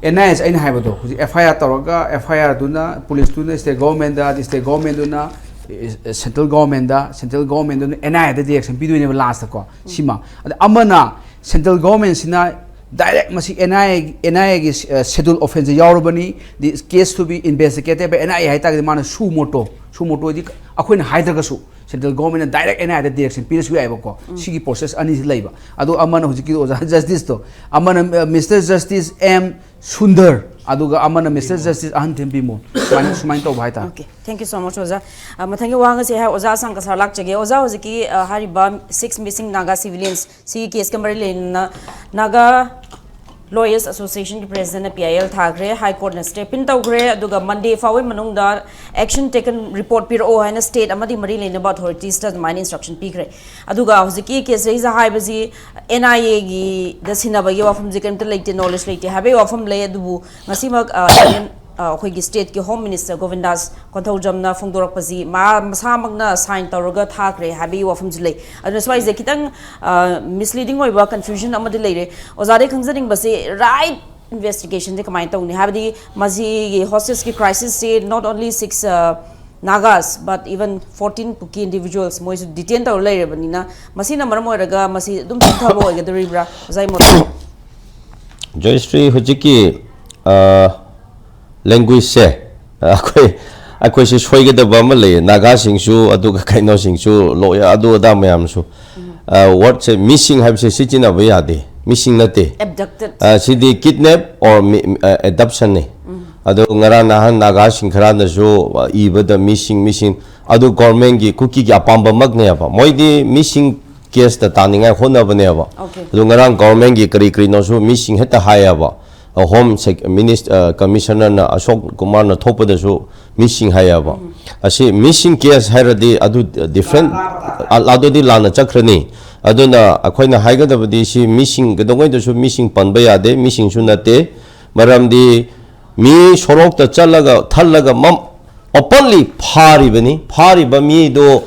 ꯑꯦꯟ ꯑꯥꯏ ꯑꯦꯁ ꯑꯩꯅ ꯍꯥꯏꯕꯗꯣ, ꯍꯧꯖꯤꯛ ꯑꯦꯐ ꯑꯥꯏ ꯑꯥꯔ ꯇꯧꯔꯒ, ꯑꯦꯐ ꯑꯥꯏ ꯑꯥꯔꯗꯨꯅ ꯄꯨꯂꯤꯁꯇꯨꯅ ꯁ꯭ꯇꯦꯠ ꯒꯣꯚꯔꯟꯃꯦꯟꯗ, ꯁ꯭ꯇꯦꯠ ꯒꯣꯚꯔꯟꯃꯦꯟꯗꯨꯅ ꯁꯦꯟꯇ꯭ꯔꯦꯜ ꯒꯣꯚꯔꯟꯃꯦꯟꯗ, ꯁꯦꯟꯇ꯭ꯔꯦꯜ ꯒꯣꯚꯔꯟꯃꯦꯟꯗꯨꯅ ꯑꯦꯟ ꯑꯥꯏ ꯑꯦꯗ ꯗꯤꯔꯦꯛꯁꯟ ꯄꯤꯗꯣꯏꯅꯦꯕ ꯂꯥꯁꯇꯀꯣ꯫ ꯁꯤꯃ꯫ ꯑꯗ ꯑꯃꯅ ꯁꯦꯟꯇ꯭ꯔꯦꯜ ꯒꯣꯚꯔꯟꯃꯦꯟꯁꯤꯅ ꯗꯥꯏꯔꯦꯛ ꯃꯁꯤ N I A, N I ꯑꯦꯒꯤ ꯁꯦꯗꯨꯜ ꯑꯣꯐꯦꯟꯁꯇ ꯌꯥꯎꯔꯕꯅꯤ, the case to be investigated by N I A ꯍꯥꯏꯇꯥꯔꯒꯗꯤ ꯃꯥꯅ ꯁꯨ ꯃꯣꯇꯣ, ꯁꯨ ꯃꯣꯇꯣꯗꯤ ꯑꯩꯈꯣꯏꯅ ꯍꯥꯏꯗ꯭ꯔꯒꯁꯨ ꯁꯦꯟꯇ꯭ꯔꯦꯜ ꯒꯣꯚꯔꯟꯃꯦꯟꯅ direct N I A direction ꯄꯤꯔꯁꯨ ꯌꯥꯏꯕꯀꯣ꯫ ꯁꯤꯒꯤ ꯄ꯭ꯔꯣꯁꯦꯁ ꯑꯅꯤꯁꯤ ꯂꯩꯕ꯫ ꯑꯗꯣ ꯑꯃꯅ ꯍꯧꯖꯤꯛꯀꯤ ꯑꯣꯖꯥ ꯖꯁꯇꯤꯁꯇꯣ, ꯑꯃꯅ ꯃꯤꯁꯇꯔ ꯖꯁꯇꯤꯁ ꯑꯦꯝ ꯁꯨꯟꯗꯔ, ꯑꯗꯨꯒ ꯑꯃꯅ ꯃꯤꯁꯇꯔ ꯖꯁꯇꯤꯁ ꯑꯍꯟꯊꯦꯝ ꯕꯤꯃꯣꯜ, ꯁꯨꯃꯥꯏꯅ, ꯁꯨꯃꯥꯏꯅ ꯇꯧꯕ ꯍꯥꯏꯇꯥꯔꯦ꯫ Okay, thank you so much, ꯑꯣꯖꯥ. ꯑ, ꯃꯊꯪꯒꯤ ꯋꯥꯍꯪ ꯑꯁꯤ ꯑꯩꯍꯥꯛ ꯑꯣꯖꯥ ꯑꯁꯥꯡ ꯀꯁꯥꯔ ꯂꯥꯛꯆꯒꯦ꯫ ꯑꯣꯖꯥ, ꯍꯧꯖꯤꯛꯀꯤ, ꯑ, ꯍꯥꯏꯔꯤꯕ six missing Naga civilians ꯁꯤꯒꯤ ꯀꯦꯁꯀ ꯃꯔꯤ ꯂꯩꯅꯅ ꯅꯥꯒꯥ ꯂꯣꯌꯔꯁ ꯑꯦꯁꯣꯁꯤꯌꯦꯁꯟꯒꯤ ꯄ꯭ꯔꯦꯁꯤꯗꯦꯟꯠꯅ P I L ꯊꯥꯈ꯭ꯔꯦ, ꯍꯥꯏ ꯀꯣꯔꯠꯅ ꯁ꯭ꯇꯦ ꯄꯤꯟ ꯇꯧꯈ꯭ꯔꯦ, ꯑꯗꯨꯒ ꯃꯟꯗꯦ ꯐꯥꯎꯕꯒꯤ ꯃꯅꯨꯡꯗ action taken report ꯄꯤꯔꯛꯑꯣ ꯍꯥꯏꯅ ꯁ꯭ꯇꯦꯠ ꯑꯃꯗꯤ ꯃꯔꯤ ꯂꯩꯅꯕ ꯑꯣꯊꯣꯔꯤꯇꯤꯁꯇ ꯑꯗꯨꯃꯥꯏꯅ ꯏꯟꯁꯇ꯭ꯔꯛꯁꯟ ꯄꯤꯈ꯭ꯔꯦ꯫ ꯑꯗꯨꯒ ꯍꯧꯖꯤꯛꯀꯤ ꯀꯦꯁ ꯂꯩꯁꯦ ꯍꯥꯏꯕꯁꯤ N I A ꯒꯤꯗ ꯁꯤꯟꯅꯕꯒꯤ ꯋꯥꯐꯝꯁꯦ ꯀꯔꯤꯝꯇ ꯂꯩꯇꯦ, ꯅꯣꯂꯦꯖ ꯂꯩꯇꯦ ꯍꯥꯏꯕꯒꯤ ꯋꯥꯐꯝ ꯂꯩ꯫ ꯑꯗꯨꯕꯨ ꯉꯁꯤꯃꯛ, ꯑ, Indian, ꯑ, ꯑꯩꯈꯣꯏꯒꯤ ꯁ꯭ꯇꯦꯠꯀꯤ ꯍꯣꯝ ꯃꯤꯅꯤꯁꯇꯔ ꯒꯣꯕꯤꯟꯗꯥꯁ ꯀꯣꯟꯊꯧꯖꯝꯅ ꯐꯣꯡꯗꯣꯔꯛꯄꯁꯤ ꯃꯥ ꯃꯁꯥꯃꯛꯅ ꯁꯥꯏꯟ ꯇꯧꯔꯒ ꯊꯥꯈ꯭ꯔꯦ ꯍꯥꯏꯕꯒꯤ ꯋꯥꯐꯝꯁꯨ ꯂꯩ꯫ ꯑꯗꯨꯅ ꯁ꯭ꯋꯥꯏꯁꯦ ꯈꯤꯇꯪ, ꯑ, ꯃꯤꯁꯂꯤꯗꯤꯡ ꯑꯣꯏꯕ ꯀꯟꯐ꯭ꯌꯨꯖꯟ ꯑꯃꯗꯤ ꯂꯩꯔꯦ꯫ ꯑꯣꯖꯥꯗꯒꯤ ꯈꯪꯖꯅꯤꯡꯕꯁꯦ, ꯔꯥꯏꯠ ꯏꯟꯚꯦꯁꯇꯤꯒꯦꯁꯟꯁꯦ ꯀꯃꯥꯏꯅ ꯇꯧꯅꯤ? ꯍꯥꯏꯕꯗꯤ ꯃꯁꯤꯒꯤ ꯍꯣꯁꯇꯦꯖꯀꯤ ꯀ꯭ꯔꯥꯏꯁꯤꯁꯁꯤ not only six, ꯑ, Nagas, but even fourteen Kuki individuals ꯃꯣꯏꯁꯨ ꯗꯤꯇꯦꯟ ꯇꯧꯔ ꯂꯩꯔꯕꯅꯤꯅ, ꯃꯁꯤꯅ ꯃꯔꯝ ꯑꯣꯏꯔꯒ ꯃꯁꯤ ꯑꯗꯨꯝ ꯆꯤꯡꯊꯕ ꯑꯣꯏꯒꯗꯧꯔꯤꯕ꯭ꯔꯥ, ꯑꯣꯖꯥꯒꯤ ꯃꯣꯠꯇ? ꯖꯣꯏꯁ꯭ꯔꯤ, ꯍꯧꯖꯤꯛꯀꯤ, ꯑ, ꯂꯦꯡꯒ꯭ꯋꯦꯖꯁꯦ, ꯑ, ꯑꯩꯈꯣꯏ, ꯑꯩꯈꯣꯏꯁꯨ ꯁꯣꯏꯒꯗꯕ ꯑꯃ ꯂꯩꯌꯦ꯫ ꯅꯥꯒꯥꯁꯤꯡꯁꯨ, ꯑꯗꯨꯒ ꯀꯩꯅꯣꯁꯤꯡꯁꯨ, ꯂꯣ-, ꯑꯗꯨ ꯑꯗꯥ ꯃꯌꯥꯝꯁꯨ꯫ ꯑ, ꯋꯥꯔꯗꯁꯦ ꯃꯤꯁꯤꯡ ꯍꯥꯏꯕꯁꯦ ꯁꯤꯖꯤꯟꯅꯕ ꯌꯥꯗꯦ꯫ ꯃꯤꯁꯤꯡ ꯅꯠꯇꯦ꯫ Abducted. ꯑ, ꯁꯤꯗꯤ ꯀꯤꯗꯅꯦꯞ ꯑꯣꯔ ꯃꯤ-, ꯑ, ꯑꯦꯗꯞꯁꯟꯅꯤ꯫ ꯑꯗꯣ ꯉꯔꯥꯡ ꯅꯍꯥꯟ ꯅꯥꯒꯥꯁꯤꯡ ꯈꯔꯅꯁꯨ, ꯑ, ꯏꯕꯗ ꯃꯤꯁꯤꯡ, ꯃꯤꯁꯤꯡ, ꯑꯗꯨ ꯒꯣꯔꯃꯦꯟꯒꯤ, ꯀꯨꯀꯤꯒꯤ ꯑꯄꯥꯝꯕꯃꯛꯅꯦꯕ꯫ ꯃꯣꯏꯗꯤ ꯃꯤꯁꯤꯡ ꯀꯦꯁꯇ ꯇꯥꯅꯤꯡꯉꯥꯏ ꯍꯣꯠꯅꯕꯅꯦꯕ꯫ Okay. ꯑꯗꯨ ꯉꯔꯥꯡ ꯒꯣꯔꯃꯦꯟꯒꯤ ꯀꯔꯤ ꯀꯔꯤꯅꯣꯁꯨ ꯃꯤꯁꯤꯡ ꯍꯦꯛꯇ ꯍꯥꯏꯌꯦꯕ꯫ ꯑ, ꯍꯣꯝ ꯁꯦꯛ-, ꯃꯤꯅꯤꯁ-, ꯑ, ꯀꯃꯤꯁꯅꯔꯅ, ꯑꯁꯣꯛ ꯀꯨꯃꯥꯔꯅ ꯊꯣꯛꯄꯗꯁꯨ ꯃꯤꯁꯤꯡ ꯍꯥꯏꯌꯦꯕ꯫ ꯑꯁꯤ ꯃꯤꯁꯤꯡ ꯀꯦꯁ ꯍꯥꯏꯔꯗꯤ ꯑꯗꯨ ꯗꯤꯐ꯭ꯔꯦꯟ, ꯑ, ꯑꯗꯨꯗꯤ ꯂꯥꯟꯅ ꯆꯠꯈ꯭ꯔꯅꯤ꯫ ꯑꯗꯨꯅ ꯑꯩꯈꯣꯏꯅ ꯍꯥꯏꯒꯗꯕꯗꯤ ꯁꯤ ꯃꯤꯁꯤꯡ, ꯀꯩꯗꯧꯉꯩꯗꯁꯨ ꯃꯤꯁꯤꯡ ꯄꯟꯕ ꯌꯥꯗꯦ, ꯃꯤꯁꯤꯡꯁꯨ ꯅꯠꯇꯦ꯫ ꯃꯔꯝꯗꯤ ꯃꯤ ꯁꯣꯔꯣꯛꯇ ꯆꯠꯂꯒ ꯊꯜꯂꯒ ꯃꯝ ꯑꯣꯄꯟꯂꯤ ꯐꯥꯔꯤꯕꯅꯤ꯫ ꯐꯥꯔꯤꯕ ꯃꯤꯗꯨ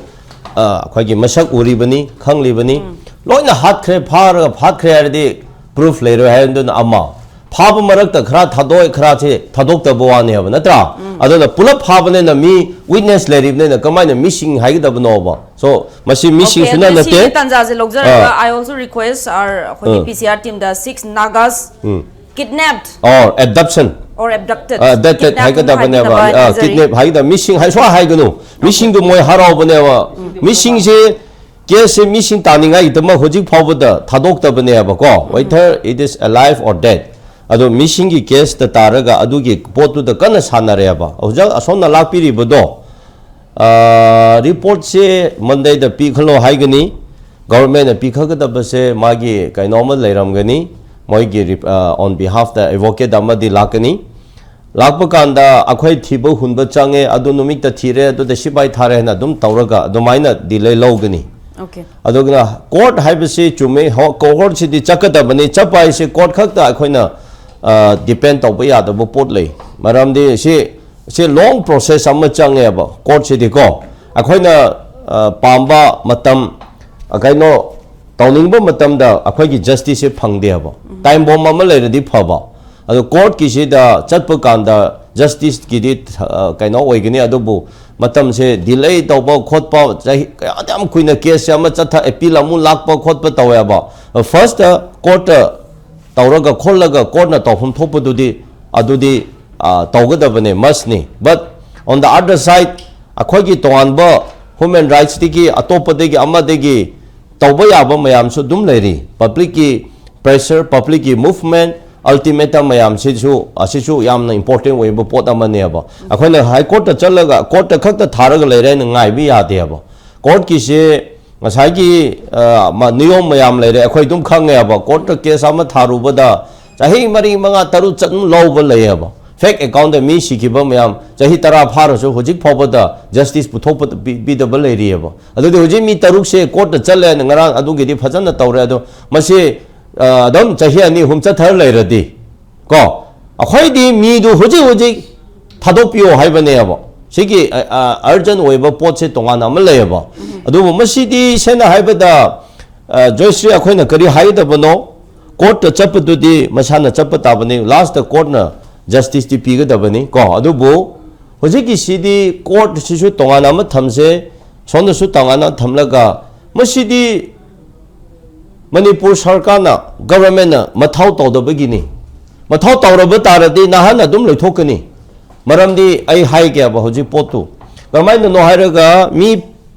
ꯑ, ꯑꯩꯈꯣꯏꯒꯤ ꯃꯁꯛ ꯎꯔꯤꯕꯅꯤ, ꯈꯪꯂꯤꯕꯅꯤ꯫ ꯂꯣꯏꯅ ꯍꯥꯠꯈ꯭ꯔꯦ, ꯐꯥꯔꯒ ꯍꯥꯠꯈ꯭ꯔꯦ ꯍꯥꯏꯔꯗꯤ ꯄ꯭ꯔꯨꯐ ꯂꯩꯔꯣꯏ ꯍꯥꯏꯗꯨꯅ ꯑꯃ꯫ ꯐꯥꯕ ꯃꯔꯛꯇ ꯈꯔ ꯊꯥꯗꯣꯛꯑꯦ, ꯈꯔꯁꯦ ꯊꯥꯗꯣꯛꯇꯕ ꯋꯥꯅꯦꯕ, ꯅꯠꯇ꯭ꯔꯥ? ꯑꯗꯨꯅ ꯄꯨꯂꯞ ꯐꯥꯕꯅꯤꯅ ꯃꯤ ꯋꯤꯠꯅꯦꯁ ꯂꯩꯔꯤꯕꯅꯤꯅ ꯀꯃꯥꯏꯅ ꯃꯤꯁꯤꯡ ꯍꯥꯏꯒꯗꯕꯅꯣꯕ? ꯁꯣ ꯃꯁꯤ ꯃꯤꯁꯤꯡꯁꯨꯅ ꯅꯠꯇꯦ꯫ ꯇꯥꯟꯖꯥꯁꯦ ꯂꯧꯖꯔꯒ ꯑꯥ꯫ I also request our ꯑꯩꯈꯣꯏꯒꯤ ꯎꯝ꯫ P C R teamꯗ six Nagas ꯎꯝ꯫ Kidnapped or abduction. Or abducted. ꯑ, that, that ꯀꯤꯗꯅꯦꯞ ꯍꯥꯏꯒꯗꯕꯅꯦꯕ꯫ ꯍꯥꯏꯒꯗꯕ ꯑ, ꯍꯥꯏꯖꯔꯤ꯫ ꯀꯤꯗꯅꯦꯞ ꯍꯥꯏꯒꯗꯕ꯫ ꯃꯤꯁꯤꯡ ꯍꯥꯏ ꯁꯨꯃꯥꯏ ꯍꯥꯏꯒꯅꯨ꯫ ꯃꯤꯁꯤꯡꯗꯨ ꯃꯣꯏ ꯍꯔꯥꯎꯕꯅꯦꯕ꯫ ꯃꯤꯁꯤꯡꯁꯦ ꯀꯦꯁꯁꯦ ꯃꯤꯁꯤꯡ ꯇꯥꯅꯤꯡꯉꯥꯏꯒꯤꯗꯃꯛ ꯍꯧꯖꯤꯛ ꯐꯥꯎꯕꯗ ꯊꯥꯗꯣꯛꯇꯕꯅꯦꯕꯀꯣ꯫ Whether it is alive or dead꯫ ꯑꯗꯣ ꯃꯤꯁꯤꯡꯒꯤ ꯀꯦꯁꯇ ꯇꯥꯔꯒ ꯑꯗꯨꯒꯤ ꯄꯣꯠꯇꯨꯗ ꯀꯟꯅ ꯁꯥꯟꯅꯔꯦꯕ꯫ ꯍꯧꯖꯤꯛ ꯑꯁꯣꯝꯅ ꯂꯥꯛꯄꯤꯔꯤꯕꯗꯣ, ꯑ, ꯔꯤꯄꯣꯔꯠꯁꯦ ꯃꯟꯗꯦꯗ ꯄꯤꯈꯠꯂꯣ ꯍꯥꯏꯒꯅꯤ꯫ ꯒꯚꯔꯟꯃꯦꯟꯅ ꯄꯤꯈꯠꯀꯗꯕꯁꯦ ꯃꯥꯒꯤ ꯀꯩꯅꯣ ꯑꯃ ꯂꯩꯔꯝꯒꯅꯤ꯫ ꯃꯣꯏꯒꯤ ꯔꯤꯞ-, ꯑ, on behalf ꯇ ꯑꯦꯗꯚꯣꯀꯦꯠ ꯑꯃꯗꯤ ꯂꯥꯛꯀꯅꯤ꯫ ꯂꯥꯛꯄ ꯀꯥꯟꯗ ꯑꯩꯈꯣꯏ ꯊꯤꯕ ꯍꯨꯟꯕ ꯆꯪꯉꯦ, ꯑꯗꯨ ꯅꯨꯃꯤꯠꯇ ꯊꯤꯔꯦ, ꯑꯗꯨꯗ ꯁꯤꯐꯥꯏ ꯊꯥꯔꯦ ꯍꯥꯏꯅ ꯑꯗꯨꯝ ꯇꯧꯔꯒ ꯑꯗꯨꯃꯥꯏꯅ ꯗꯤꯂꯦ ꯂꯧꯒꯅꯤ꯫ ꯑꯣꯀꯦ꯫ ꯑꯗꯨꯒ ꯀꯣꯔꯠ ꯍꯥꯏꯕꯁꯤ ꯆꯨꯝꯃꯦ, ꯍꯣ-, ꯀꯣꯔꯠꯁꯤꯗꯤ ꯆꯠꯀꯗꯕꯅꯤ꯫ ꯆꯠꯄ ꯍꯥꯏꯁꯦ ꯀꯣꯔꯠ ꯈꯛꯇ ꯑꯩꯈꯣꯏꯅ, ꯑ, ꯗꯤꯄꯦꯟ ꯇꯧꯕ ꯌꯥꯗꯕ ꯄꯣꯠ ꯂꯩ꯫ ꯃꯔꯝꯗꯤ ꯁꯤ, ꯁꯤ ꯂꯣꯡ ꯄ꯭ꯔꯣꯁꯦꯁ ꯑꯃ ꯆꯪꯉꯦꯕ ꯀꯣꯔꯠꯁꯤꯗꯤꯀꯣ꯫ ꯑꯩꯈꯣꯏꯅ, ꯑ, ꯄꯥꯝꯕ ꯃꯇꯝ, ꯑ, ꯀꯩꯅꯣ ꯇꯧꯅꯤꯡꯕ ꯃꯇꯝꯗ ꯑꯩꯈꯣꯏꯒꯤ ꯖꯁꯇꯤꯁꯁꯦ ꯐꯪꯗꯦꯕ꯫ ꯇꯥꯏꯝ ꯕꯣꯝ ꯑꯃ ꯂꯩꯔꯗꯤ ꯐꯕ꯫ ꯑꯗꯣ ꯀꯣꯔꯠꯀꯤꯁꯤꯗ ꯆꯠꯄ ꯀꯥꯟꯗ ꯖꯁꯇꯤꯁꯀꯤꯗꯤ, ꯑ, ꯀꯩꯅꯣ ꯑꯣꯏꯒꯅꯤ, ꯑꯗꯨꯕꯨ ꯃꯇꯝꯁꯦ ꯗꯤꯂꯦ ꯇꯧꯕ ꯈꯣꯠꯄ, ꯆꯍꯤ ꯀꯌꯥ ꯌꯥꯝ ꯀꯨꯏꯅ ꯀꯦꯁꯁꯦ ꯑꯃ ꯆꯠꯊ-, ꯑꯦꯄꯤꯜ ꯑꯃꯨꯛ ꯂꯥꯛꯄ ꯈꯣꯠꯄ ꯇꯧꯋꯦꯕ꯫ ꯐꯥꯔꯁꯇ ꯀꯣꯔꯠꯇ ꯇꯧꯔꯒ ꯈꯣꯠꯂꯒ ꯀꯣꯔꯠꯅ ꯇꯧꯐꯝ ꯊꯣꯛꯄꯗꯨꯗꯤ ꯑꯗꯨꯗꯤ, ꯑ, ꯇꯧꯒꯗꯕꯅꯦ, ꯃꯁꯅꯤ꯫ But on the other side, ꯑꯩꯈꯣꯏꯒꯤ ꯇꯣꯉꯥꯟꯕ ꯍ꯭ꯌꯨꯃꯦꯟ ꯔꯥꯏꯠꯁꯇꯒꯤ, ꯑꯇꯣꯞꯄꯗꯒꯤ, ꯑꯃꯗꯒꯤ ꯇꯧꯕ ꯌꯥꯕ ꯃꯌꯥꯝꯁꯨ ꯑꯗꯨꯝ ꯂꯩꯔꯤ꯫ ꯄꯕ꯭ꯂꯤꯛꯀꯤ ꯄ꯭ꯔꯦꯁꯔ, ꯄꯕ꯭ꯂꯤꯛꯀꯤ ꯃꯨꯚꯃꯦꯟꯠ, ꯑꯜꯇꯤꯃꯦꯇꯝ ꯃꯌꯥꯝꯁꯤꯁꯨ, ꯑꯁꯤꯁꯨ ꯌꯥꯝꯅ ꯏꯝꯄꯣꯔꯇꯦꯟ ꯑꯣꯏꯕ ꯄꯣꯠ ꯑꯃꯅꯦꯕ꯫ ꯑꯩꯈꯣꯏꯅ ꯍꯥꯏ ꯀꯣꯔꯠꯇ ꯆꯠꯂꯒ ꯀꯣꯔꯠꯇ ꯈꯛꯇ ꯊꯥꯔꯒ ꯂꯩꯔꯦ ꯍꯥꯏꯅ ꯉꯥꯏꯕ ꯌꯥꯗꯦꯕ꯫ ꯀꯣꯔꯠꯀꯤꯁꯦ ꯉꯁꯥꯏꯒꯤ, ꯑ, ꯃ-, ꯅꯤꯌꯣꯝ ꯃꯌꯥꯝ ꯂꯩꯔꯦ, ꯑꯩꯈꯣꯏ ꯑꯗꯨꯝ ꯈꯪꯉꯦꯕ꯫ ꯀꯣꯔꯠꯇ ꯀꯦꯁ ꯑꯃ ꯊꯥꯔꯨꯕꯗ ꯆꯍꯤ ꯃꯔꯤ, ꯃꯉꯥ, ꯇꯔꯨꯛ ꯆꯠ-, ꯑꯗꯨꯝ ꯂꯧꯕ ꯂꯩꯌꯦꯕ꯫ ꯐꯦꯛ ꯑꯦꯀꯥꯎꯟꯗ ꯃꯤ ꯁꯤꯈꯤꯕ ꯃꯌꯥꯝ ꯆꯍꯤ ꯇꯔꯥ ꯐꯥꯔꯁꯨ ꯍꯧꯖꯤꯛ ꯐꯥꯎꯕꯗ ꯖꯁꯇꯤꯁ ꯄꯨꯊꯣꯛꯄ ꯄꯤ-, ꯄꯤꯗꯕ ꯂꯩꯔꯤꯑꯕ꯫ ꯑꯗꯨꯗꯤ ꯍꯧꯖꯤꯛ ꯃꯤ ꯇꯔꯨꯛꯁꯦ ꯀꯣꯔꯠꯇ ꯆꯠꯂꯦ ꯍꯥꯏꯅ ꯉꯔꯥꯡ ꯑꯗꯨꯒꯤꯗꯤ ꯐꯖꯅ ꯇꯧꯔꯦ꯫ ꯑꯗꯣ ꯃꯁꯤ, ꯑ, ꯑꯗꯨꯝ ꯆꯍꯤ ꯑꯅꯤ ꯑꯍꯨꯝ ꯆꯠꯊꯔ ꯂꯩꯔꯗꯤ ꯀꯣ, ꯑꯩꯈꯣꯏꯗꯤ ꯃꯤꯗꯨ ꯍꯧꯖꯤꯛ ꯍꯧꯖꯤꯛ ꯊꯥꯗꯣꯛꯄꯤꯌꯣ ꯍꯥꯏꯕꯅꯦꯕ꯫ ꯁꯤꯒꯤ ꯑꯔꯖꯦꯟ ꯑꯣꯏꯕ ꯄꯣꯠꯁꯦ ꯇꯣꯉꯥꯟꯅ ꯑꯃ ꯂꯩꯌꯦꯕ꯫ ꯑꯗꯨꯕꯨ ꯃꯁꯤꯗꯤ ꯁꯦꯡꯅ ꯍꯥꯏꯕꯗ, ꯑ, ꯖꯣꯏꯁ꯭ꯔꯤ, ꯑꯩꯈꯣꯏꯅ ꯀꯔꯤ ꯍꯥꯏꯒꯗꯕꯅꯣ? ꯀꯣꯔꯠꯇ ꯆꯠꯄꯗꯨꯗꯤ ꯃꯁꯥꯅ ꯆꯠꯄ ꯇꯥꯕꯅꯤ, ꯂꯥꯁꯇ ꯀꯣꯔꯠꯅ ꯖꯁꯇꯤꯁꯇꯤ ꯄꯤꯒꯗꯕꯅꯤ ꯀꯣ꯫ ꯑꯗꯨꯕꯨ ꯍꯧꯖꯤꯛꯀꯤꯁꯤꯗꯤ ꯀꯣꯔꯠꯁꯤꯁꯨ ꯇꯣꯉꯥꯟꯅ ꯑꯃ ꯊꯝꯁꯦ, ꯁꯣꯝꯗꯁꯨ ꯇꯣꯉꯥꯟꯅ ꯊꯝꯂꯒ, ꯃꯁꯤꯗꯤ ꯃꯅꯤꯄꯨꯔ ꯁꯔꯀꯥꯔꯅ, ꯒꯚꯔꯟꯃꯦꯟꯅ ꯃꯊꯧ ꯇꯧꯗꯕꯒꯤꯅꯤ꯫ ꯃꯊꯧ ꯇꯧꯔꯕ ꯇꯥꯔꯗꯤ ꯅꯍꯥꯟ ꯑꯗꯨꯝ ꯂꯣꯏꯊꯣꯛꯀꯅꯤ꯫ ꯃꯔꯝꯗꯤ ꯑꯩ ꯍꯥꯏꯒꯦꯕ ꯍꯧꯖꯤꯛ ꯄꯣꯠꯇꯨ꯫ ꯀꯔꯝꯍꯥꯏꯅꯅꯣ ꯍꯥꯏꯔꯒ, ꯃꯤ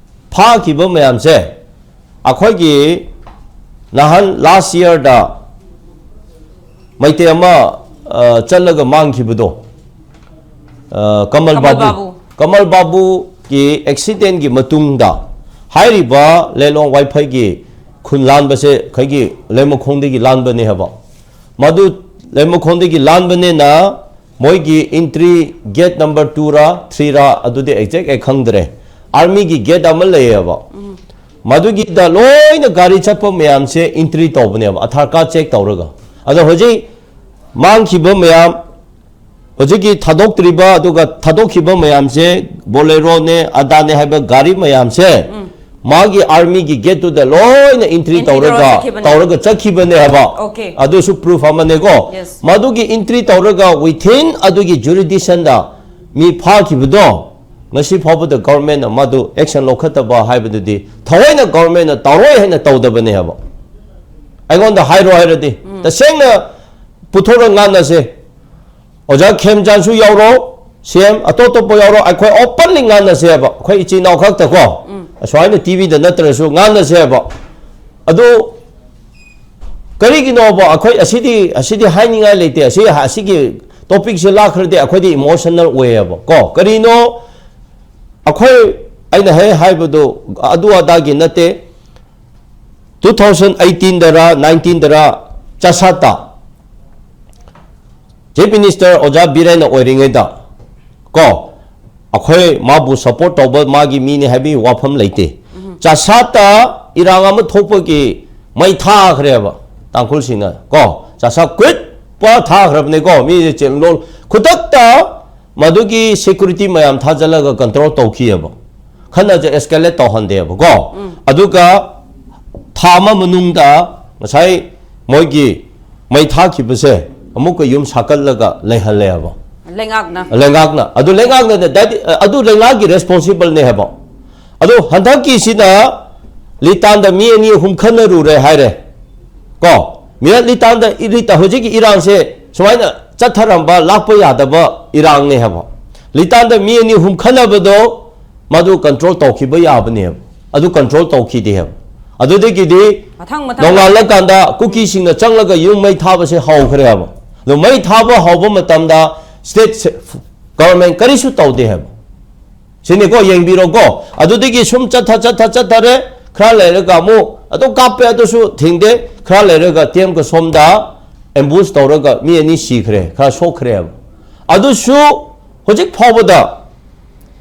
ꯐꯥꯈꯤꯕ ꯃꯌꯥꯝꯁꯦ, ꯑꯩꯈꯣꯏꯒꯤ ꯅꯍꯥꯟ ꯂꯥꯁ ꯌꯔꯗ ꯃꯩꯇꯩ ꯑꯃ, ꯑ, ꯆꯠꯂꯒ ꯃꯥꯡꯈꯤꯕꯗꯣ, ꯑ, ꯀꯃꯜ ꯀꯃꯜ ꯕꯥꯕꯨ꯫ ꯕꯥꯕꯨ꯫ ꯀꯃꯜ ꯕꯥꯕꯨꯒꯤ ꯑꯦꯛꯁꯤꯗꯦꯟꯒꯤ ꯃꯇꯨꯡꯗ ꯍꯥꯏꯔꯤꯕ ꯂꯦꯂꯣꯡ ꯋꯥꯏꯐꯩꯒꯤ ꯈꯨꯟ ꯂꯥꯟꯕꯁꯦ ꯑꯩꯈꯣꯏꯒꯤ ꯂꯩꯃꯈꯣꯡꯗꯒꯤ ꯂꯥꯟꯕꯅꯦ ꯍꯥꯏꯕ꯫ ꯃꯗꯨ ꯂꯩꯃꯈꯣꯡꯗꯒꯤ ꯂꯥꯟꯕꯅꯤꯅ ꯃꯣꯏꯒꯤ entry gate number two ꯔ three ꯔ ꯑꯗꯨꯗꯤ exact ꯑꯩ ꯈꯪꯗ꯭ꯔꯦ꯫ ꯑꯥꯔꯃꯤꯒꯤ gate ꯑꯃ ꯂꯩꯌꯦꯕ꯫ ꯃꯗꯨꯒꯤꯗ ꯂꯣꯏꯅ ꯒꯥꯔꯤ ꯆꯠꯄ ꯃꯌꯥꯝꯁꯦ entry ꯇꯧꯕꯅꯦꯕ, ꯑꯙꯥꯔ ꯀꯥꯔꯗ check ꯇꯧꯔꯒ꯫ ꯑꯗꯣ ꯍꯧꯖꯤꯛ ꯃꯥꯡꯈꯤꯕ ꯃꯌꯥꯝ, ꯍꯧꯖꯤꯛꯀꯤ ꯊꯥꯗꯣꯛꯇ꯭ꯔꯤꯕ ꯑꯗꯨꯒ ꯊꯥꯗꯣꯛꯈꯤꯕ ꯃꯌꯥꯝꯁꯦ, ꯕꯣꯂꯦꯔꯣꯅꯦ, ꯑꯗꯥꯅꯦ ꯍꯥꯏꯕ ꯒꯥꯔꯤ ꯃꯌꯥꯝꯁꯦ, ꯃꯥꯒꯤ ꯑꯥꯔꯃꯤꯒꯤ ꯒꯦꯠꯇꯨꯗ ꯂꯣꯏꯅ entry entry ꯇꯧꯔꯒ ꯇꯧꯔꯒ ꯆꯠꯈꯤꯕꯅꯦ꯫ ꯇꯧꯔꯒ ꯆꯠꯈꯤꯕꯅꯦ ꯍꯥꯏꯕ꯫ Okay. ꯑꯗꯨꯁꯨ proof ꯑꯃꯅꯦꯀꯣ꯫ Yes. ꯃꯗꯨꯒꯤ entry ꯇꯧꯔꯒ within ꯑꯗꯨꯒꯤ jurisdiction ꯗ ꯃꯤ ꯐꯥꯈꯤꯕꯗꯣ, ꯉꯁꯤ ꯐꯥꯎꯕꯗ ꯒꯚꯔꯟꯃꯦꯟꯅ ꯃꯗꯨ action ꯂꯧꯈꯠꯇꯕ ꯍꯥꯏꯕꯗꯨꯗꯤ ꯊꯑꯣꯏꯅ ꯒꯚꯔꯟꯃꯦꯟꯅ ꯇꯧꯔꯣꯏ ꯍꯥꯏꯅ ꯇꯧꯗꯕꯅꯦ ꯍꯥꯏꯕ꯫ ꯑꯩꯉꯣꯟꯗ ꯍꯥꯏꯔꯣ ꯍꯥꯏꯔꯗꯤ, ꯇꯁꯦꯡꯅ ꯄꯨꯊꯣꯔꯒ ꯉꯥꯡꯅꯁꯦ꯫ ꯑꯣꯖꯥ ꯈꯦꯝꯆꯥꯟꯁꯨ ꯌꯥꯎꯔꯣ, ꯁꯤ ꯑꯦꯝ ꯑꯇꯣꯞ ꯑꯇꯣꯞꯄ ꯌꯥꯎꯔꯣ, ꯑꯩꯈꯣꯏ openly ꯉꯥꯡꯅꯁꯦꯕ, ꯑꯩꯈꯣꯏ ꯏꯆꯤꯟ ꯏꯅꯥꯎ ꯈꯛꯇ ꯀꯣ, ꯑꯁꯨꯃꯥꯏꯅ ꯇꯤꯚꯤꯗ ꯅꯠꯇ꯭ꯔꯁꯨ ꯉꯥꯡꯅꯁꯦꯕ꯫ ꯑꯗꯨ ꯀꯔꯤꯒꯤꯅꯣꯕ? ꯑꯩꯈꯣꯏ ꯑꯁꯤꯗꯤ, ꯑꯁꯤꯗꯤ ꯍꯥꯏꯅꯤꯡꯉꯥꯏ ꯂꯩꯇꯦ꯫ ꯑꯁꯤ, ꯑꯁꯤꯒꯤ topic ꯁꯦ ꯂꯥꯛꯈ꯭ꯔꯗꯤ ꯑꯩꯈꯣꯏꯗꯤ emotional ꯑꯣꯏꯌꯦꯕ ꯀꯣ꯫ ꯀꯔꯤꯅꯣ? ꯑꯩꯈꯣꯏ, ꯑꯩꯅ ꯍꯦꯛ ꯍꯥꯏꯕꯗꯣ ꯑꯗꯨ ꯑꯗꯥꯒꯤ ꯅꯠꯇꯦ꯫ Two thousand eighteen ꯗꯔ nineteen ꯗꯔ ꯆꯥꯁꯥꯠꯇ Chief Minister ꯑꯣꯖꯥ ꯕꯤꯔꯦꯟꯅ ꯑꯣꯏꯔꯤꯉꯩꯗ ꯀꯣ, ꯑꯩꯈꯣꯏ ꯃꯥꯕꯨ support ꯇꯧꯕ ꯃꯥꯒꯤ ꯃꯤꯅꯤ ꯍꯥꯏꯕꯒꯤ ꯋꯥꯐꯝ ꯂꯩꯇꯦ꯫ ꯆꯥꯁꯥꯠꯇ ꯏꯔꯥꯡ ꯑꯃ ꯊꯣꯛꯄꯒꯤ ꯃꯩ ꯊꯥꯈ꯭ꯔꯦꯕ ꯇꯥꯡꯈꯨꯜꯁꯤꯡꯅ ꯀꯣ, ꯆꯥꯁꯥꯠ quit꯫ ꯄꯨꯔꯥ ꯊꯥꯈ꯭ꯔꯕꯅꯦꯀꯣ꯫ ꯃꯤ ꯆꯦꯟꯂꯣꯜ ꯈꯨꯗꯛꯇ ꯃꯗꯨꯒꯤ ꯁꯦꯀ꯭ꯌꯨꯔꯤꯇꯤ ꯃꯌꯥꯝ ꯊꯥꯖꯤꯜꯂꯒ ꯀꯟꯇ꯭ꯔꯣꯜ ꯇꯧꯈꯤꯑꯕ꯫ ꯈꯠꯅꯁꯦ ꯑꯦꯁꯀꯦꯂꯦꯠ ꯇꯧꯍꯟꯗꯦꯕꯀꯣ꯫ ꯑꯗꯨꯒ ꯊꯥ ꯑꯃ ꯃꯅꯨꯡꯗ ꯉꯁꯥꯏ ꯃꯣꯏꯒꯤ ꯃꯩ ꯊꯥꯈꯤꯕꯁꯦ ꯑꯃꯨꯛꯀ ꯌꯨꯝ ꯁꯥꯀꯠꯂꯒ ꯂꯩꯍꯜꯂꯦꯕ꯫ ꯂꯩꯉꯥꯛꯅ ꯂꯩꯉꯥꯛꯅ ꯑꯗꯨ ꯂꯩꯉꯥꯛꯅ ꯑꯗꯨ ꯂꯩꯉꯥꯛꯀꯤ ꯔꯦꯁꯄꯣꯟꯁꯤꯕꯜꯅꯦ ꯍꯥꯏꯕ꯫ ꯑꯗꯣ ꯍꯟꯗꯛꯀꯤꯁꯤꯅ ꯂꯤꯇꯥꯟꯗ ꯃꯤ ꯑꯅꯤ ꯑꯍꯨꯝ ꯈꯟꯅꯔꯨꯔꯦ ꯍꯥꯏꯔꯦ ꯀꯣ꯫ ꯃꯤꯔꯠ ꯂꯤꯇꯥꯟꯗ ꯏꯔꯤꯇ ꯍꯧꯖꯤꯛꯀꯤ ꯏꯔꯥꯡꯁꯦ ꯁꯨꯃꯥꯏꯅ ꯆꯠꯊꯔꯝꯕ ꯂꯥꯛꯄ ꯌꯥꯗꯕ ꯏꯔꯥꯡꯅꯦ ꯍꯥꯏꯕ꯫ ꯂꯤꯇꯥꯟꯗ ꯃꯤ ꯑꯅꯤ ꯑꯍꯨꯝ ꯈꯟꯅꯕꯗꯣ ꯃꯗꯨ ꯀꯟꯇ꯭ꯔꯣꯜ ꯇꯧꯈꯤꯕ ꯌꯥꯕꯅꯦꯕ꯫ ꯑꯗꯨ ꯀꯟꯇ꯭ꯔꯣꯜ ꯇꯧꯈꯤꯗꯦ ꯍꯥꯏꯕ꯫ ꯑꯗꯨꯗꯒꯤꯗꯤ ꯃꯊꯪ ꯃꯊꯪ ꯅꯣꯡꯉꯥꯜꯂꯀꯥꯟꯗ ꯀꯨꯀꯤꯁꯤꯡꯅ ꯆꯪꯂꯒ ꯌꯨꯝ ꯃꯩ ꯊꯥꯕꯁꯦ ꯍꯧꯈ꯭ꯔꯦ ꯍꯥꯏꯕ꯫ ꯑꯗꯣ ꯃꯩ ꯊꯥꯕ ꯍꯧꯕ ꯃꯇꯝꯗ ꯁ꯭ꯇꯦꯠ ꯒꯚꯔꯟꯃꯦꯟ ꯀꯔꯤꯁꯨ ꯇꯧꯗꯦ ꯍꯥꯏꯕ꯫ ꯁꯤꯅꯤꯀꯣ, ꯌꯦꯡꯕꯤꯔꯣꯀꯣ꯫ ꯑꯗꯨꯗꯒꯤ ꯁꯨꯝ ꯆꯠꯊ ꯆꯠꯊ ꯆꯠꯊꯔꯦ꯫ ꯈꯔ ꯂꯩꯔꯒ ꯑꯃꯨꯛ ꯑꯗꯨꯝ ꯀꯥꯞꯄꯦ, ꯑꯗꯨꯁꯨ ꯊꯤꯡꯗꯦ꯫ ꯈꯔ ꯂꯩꯔꯒ ꯇꯦꯝꯒ ꯁꯣꯝꯗ ꯑꯦꯝꯕꯨꯁ ꯇꯧꯔꯒ ꯃꯤ ꯑꯅꯤ ꯁꯤꯈ꯭ꯔꯦ, ꯈꯔ ꯁꯣꯛꯈ꯭ꯔꯦ ꯍꯥꯏꯕ꯫ ꯑꯗꯨꯁꯨ ꯍꯧꯖꯤꯛ ꯐꯥꯎꯕꯗ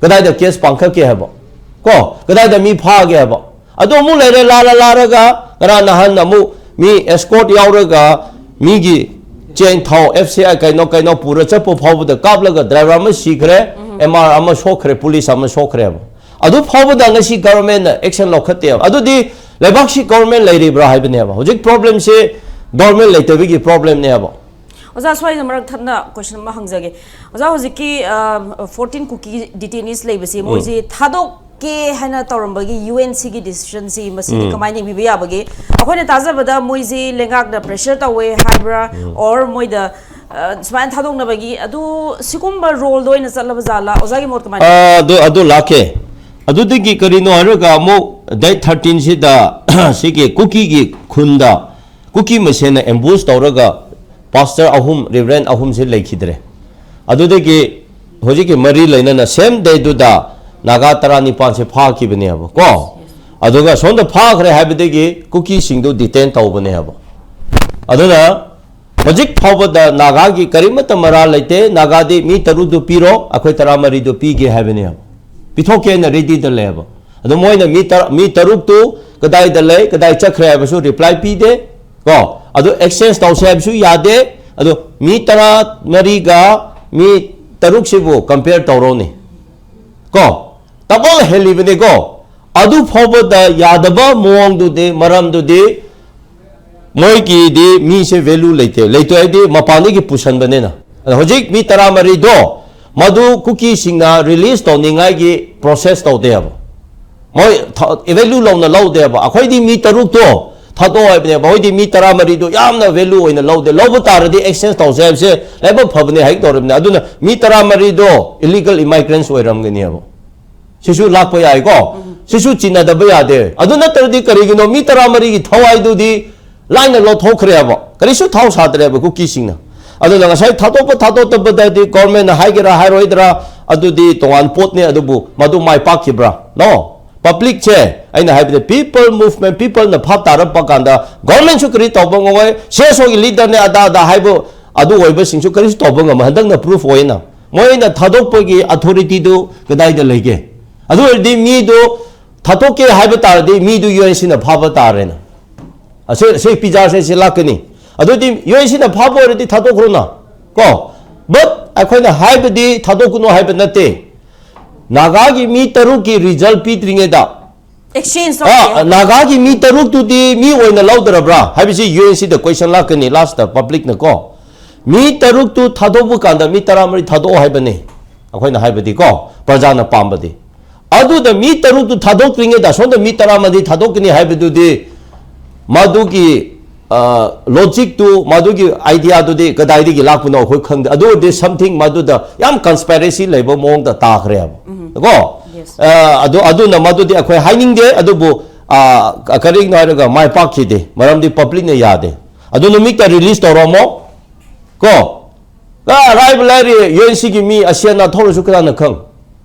ꯀꯗꯥꯏꯗ ꯀꯦꯁ ꯄꯥꯡꯈꯠꯀꯦ ꯍꯥꯏꯕ ꯀꯣ, ꯀꯗꯥꯏꯗ ꯃꯤ ꯐꯥꯒꯦ ꯍꯥꯏꯕ꯫ ꯑꯗꯨ ꯑꯃꯨꯛ ꯂꯩꯔꯦ, ꯂꯥꯔ ꯂꯥꯔꯒ ꯉꯔꯥꯡ ꯅꯍꯥꯟ ꯑꯃꯨꯛ ꯃꯤ ꯑꯦꯁꯀꯣꯔꯠ ꯌꯥꯎꯔꯒ ꯃꯤꯒꯤ ꯆꯦꯡ ꯊꯥꯎ ꯑꯦꯐ ꯁꯤ ꯑꯥꯏ ꯀꯩꯅꯣ ꯀꯩꯅꯣ ꯄꯨꯔ ꯆꯠꯄ ꯐꯥꯎꯕꯗ ꯀꯥꯞꯂꯒ ꯗ꯭ꯔꯥꯏꯚꯔ ꯑꯃ ꯁꯤꯈ꯭ꯔꯦ, ꯑꯦꯝ ꯑꯥꯔ ꯑꯃ ꯁꯣꯛꯈ꯭ꯔꯦ, ꯄꯨꯂꯤꯁ ꯑꯃ ꯁꯣꯛꯈ꯭ꯔꯦꯕ꯫ ꯑꯗꯨ ꯐꯥꯎꯕꯗ ꯉꯁꯤ ꯒꯚꯔꯟꯃꯦꯟꯅ ꯑꯦꯛꯁꯟ ꯂꯧꯈꯠꯇꯦꯕ꯫ ꯑꯗꯨꯗꯤ ꯂꯩꯕꯥꯛꯁꯤ ꯒꯚꯔꯟꯃꯦꯟ ꯂꯩꯔꯤꯕ꯭ꯔꯥ ꯍꯥꯏꯕꯅꯦꯕ꯫ ꯍꯧꯖꯤꯛ ꯄ꯭ꯔꯣꯕ꯭ꯂꯦꯝꯁꯤ ꯒꯚꯔꯟꯃꯦꯟ ꯂꯩꯇꯕꯒꯤ ꯄ꯭ꯔꯣꯕ꯭ꯂꯦꯝꯅꯦꯕ꯫ ꯑꯣꯖꯥ, ꯁ꯭ꯋꯥꯏꯗ ꯃꯔꯛ ꯊꯠꯅ ꯀꯣꯏꯁꯟ ꯑꯃ ꯍꯪꯖꯒꯦ꯫ ꯑꯣꯖꯥ, ꯍꯧꯖꯤꯛꯀꯤ ꯐꯣꯔꯇꯤꯟ ꯀꯨꯀꯤ ꯗꯤꯇꯦꯅꯤꯁ ꯂꯩꯕꯁꯤ ꯃꯣꯏꯁꯤ ꯊꯥꯗꯣꯛꯀꯦ ꯍꯥꯏꯅ ꯇꯧꯔꯝꯕꯒꯤ ꯌꯨ ꯑꯦꯟ ꯁꯤꯒꯤ ꯗꯤꯁꯤꯖꯟꯁꯤ ꯃꯁꯤꯗꯤ ꯀꯃꯥꯏꯅ ꯌꯦꯡꯕꯤꯕ ꯌꯥꯕꯒꯦ? ꯑꯩꯈꯣꯏꯅ ꯇꯥꯖꯕꯗ ꯃꯣꯏꯁꯤ ꯂꯩꯉꯥꯛꯅ ꯄ꯭ꯔꯦꯁꯔ ꯇꯧꯋꯦ ꯍꯥꯏꯕ꯭ꯔꯥ, ꯑꯣꯔ ꯃꯣꯏꯗ ꯑ, ꯁꯨꯃꯥꯏꯅ ꯊꯥꯗꯣꯛꯅꯕꯒꯤ ꯑꯗꯨ ꯁꯤꯒꯨꯝꯕ ꯔꯣꯜꯗ ꯑꯣꯏꯅ ꯆꯠꯂꯕ ꯖꯥꯠꯂꯥ? ꯑꯣꯖꯥꯒꯤ ꯃꯣꯠ ꯀꯃꯥꯏꯅ? ꯑꯗꯨ ꯑꯗꯨ ꯂꯥꯛꯀꯦ꯫ ꯑꯗꯨꯗꯒꯤ ꯀꯔꯤꯅꯣ ꯍꯥꯏꯔꯒ ꯑꯃꯨꯛ ꯗꯦꯠ ꯊꯥꯔꯇꯤꯟꯁꯤꯗ ꯁꯤꯒꯤ ꯀꯨꯀꯤꯒꯤ ꯈꯨꯟꯗ ꯀꯨꯀꯤ ꯃꯁꯦꯟꯅ ꯑꯦꯝꯕꯨꯁ ꯇꯧꯔꯒ ꯄꯥꯁꯇꯔ ꯑꯍꯨꯝ, ꯔꯦꯚꯔꯦꯟ ꯑꯍꯨꯝꯁꯦ ꯂꯩꯈꯤꯗ꯭ꯔꯦ꯫ ꯑꯗꯨꯗꯒꯤ ꯍꯧꯖꯤꯛꯀꯤ ꯃꯔꯤ ꯂꯩꯅꯅ ꯁꯦꯝ ꯗꯦꯗꯨꯗ ꯅꯥꯒꯥ ꯇꯔꯥꯅꯤꯄꯥꯟꯁꯦ ꯐꯥꯈꯤꯕꯅꯦꯕ ꯀꯣ꯫ ꯑꯗꯨꯒ ꯁꯣꯝꯗ ꯐꯥꯈ꯭ꯔꯦ ꯍꯥꯏꯕꯗꯒꯤ ꯀꯨꯀꯤꯁꯤꯡꯗꯨ ꯗꯤꯇꯦꯟ ꯇꯧꯕꯅꯦꯕ꯫ ꯑꯗꯨꯅ ꯍꯧꯖꯤꯛ ꯐꯥꯎꯕꯗ ꯅꯥꯒꯥꯒꯤ ꯀꯔꯤꯃꯠꯇ ꯃꯔꯥꯜ ꯂꯩꯇꯦ꯫ ꯅꯥꯒꯥꯗꯤ ꯃꯤ ꯇꯔꯨꯛꯇꯨ ꯄꯤꯔꯣ, ꯑꯩꯈꯣꯏ ꯇꯔꯥꯃꯔꯤꯗꯨ ꯄꯤꯒꯦ ꯍꯥꯏꯕꯅꯦꯕ꯫ ꯄꯤꯊꯣꯛꯀꯦꯅ ꯔꯦꯗꯤꯗ ꯂꯩꯌꯦꯕ꯫ ꯑꯗꯣ ꯃꯣꯏꯅ ꯃꯤ ꯇꯔ-, ꯃꯤ ꯇꯔꯨꯛꯇꯨ ꯀꯗꯥꯏꯗ ꯂꯩ, ꯀꯗꯥꯏ ꯆꯠꯈ꯭ꯔꯦ ꯍꯥꯏꯕꯁꯨ ꯔꯤꯄ꯭ꯂꯥꯏ ꯄꯤꯗꯦ ꯀꯣ꯫ ꯑꯗꯨ ꯑꯦꯛꯁꯆꯦꯟꯖ ꯇꯧꯁꯦ ꯍꯥꯏꯕꯁꯨ ꯌꯥꯗꯦ꯫ ꯑꯗꯣ ꯃꯤ ꯇꯔꯥ ꯃꯔꯤꯒ ꯃꯤ ꯇꯔꯨꯛꯁꯤꯕꯨ compare ꯇꯧꯔꯣꯅꯦ꯫ ꯀꯣ, double ꯍꯦꯜꯂꯤꯕꯅꯦꯀꯣ꯫ ꯑꯗꯨ ꯐꯥꯎꯕꯗ ꯌꯥꯗꯕ ꯃꯑꯣꯡꯗꯨꯗꯤ, ꯃꯔꯝꯗꯨꯗꯤ ꯃꯣꯏꯒꯤꯗꯤ ꯃꯤꯁꯦ value ꯂꯩꯇꯦ꯫ ꯂꯩꯇꯦ ꯍꯥꯏꯗꯤ ꯃꯄꯥꯟꯗꯒꯤ ꯄꯨꯁꯟꯕꯅꯤꯅ꯫ ꯑꯗꯣ ꯍꯧꯖꯤꯛ ꯃꯤ ꯇꯔꯥꯃꯔꯤꯗꯣ ꯃꯗꯨ ꯀꯨꯀꯤꯁꯤꯡꯅ release ꯇꯧꯅꯤꯡꯉꯥꯏꯒꯤ process ꯇꯧꯗꯦꯕ꯫ ꯃꯣꯏ ꯊ-, value ꯂꯧꯅ ꯂꯧꯗꯦꯕ꯫ ꯑꯩꯈꯣꯏꯗꯤ ꯃꯤ ꯇꯔꯨꯛꯇꯣ ꯊꯥꯗꯣꯛꯑꯣ ꯍꯥꯏꯕꯅꯦꯕ꯫ ꯃꯣꯏꯗꯤ ꯃꯤ ꯇꯔꯥꯃꯔꯤꯗꯣ ꯌꯥꯝꯅ value ꯑꯣꯏꯅ ꯂꯧꯗꯦ꯫ ꯂꯧꯕ ꯇꯥꯔꯗꯤ exchange ꯇꯧꯁꯦ ꯍꯥꯏꯕꯁꯦ ꯂꯥꯏꯕꯛ ꯐꯕꯅꯦ ꯍꯥꯏꯒꯗꯧꯔꯤꯕꯅꯦ꯫ ꯑꯗꯨꯅ ꯃꯤ ꯇꯔꯥꯃꯔꯤꯗꯣ illegal immigrants ꯑꯣꯏꯔꯝꯒꯅꯦꯕ꯫ ꯁꯤꯁꯨ ꯂꯥꯛꯄ ꯌꯥꯏꯀꯣ꯫ ꯁꯤꯁꯨ ꯆꯤꯟꯅꯗꯕ ꯌꯥꯗꯦ꯫ ꯑꯗꯨ ꯅꯠꯇ꯭ꯔꯗꯤ ꯀꯔꯤꯒꯤꯅꯣ ꯃꯤ ꯇꯔꯥꯃꯔꯤꯒꯤ ꯊꯋꯥꯏꯗꯨꯗꯤ ꯂꯥꯏꯅ ꯂꯧꯊꯣꯛꯈ꯭ꯔꯦꯕ꯫ ꯀꯔꯤꯁꯨ ꯊꯥꯎ ꯁꯥꯗ꯭ꯔꯦꯕ ꯀꯨꯀꯤꯁꯤꯡꯅ꯫ ꯑꯗꯨꯅ ꯉꯁꯥꯏ ꯊꯥꯗꯣꯛꯄ ꯊꯥꯗꯣꯛꯇꯕꯗꯗꯤ government ꯅ ꯍꯥꯏꯒꯦꯔꯥ ꯍꯥꯏꯔꯣꯏꯗ꯭ꯔꯥ, ꯑꯗꯨꯗꯤ ꯇꯣꯉꯥꯟ ꯄꯣꯠꯅꯦ꯫ ꯑꯗꯨꯕꯨ ꯃꯗꯨ ꯃꯥꯏ ꯄꯥꯛꯈꯤꯕ꯭ꯔꯥ? No꯫ Public ꯁꯦ, ꯑꯩꯅ ꯍꯥꯏꯕꯗꯤ people movement, people ꯅ ꯚꯥꯞ ꯇꯥꯔꯛꯄ ꯀꯥꯟꯗ government ꯁꯨ ꯀꯔꯤ ꯇꯧꯕ ꯉꯝꯃꯣꯏ, C S O ꯒꯤ leader ꯅꯦ ꯑꯗꯥ ꯑꯗꯥ ꯍꯥꯏꯕ ꯑꯗꯨ ꯑꯣꯏꯕꯁꯤꯡꯁꯨ ꯀꯔꯤꯁꯨ ꯇꯧꯕ ꯉꯝꯃꯣꯏ꯫ ꯍꯟꯗꯛꯅ proof ꯑꯣꯏꯅ ꯃꯣꯏꯅ ꯊꯥꯗꯣꯛꯄꯒꯤ authority ꯗꯨ ꯀꯗꯥꯏꯗ ꯂꯩꯒꯦ? ꯑꯗꯨ ꯑꯣꯏꯔꯗꯤ ꯃꯤꯗꯨ ꯊꯥꯗꯣꯛꯀꯦ ꯍꯥꯏꯕ ꯇꯥꯔꯗꯤ ꯃꯤꯗꯨ U N C ꯅ ꯐꯥꯕ ꯇꯥꯔꯦꯅ꯫ ꯑꯁꯤ, ꯑꯁꯤ ꯄꯤꯖꯥꯁꯦ ꯁꯤ ꯂꯥꯛꯀꯅꯤ꯫ ꯑꯗꯨꯗꯤ U N C ꯅ ꯐꯥꯕ ꯑꯣꯏꯔꯗꯤ ꯊꯥꯗꯣꯛꯈ꯭ꯔꯣꯅ꯫ ꯀꯣ? But ꯑꯩꯈꯣꯏꯅ ꯍꯥꯏꯕꯗꯤ ꯊꯥꯗꯣꯛꯀꯅꯨ ꯍꯥꯏꯕ ꯅꯠꯇꯦ꯫ ꯅꯥꯒꯥꯒꯤ ꯃꯤ ꯇꯔꯨꯛꯀꯤ result ꯄꯤꯗ꯭ꯔꯤꯉꯩꯗ, exchange ꯑ, ꯇꯧꯗꯦ꯫ ꯅꯥꯒꯥꯒꯤ ꯃꯤ ꯇꯔꯨꯛꯇꯨꯗꯤ ꯃꯤ ꯑꯣꯏꯅ ꯂꯧꯗ꯭ꯔꯕ꯭ꯔꯥ ꯍꯥꯏꯕꯁꯤ U N C ꯗ question ꯂꯥꯛꯀꯅꯤ last ꯇ, public ꯅ ꯀꯣ꯫ ꯃꯤ ꯇꯔꯨꯛꯇꯨ ꯊꯥꯗꯣꯛꯄ ꯀꯥꯟꯗ ꯃꯤ ꯇꯔꯥꯃꯔꯤ ꯊꯥꯗꯣꯛꯑꯣ ꯍꯥꯏꯕꯅꯤ ꯑꯩꯈꯣꯏꯅ ꯍꯥꯏꯕꯗꯤ ꯀꯣ, ꯄ꯭ꯔꯖꯥꯅ ꯄꯥꯝꯕꯗꯤ꯫ ꯑꯗꯨꯗ ꯃꯤ ꯇꯔꯨꯛꯇꯨ ꯊꯥꯗꯣꯛꯇ꯭ꯔꯤꯉꯩꯗ ꯁꯣꯝꯗ ꯃꯤ ꯇꯔꯥꯃꯔꯤ ꯊꯥꯗꯣꯛꯀꯅꯤ ꯍꯥꯏꯕꯗꯨꯗꯤ ꯃꯗꯨꯒꯤ, ꯑ, logic ꯇꯨ, ꯃꯗꯨꯒꯤ idea ꯗꯨꯗꯤ ꯀꯗꯥꯏꯗꯒꯤ ꯂꯥꯛꯄꯅꯣ ꯑꯩꯈꯣꯏ ꯈꯪꯗꯦ꯫ ꯑꯗꯨ ꯑꯣꯏꯔꯗꯤ something ꯃꯗꯨꯗ ꯌꯥꯝ conspiracy ꯂꯩꯕ ꯃꯑꯣꯡꯗ ꯇꯥꯈ꯭ꯔꯦꯕ꯫ ꯀꯣ? Yes. ꯑ, ꯑꯗꯨ, ꯑꯗꯨꯅ ꯃꯗꯨꯗꯤ ꯑꯩꯈꯣꯏ ꯍꯥꯏꯅꯤꯡꯗꯦ꯫ ꯑꯗꯨꯕꯨ, ꯑ, ꯀꯔꯤꯒꯤꯅꯣ ꯍꯥꯏꯔꯒ ꯃꯥꯏ ꯄꯥꯛꯈꯤꯗꯦ꯫ ꯃꯔꯝꯗꯤ public ꯅ ꯌꯥꯗꯦ꯫ ꯑꯗꯨ ꯅꯨꯃꯤꯠꯇ release ꯇꯧꯔꯝꯃꯣ꯫ ꯀꯣ? ꯑ, ꯑꯔꯥꯏꯕ ꯂꯥꯏꯔꯤ, U N C ꯒꯤ ꯃꯤ ꯑꯁꯤ ꯑꯅꯥ ꯊꯣꯛꯂꯁꯨ ꯀꯅꯥꯅ ꯈꯪ?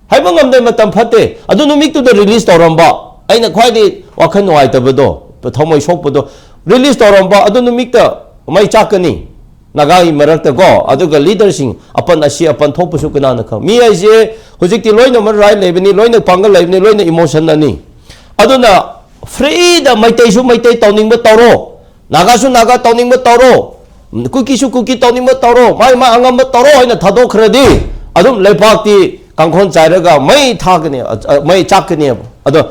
ꯍꯥꯏꯕ ꯉꯝꯗꯦ, ꯃꯇꯝ ꯐꯠꯇꯦ꯫ ꯑꯗꯨ ꯅꯨꯃꯤꯠꯇꯨꯗ release ꯇꯧꯔꯝꯕ, ꯑꯩꯅ ꯈ꯭ꯋꯥꯏꯗꯒꯤ ꯋꯥꯈꯜ ꯅꯨꯡꯉꯥꯏꯇꯕꯗꯣ, ꯊꯃꯣꯏ ꯁꯣꯛꯄꯗꯣ, release ꯇꯧꯔꯝꯕ ꯑꯗꯨ ꯅꯨꯃꯤꯠꯇ ꯃꯩ ꯆꯥꯛꯀꯅꯤ꯫ ꯅꯥꯒꯥꯒꯤ ꯃꯔꯛꯇ ꯀꯣ, ꯑꯗꯨꯒ leader ꯁꯤꯡ ꯑꯄꯟ ꯑꯁꯤ ꯑꯄꯟ ꯊꯣꯛꯄꯁꯨ ꯀꯅꯥꯅ ꯈꯪ? ꯃꯤ ꯍꯥꯏꯁꯦ ꯍꯧꯖꯤꯛꯇꯤ ꯂꯣꯏꯅꯃꯛ right ꯂꯩꯕꯅꯤ, ꯂꯣꯏꯅ ꯄꯥꯡꯒꯜ ꯂꯩꯕꯅꯤ, ꯂꯣꯏꯅ emotion ꯅꯅꯤ꯫ ꯑꯗꯨꯅ free ꯗ ꯃꯩꯇꯩꯁꯨ ꯃꯩꯇꯩ ꯇꯧꯅꯤꯡꯕ ꯇꯧꯔꯣ, ꯅꯥꯒꯥꯁꯨ ꯅꯥꯒꯥ ꯇꯧꯅꯤꯡꯕ ꯇꯧꯔꯣ, ꯀꯨꯀꯤꯁꯨ ꯀꯨꯀꯤ ꯇꯧꯅꯤꯡꯕ ꯇꯧꯔꯣ, ꯃꯥꯏ ꯃꯥ ꯑꯉꯝꯕ ꯇꯧꯔꯣ ꯍꯥꯏꯅ ꯊꯥꯗꯣꯛꯈ꯭ꯔꯗꯤ, ꯑꯗꯨꯝ ꯂꯩꯕꯥꯛꯇꯤ ꯀꯥꯡꯈꯣꯟ ꯆꯥꯏꯔꯒ ꯃꯩ ꯊꯥꯒꯅꯤ, ꯑ, ꯃꯩ ꯆꯥꯛꯀꯅꯦꯕ꯫ ꯑꯗꯣ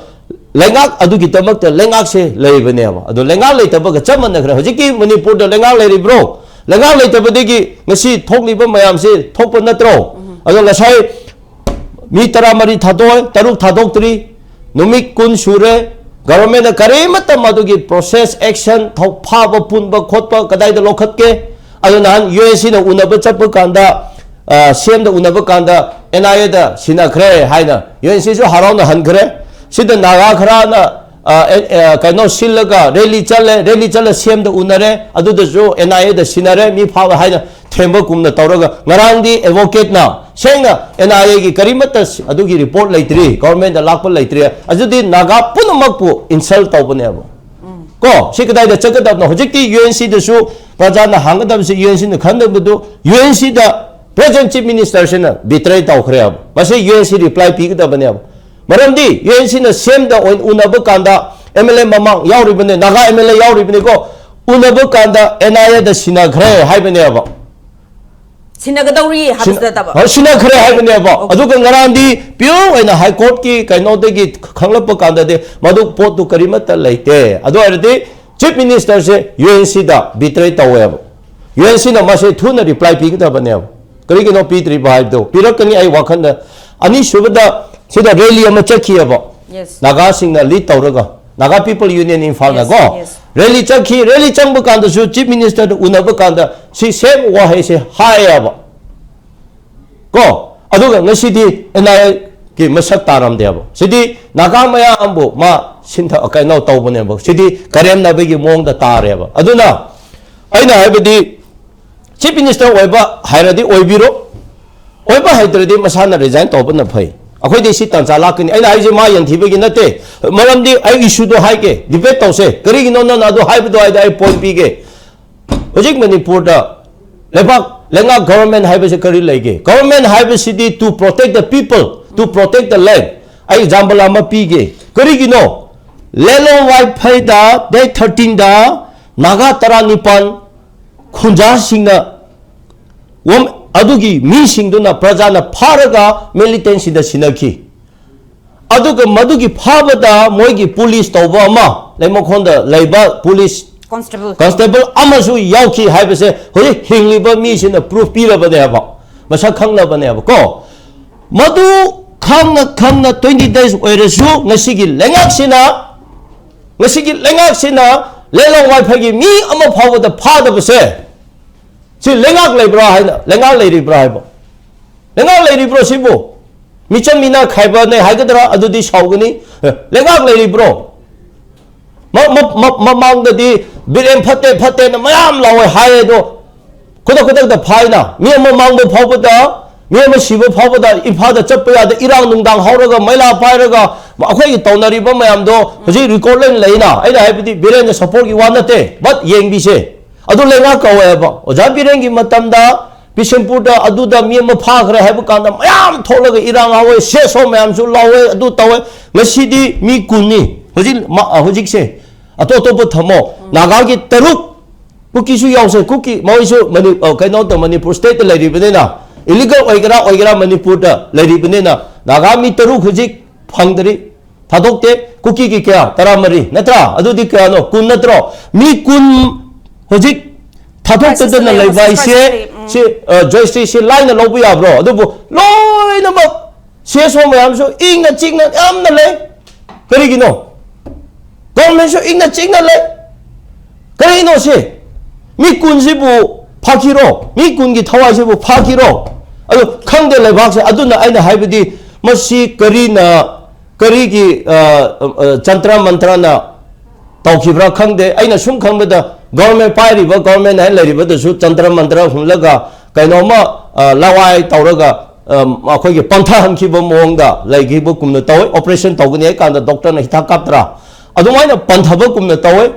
ꯂꯩꯉꯥꯛ ꯑꯗꯨꯒꯤꯗꯃꯛꯇ ꯂꯩꯉꯥꯛꯁꯦ ꯂꯩꯕꯅꯦꯕ꯫ ꯑꯗꯣ ꯂꯩꯉꯥꯛ ꯂꯩꯇꯕꯒ ꯆꯞ ꯃꯥꯟꯅꯈ꯭ꯔꯦ꯫ ꯍꯧꯖꯤꯛꯀꯤ ꯃꯅꯤꯄꯨꯔꯗ ꯂꯩꯉꯥꯛ ꯂꯩꯔꯤꯕ꯭ꯔꯣ? ꯂꯩꯉꯥꯛ ꯂꯩꯇꯕꯗꯒꯤ ꯉꯁꯤ ꯊꯣꯛꯂꯤꯕ ꯃꯌꯥꯝꯁꯦ ꯊꯣꯛꯄ ꯅꯠꯇ꯭ꯔꯣ? ꯑꯗꯣ ꯉꯁꯥꯏ ꯃꯤ ꯇꯔꯥꯃꯔꯤ ꯊꯥꯗꯣꯛꯑꯦ, ꯇꯔꯨꯛ ꯊꯥꯗꯣꯛꯇ꯭ꯔꯤ, ꯅꯨꯃꯤꯠ ꯀꯨꯟ ꯁꯨꯔꯦ꯫ ꯒꯚꯔꯟꯃꯦꯟꯅ ꯀꯔꯤꯃꯠꯇ ꯃꯗꯨꯒꯤ ꯄ꯭ꯔꯣꯁꯦꯁ, ꯑꯦꯛꯁꯟ, ꯊꯧ-, ꯐꯥꯕ ꯄꯨꯟꯕ ꯈꯣꯠꯄ ꯀꯗꯥꯏꯗ ꯂꯧꯈꯠꯀꯦ? ꯑꯗꯨ ꯅꯍꯥꯟ ꯌꯨ ꯑꯦꯟ ꯁꯤꯅ ꯎꯅꯕ ꯆꯠꯄ ꯀꯥꯟꯗ, ꯑ, ꯁꯤ ꯑꯦꯝꯗ ꯎꯅꯕ ꯀꯥꯟꯗ ꯑꯦꯟ ꯑꯥꯏ ꯑꯦꯗ ꯁꯤꯟꯅꯈ꯭ꯔꯦ ꯍꯥꯏꯅ ꯌꯨ ꯑꯦꯟ ꯁꯤꯁꯨ ꯍꯔꯥꯎꯅ ꯍꯟꯈ꯭ꯔꯦ꯫ ꯁꯤꯗ ꯅꯥꯒꯥ ꯈꯔꯅ, ꯑ, ꯑꯦ, ꯑ, ꯀꯩꯅꯣ ꯁꯤꯜꯂꯒ ꯔꯦꯂꯤ ꯆꯠꯂꯦ, ꯔꯦꯂꯤ ꯆꯠꯂ ꯁꯤ ꯑꯦꯝꯗ ꯎꯅꯔꯦ, ꯑꯗꯨꯗꯁꯨ ꯑꯦꯟ ꯑꯥꯏ ꯑꯦꯗ ꯁꯤꯟꯅꯔꯦ, ꯃꯤ ꯐꯥꯕ ꯍꯥꯏꯅ ꯊꯦꯝꯕꯒꯨꯝꯅ ꯇꯧꯔꯒ ꯉꯔꯥꯡꯗꯤ ꯑꯦꯗꯚꯣꯀꯦꯠꯅ ꯁꯦꯡꯅ ꯑꯦꯟ ꯑꯥꯏ ꯑꯦꯒꯤ ꯀꯔꯤꯃꯠꯇ ꯁ-, ꯑꯗꯨꯒꯤ ꯔꯤꯄꯣꯔꯠ ꯂꯩꯇ꯭ꯔꯤ, ꯒꯚꯔꯟꯃꯦꯟꯗ ꯂꯥꯛꯄ ꯂꯩꯇ꯭ꯔꯤ, ꯑꯗꯨꯗꯤ ꯅꯥꯒꯥ ꯄꯨꯝꯅꯃꯛꯄꯨ ꯏꯟꯁꯜ ꯇꯧꯕꯅꯦꯕ꯫ ꯀꯣ, ꯁꯤ ꯀꯗꯥꯏꯗ ꯆꯠꯀꯗꯕꯅꯣ? ꯍꯧꯖꯤꯛꯇꯤ ꯌꯨ ꯑꯦꯟ ꯁꯤꯗꯁꯨ ꯄ꯭ꯔꯖꯥꯅ ꯍꯥꯡꯒꯗꯕꯁꯤ, ꯌꯨ ꯑꯦꯟ ꯁꯤꯅ ꯈꯟꯗꯕꯗꯨ, ꯌꯨ ꯑꯦꯟ ꯁꯤꯗ ꯄ꯭ꯔꯦꯖꯦꯟ ꯆꯤꯐ ꯃꯤꯅꯤꯁꯇꯔꯁꯤꯅ ꯕꯤꯇ꯭ꯔꯦ ꯇꯧꯈ꯭ꯔꯦꯕ꯫ ꯃꯁꯤ ꯌꯨ ꯑꯦꯟ ꯁꯤ ꯔꯤꯄ꯭ꯂꯥꯏ ꯄꯤꯒꯗꯕꯅꯦꯕ꯫ ꯃꯔꯝꯗꯤ ꯌꯨ ꯑꯦꯟ ꯁꯤꯅ ꯁꯤ ꯑꯦꯝꯗ ꯑꯣꯏꯅ ꯎꯅꯕ ꯀꯥꯟꯗ ꯑꯦꯝ ꯑꯦꯜ ꯑꯦ ꯃꯃꯥꯡ ꯌꯥꯎꯔꯤꯕꯅꯦ, ꯅꯥꯒꯥ ꯑꯦꯝ ꯑꯦꯜ ꯑꯦ ꯌꯥꯎꯔꯤꯕꯅꯤꯀꯣ, ꯎꯅꯕ ꯀꯥꯟꯗ ꯑꯦꯟ ꯑꯥꯏ ꯑꯦꯗ ꯁꯤꯟꯅꯈ꯭ꯔꯦ ꯍꯥꯏꯕꯅꯦꯕ꯫ ꯁꯤꯟꯅꯒꯗꯧꯔꯤ ꯍꯥꯏꯕꯁꯨ ꯅꯠꯇꯕ꯫ ꯍꯣꯏ, ꯁꯤꯟꯅꯈ꯭ꯔꯦ ꯍꯥꯏꯕꯅꯦꯕ꯫ ꯑꯗꯨꯒ ꯉꯔꯥꯡꯗꯤ ꯄꯤꯌꯣꯔ ꯑꯣꯏꯅ ꯍꯥꯏ ꯀꯣꯔꯠꯀꯤ ꯀꯩꯅꯣꯗꯒꯤ ꯈꯪꯂꯛꯄ ꯀꯥꯟꯗꯗꯤ ꯃꯗꯨ ꯄꯣꯠꯇꯨ ꯀꯔꯤꯃꯠꯇ ꯂꯩꯇꯦ꯫ ꯑꯗꯨ ꯑꯣꯏꯔꯗꯤ ꯆꯤꯐ ꯃꯤꯅꯤꯁꯇꯔꯁꯦ ꯌꯨ ꯑꯦꯟ ꯁꯤꯗ ꯕꯤꯇ꯭ꯔꯦ ꯇꯧꯋꯦꯕ꯫ ꯌꯨ ꯑꯦꯟ ꯁꯤꯅ ꯃꯁꯦ ꯊꯨꯅ ꯔꯤꯄ꯭ꯂꯥꯏ ꯄꯤꯒꯗꯕꯅꯦꯕ꯫ ꯀꯔꯤꯒꯤꯅꯣ ꯄꯤꯗ꯭ꯔꯤꯕ ꯍꯥꯏꯕꯗꯣ ꯄꯤꯔꯛꯀꯅꯤ ꯑꯩ ꯋꯥꯈꯜꯗ꯫ ꯑꯅꯤꯁꯨꯕꯗ ꯁꯤꯗ ꯔꯦꯂꯤ ꯑꯃ ꯆꯠꯈꯤꯑꯕ꯫ Yes. ꯅꯥꯒꯥꯁꯤꯡꯅ ꯂꯤꯗ ꯇꯧꯔꯒ ꯅꯥꯒꯥ ꯄꯤꯄꯜ ꯌꯨꯅꯤꯌꯟ ꯏꯝꯐꯥꯜꯅ Yes, ꯀꯣ yes. ꯔꯦꯂꯤ ꯆꯠꯈꯤ꯫ ꯔꯦꯂꯤ ꯆꯪꯕ ꯀꯥꯟꯗꯁꯨ ꯆꯤꯐ ꯃꯤꯅꯤꯁꯇꯔꯗ ꯎꯅꯕ ꯀꯥꯟꯗ ꯁꯤ ꯁꯦꯝ ꯋꯥꯍꯩꯁꯦ ꯍꯥꯏꯌꯦꯕ ꯀꯣ꯫ ꯑꯗꯨꯒ ꯉꯁꯤꯗꯤ ꯑꯦꯟ ꯑꯥꯏ ꯑꯦꯒꯤ ꯃꯁꯛ ꯇꯥꯔꯝꯗꯦꯕ꯫ ꯁꯤꯗꯤ ꯅꯥꯒꯥ ꯃꯌꯥꯝꯕꯨ ꯃꯥ ꯁꯤꯟꯊ ꯀꯩꯅꯣ ꯇꯧꯕꯅꯦꯕ꯫ ꯁꯤꯗꯤ ꯀꯔꯦꯝꯅꯕꯒꯤ ꯃꯑꯣꯡꯗ ꯇꯥꯔꯦꯕ꯫ ꯑꯗꯨꯅ ꯑꯩꯅ ꯍꯥꯏꯕꯗꯤ ꯆꯤꯐ ꯃꯤꯅꯤꯁꯇꯔ ꯑꯣꯏꯕ ꯍꯥꯏꯔꯗꯤ ꯑꯣꯏꯕꯤꯔꯣ, ꯑꯣꯏꯕ ꯍꯩꯇ꯭ꯔꯗꯤ ꯃꯁꯥꯅ ꯔꯤꯖꯥꯏꯟ ꯇꯧꯕꯅ ꯐꯩ꯫ ꯑꯩꯈꯣꯏꯗꯤ ꯁꯤ ꯇꯥꯟꯖꯥ ꯂꯥꯛꯀꯅꯤ꯫ ꯑꯩꯅ ꯍꯥꯏꯁꯦ ꯃꯥ ꯌꯦꯟꯊꯤꯕꯒꯤ ꯅꯠꯇꯦ, ꯃꯔꯝꯗꯤ ꯑꯩ ꯏꯁꯨꯗꯣ ꯍꯥꯏꯒꯦ, ꯗꯤꯕꯦꯠ ꯇꯧꯁꯦ꯫ ꯀꯔꯤꯒꯤꯅꯣ ꯅꯪꯅ ꯑꯗꯨ ꯍꯥꯏꯕꯗꯣ ꯍꯥꯏꯗꯤ ꯑꯩ ꯄꯣꯏꯟ ꯄꯤꯒꯦ꯫ ꯍꯧꯖꯤꯛ ꯃꯅꯤꯄꯨꯔꯗ ꯂꯩꯕꯥꯛ ꯂꯩꯉꯥꯛ ꯒꯣꯚꯔꯟꯃꯦꯟ ꯍꯥꯏꯕꯁꯤ ꯀꯔꯤ ꯂꯩꯒꯦ? ꯒꯣꯚꯔꯟꯃꯦꯟ ꯍꯥꯏꯕꯁꯤꯗꯤ to protect the people, to protect the land꯫ ꯑꯩ ꯑꯦꯛꯖꯥꯝꯄꯜ ꯑꯃ ꯄꯤꯒꯦ꯫ ꯀꯔꯤꯒꯤꯅꯣ ꯂꯦꯂꯣꯡ ꯋꯥꯏꯐꯩꯗ ꯗꯦꯠ ꯊꯥꯔꯇꯤꯟꯗ ꯅꯥꯒꯥ ꯇꯔꯥꯅꯤꯄꯥꯟ ꯈꯨꯟꯖꯥꯁꯤꯡꯅ ꯋꯝ-, ꯑꯗꯨꯒꯤ ꯃꯤꯁꯤꯡꯗꯨꯅ ꯄ꯭ꯔꯖꯥꯅ ꯐꯥꯔꯒ ꯃꯤꯂꯤꯇꯦꯟꯁꯤꯡꯗ ꯁꯤꯟꯅꯈꯤ꯫ ꯑꯗꯨꯒ ꯃꯗꯨꯒꯤ ꯐꯥꯕꯗ ꯃꯣꯏꯒꯤ ꯄꯨꯂꯤꯁ ꯇꯧꯕ ꯑꯃ, ꯂꯩꯃꯈꯣꯡꯗ ꯂꯩꯕ ꯄꯨꯂꯤꯁ ꯀꯣꯟꯁꯇꯦꯕꯜ꯫ ꯀꯣꯟꯁꯇꯦꯕꯜ ꯑꯃꯁꯨ ꯌꯥꯎꯈꯤ ꯍꯥꯏꯕꯁꯦ ꯍꯧꯖꯤꯛ ꯍꯤꯡꯂꯤꯕ ꯃꯤꯁꯤꯅ ꯄ꯭ꯔꯨꯐ ꯄꯤꯔꯕꯅꯦꯕ, ꯃꯁꯛ ꯈꯪꯂꯕꯅꯦꯕ ꯀꯣ꯫ ꯃꯗꯨ ꯈꯪꯅ ꯈꯪꯅ twenty days ꯑꯣꯏꯔꯁꯨ ꯉꯁꯤꯒꯤ ꯂꯩꯉꯥꯛꯁꯤꯅ, ꯉꯁꯤꯒꯤ ꯂꯩꯉꯥꯛꯁꯤꯅ ꯂꯦꯂꯣꯡ ꯋꯥꯏꯐꯥꯏꯒꯤ ꯃꯤ ꯑꯃ ꯐꯥꯎꯕꯗ ꯐꯥꯗꯕꯁꯦ, ꯁꯤ ꯂꯩꯉꯥꯛ ꯂꯩꯕ꯭ꯔꯥ ꯍꯥꯏꯅ, ꯂꯩꯉꯥꯛ ꯂꯩꯔꯤꯕ꯭ꯔꯥ ꯍꯥꯏꯕ, ꯂꯩꯉꯥꯛ ꯂꯩꯔꯤꯕ꯭ꯔꯣ ꯁꯤꯕꯨ? ꯃꯤꯆꯝ ꯃꯤꯅ ꯈꯥꯏꯕꯅꯦ ꯍꯥꯏꯒꯗ꯭ꯔꯥ? ꯑꯗꯨꯗꯤ ꯁꯥꯎꯒꯅꯤ꯫ ꯑꯦ, ꯂꯩꯉꯥꯛ ꯂꯩꯔꯤꯕ꯭ꯔꯣ? ꯃ-, ꯃ-, ꯃ-, ꯃꯃꯥꯡꯗꯗꯤ ꯕꯤꯔꯦꯟ ꯐꯠꯇꯦ ꯐꯠꯇꯦꯅ ꯃꯌꯥꯝ ꯂꯥꯎꯋꯦ ꯍꯥꯏꯌꯦ, ꯑꯗꯣ ꯈꯨꯗꯛ ꯈꯨꯗꯛꯇ ꯐꯥꯏꯅ, ꯃꯤ ꯑꯃ ꯃꯥꯡꯕ ꯐꯥꯎꯕꯗ, ꯃꯤ ꯑꯃ ꯁꯤꯕ ꯐꯥꯎꯕꯗ ꯏꯝꯐꯥꯜꯗ ꯆꯠꯄ ꯌꯥꯗꯦ, ꯏꯔꯥꯡ ꯅꯨꯡꯗꯥꯡ ꯍꯧꯔꯒ ꯃꯩꯂꯥ ꯄꯥꯏꯔꯒ ꯑꯩꯈꯣꯏꯒꯤ ꯇꯧꯅꯔꯤꯕ ꯃꯌꯥꯝꯗꯣ ꯍꯧꯖꯤꯛ ꯔꯦꯀꯣꯔꯗ ꯂꯣꯏꯅ ꯂꯩꯅ꯫ ꯑꯩꯅ ꯍꯥꯏꯕꯗꯤ ꯕꯤꯔꯦꯟꯅ ꯁꯞꯄꯣꯔꯠꯀꯤ ꯋꯥ ꯅꯠꯇꯦ, ꯕꯠ ꯌꯦꯡꯕꯤꯁꯦ꯫ ꯑꯗꯨ ꯂꯩꯉꯥꯛ ꯀꯧꯋꯦꯕ꯫ ꯑꯣꯖꯥ ꯕꯤꯔꯦꯟꯒꯤ ꯃꯇꯝꯗ ꯕꯤꯁꯦꯝꯄꯨꯔꯗ ꯑꯗꯨꯗ ꯃꯤ ꯑꯃ ꯐꯥꯈ꯭ꯔꯦ ꯍꯥꯏꯕ ꯀꯥꯟꯗ ꯃꯌꯥꯝ ꯊꯣꯛꯂꯒ ꯏꯔꯥꯡ ꯍꯧꯋꯦ, ꯁꯦꯁꯣ ꯃꯌꯥꯝꯁꯨ ꯂꯧꯋꯦ, ꯑꯗꯨ ꯇꯧꯋꯦ꯫ ꯉꯁꯤꯗꯤ ꯃꯤ ꯀꯨꯟꯅꯤ ꯍꯧꯖꯤꯛ ꯃ-, ꯍꯧꯖꯤꯛꯁꯦ꯫ ꯑꯇꯣꯞ ꯑꯇꯣꯞꯄ ꯊꯝꯃꯣ꯫ ꯅꯥꯒꯥꯒꯤ ꯇꯔꯨꯛ, ꯀꯨꯀꯤꯁꯨ ꯌꯥꯎꯁꯦ, ꯀꯨꯀꯤ ꯃꯣꯏꯁꯨ ꯃꯅꯤ-, ꯑ, ꯀꯩꯅꯣꯗ ꯃꯅꯤꯄꯨꯔ ꯁ꯭ꯇꯦꯠꯇ ꯂꯩꯔꯤꯕꯅꯤꯅ, ꯏꯂꯤꯒꯦꯜ ꯑꯣꯏꯒꯦꯔꯥ ꯑꯣꯏꯒꯦꯔꯥ ꯃꯅꯤꯄꯨꯔꯗ ꯂꯩꯔꯤꯕꯅꯤꯅ, ꯅꯥꯒꯥ ꯃꯤ ꯇꯔꯨꯛ ꯍꯧꯖꯤꯛ ꯐꯪꯗ꯭ꯔꯤ, ꯊꯥꯗꯣꯛꯇꯦ꯫ ꯀꯨꯀꯤꯒꯤ ꯀꯌꯥ? ꯇꯔꯥꯃꯔꯤ ꯅꯠꯇ꯭ꯔꯥ? ꯑꯗꯨꯗꯤ ꯀꯌꯥꯅꯣ? ꯀꯨꯟ ꯅꯠꯇ꯭ꯔꯣ? ꯃꯤ ꯀꯨꯟ ꯍꯧꯖꯤꯛ ꯊꯥꯗꯣꯛꯇꯗꯅ ꯂꯩꯕ ꯍꯥꯏꯁꯦ, ꯎꯝ꯫ ꯁꯤ, ꯑ, ꯖꯣꯏꯁ꯭ꯔꯤ ꯁꯤ ꯂꯥꯏꯅ ꯂꯧꯕ ꯌꯥꯕ꯭ꯔꯣ? ꯑꯗꯨꯕꯨ ꯂꯣꯏꯅꯃꯛ ꯁꯤ ꯑꯦꯁ ꯑꯣ ꯃꯌꯥꯝꯁꯨ ꯏꯪꯅ ꯆꯤꯛꯅ ꯌꯥꯝꯅ ꯂꯩ꯫ ꯀꯔꯤꯒꯤꯅꯣ? ꯒꯣꯔꯃꯦꯟꯁꯨ ꯏꯪꯅ ꯆꯤꯛꯅ ꯂꯩ꯫ ꯀꯔꯤꯅꯣ ꯁꯤ? ꯃꯤ ꯀꯨꯟꯁꯤꯕꯨ ꯐꯥꯈꯤꯔꯣ? ꯃꯤ ꯀꯨꯟꯒꯤ ꯊꯋꯥꯏꯁꯤꯕꯨ ꯐꯥꯈꯤꯔꯣ? ꯑꯗꯨ ꯈꯪꯗꯦ ꯂꯩꯕꯥꯛꯁꯦ꯫ ꯑꯗꯨꯅ ꯑꯩꯅ ꯍꯥꯏꯕꯗꯤ ꯃꯁꯤ ꯀꯔꯤꯅ, ꯀꯔꯤꯒꯤ, ꯑ, ꯑ, ꯆꯟꯇ꯭ꯔ ꯃꯟꯇ꯭ꯔꯅ ꯇꯧꯈꯤꯕ꯭ꯔꯥ ꯈꯪꯗꯦ꯫ ꯑꯩꯅ ꯁꯨꯝ ꯈꯪꯕꯗ ꯒꯣꯔꯃꯦꯟ ꯄꯥꯏꯔꯤꯕ, ꯒꯣꯔꯃꯦꯟ ꯍꯥꯏꯅ ꯂꯩꯔꯤꯕꯗꯁꯨ ꯆꯟꯇ꯭ꯔ ꯃꯟꯇ꯭ꯔ ꯍꯨꯜꯂꯒ ꯀꯩꯅꯣꯝꯃ, ꯑ, ꯂꯋꯥꯏ ꯇꯧꯔꯒ, ꯑ, ꯑꯩꯈꯣꯏꯒꯤ ꯄꯟꯊꯍꯟꯈꯤꯕ ꯃꯑꯣꯡꯗ ꯂꯩꯈꯤꯕꯒꯨꯝꯅ ꯇꯧꯋꯤ꯫ ꯑꯣꯄꯔꯦꯁꯟ ꯇꯧꯒꯅꯤ ꯍꯥꯏ ꯀꯥꯟꯗ ꯗꯣꯛꯇꯔꯅ ꯍꯤꯗꯥꯛ ꯀꯥꯞꯇ꯭ꯔꯥ? ꯑꯗꯨꯃꯥꯏꯅ ꯄꯟꯊꯕꯒꯨꯝꯅ ꯇꯧꯋꯤ꯫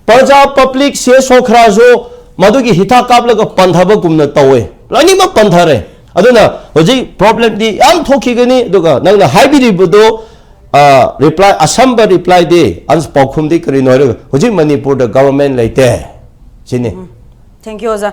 ꯄ꯭ꯔꯖꯥ ꯄꯕ꯭ꯂꯤꯛ ꯁꯤ ꯑꯦꯁ ꯑꯣ ꯈꯔꯁꯨ ꯃꯗꯨꯒꯤ ꯍꯤꯗꯥꯛ ꯀꯥꯞꯂꯒ ꯄꯟꯊꯕꯒꯨꯝꯅ ꯇꯧꯋꯤ꯫ ꯂꯣꯏꯅꯃꯛ ꯄꯟꯊꯔꯦ꯫ ꯑꯗꯨꯅ ꯍꯧꯖꯤꯛ ꯄ꯭ꯔꯣꯕ꯭ꯂꯦꯝꯗꯤ ꯌꯥꯝ ꯊꯣꯛꯈꯤꯒꯅꯤ꯫ ꯑꯗꯨꯒ ꯅꯪꯅ ꯍꯥꯏꯕꯤꯔꯤꯕꯗꯨ, ꯑ, ꯔꯤꯄ꯭ꯂꯥꯏ, ꯑꯁꯝꯕ ꯔꯤꯄ꯭ꯂꯥꯏꯗꯤ, ꯑꯟꯁ ꯄꯥꯎꯈꯨꯝꯗꯤ ꯀꯔꯤꯅꯣ ꯍꯥꯏꯔꯒ ꯍꯧꯖꯤꯛ ꯃꯅꯤꯄꯨꯔꯗ ꯒꯚꯔꯟꯃꯦꯟ ꯂꯩꯇꯦ ꯁꯤꯅꯤ꯫ Thank you, ꯑꯣꯖꯥ꯫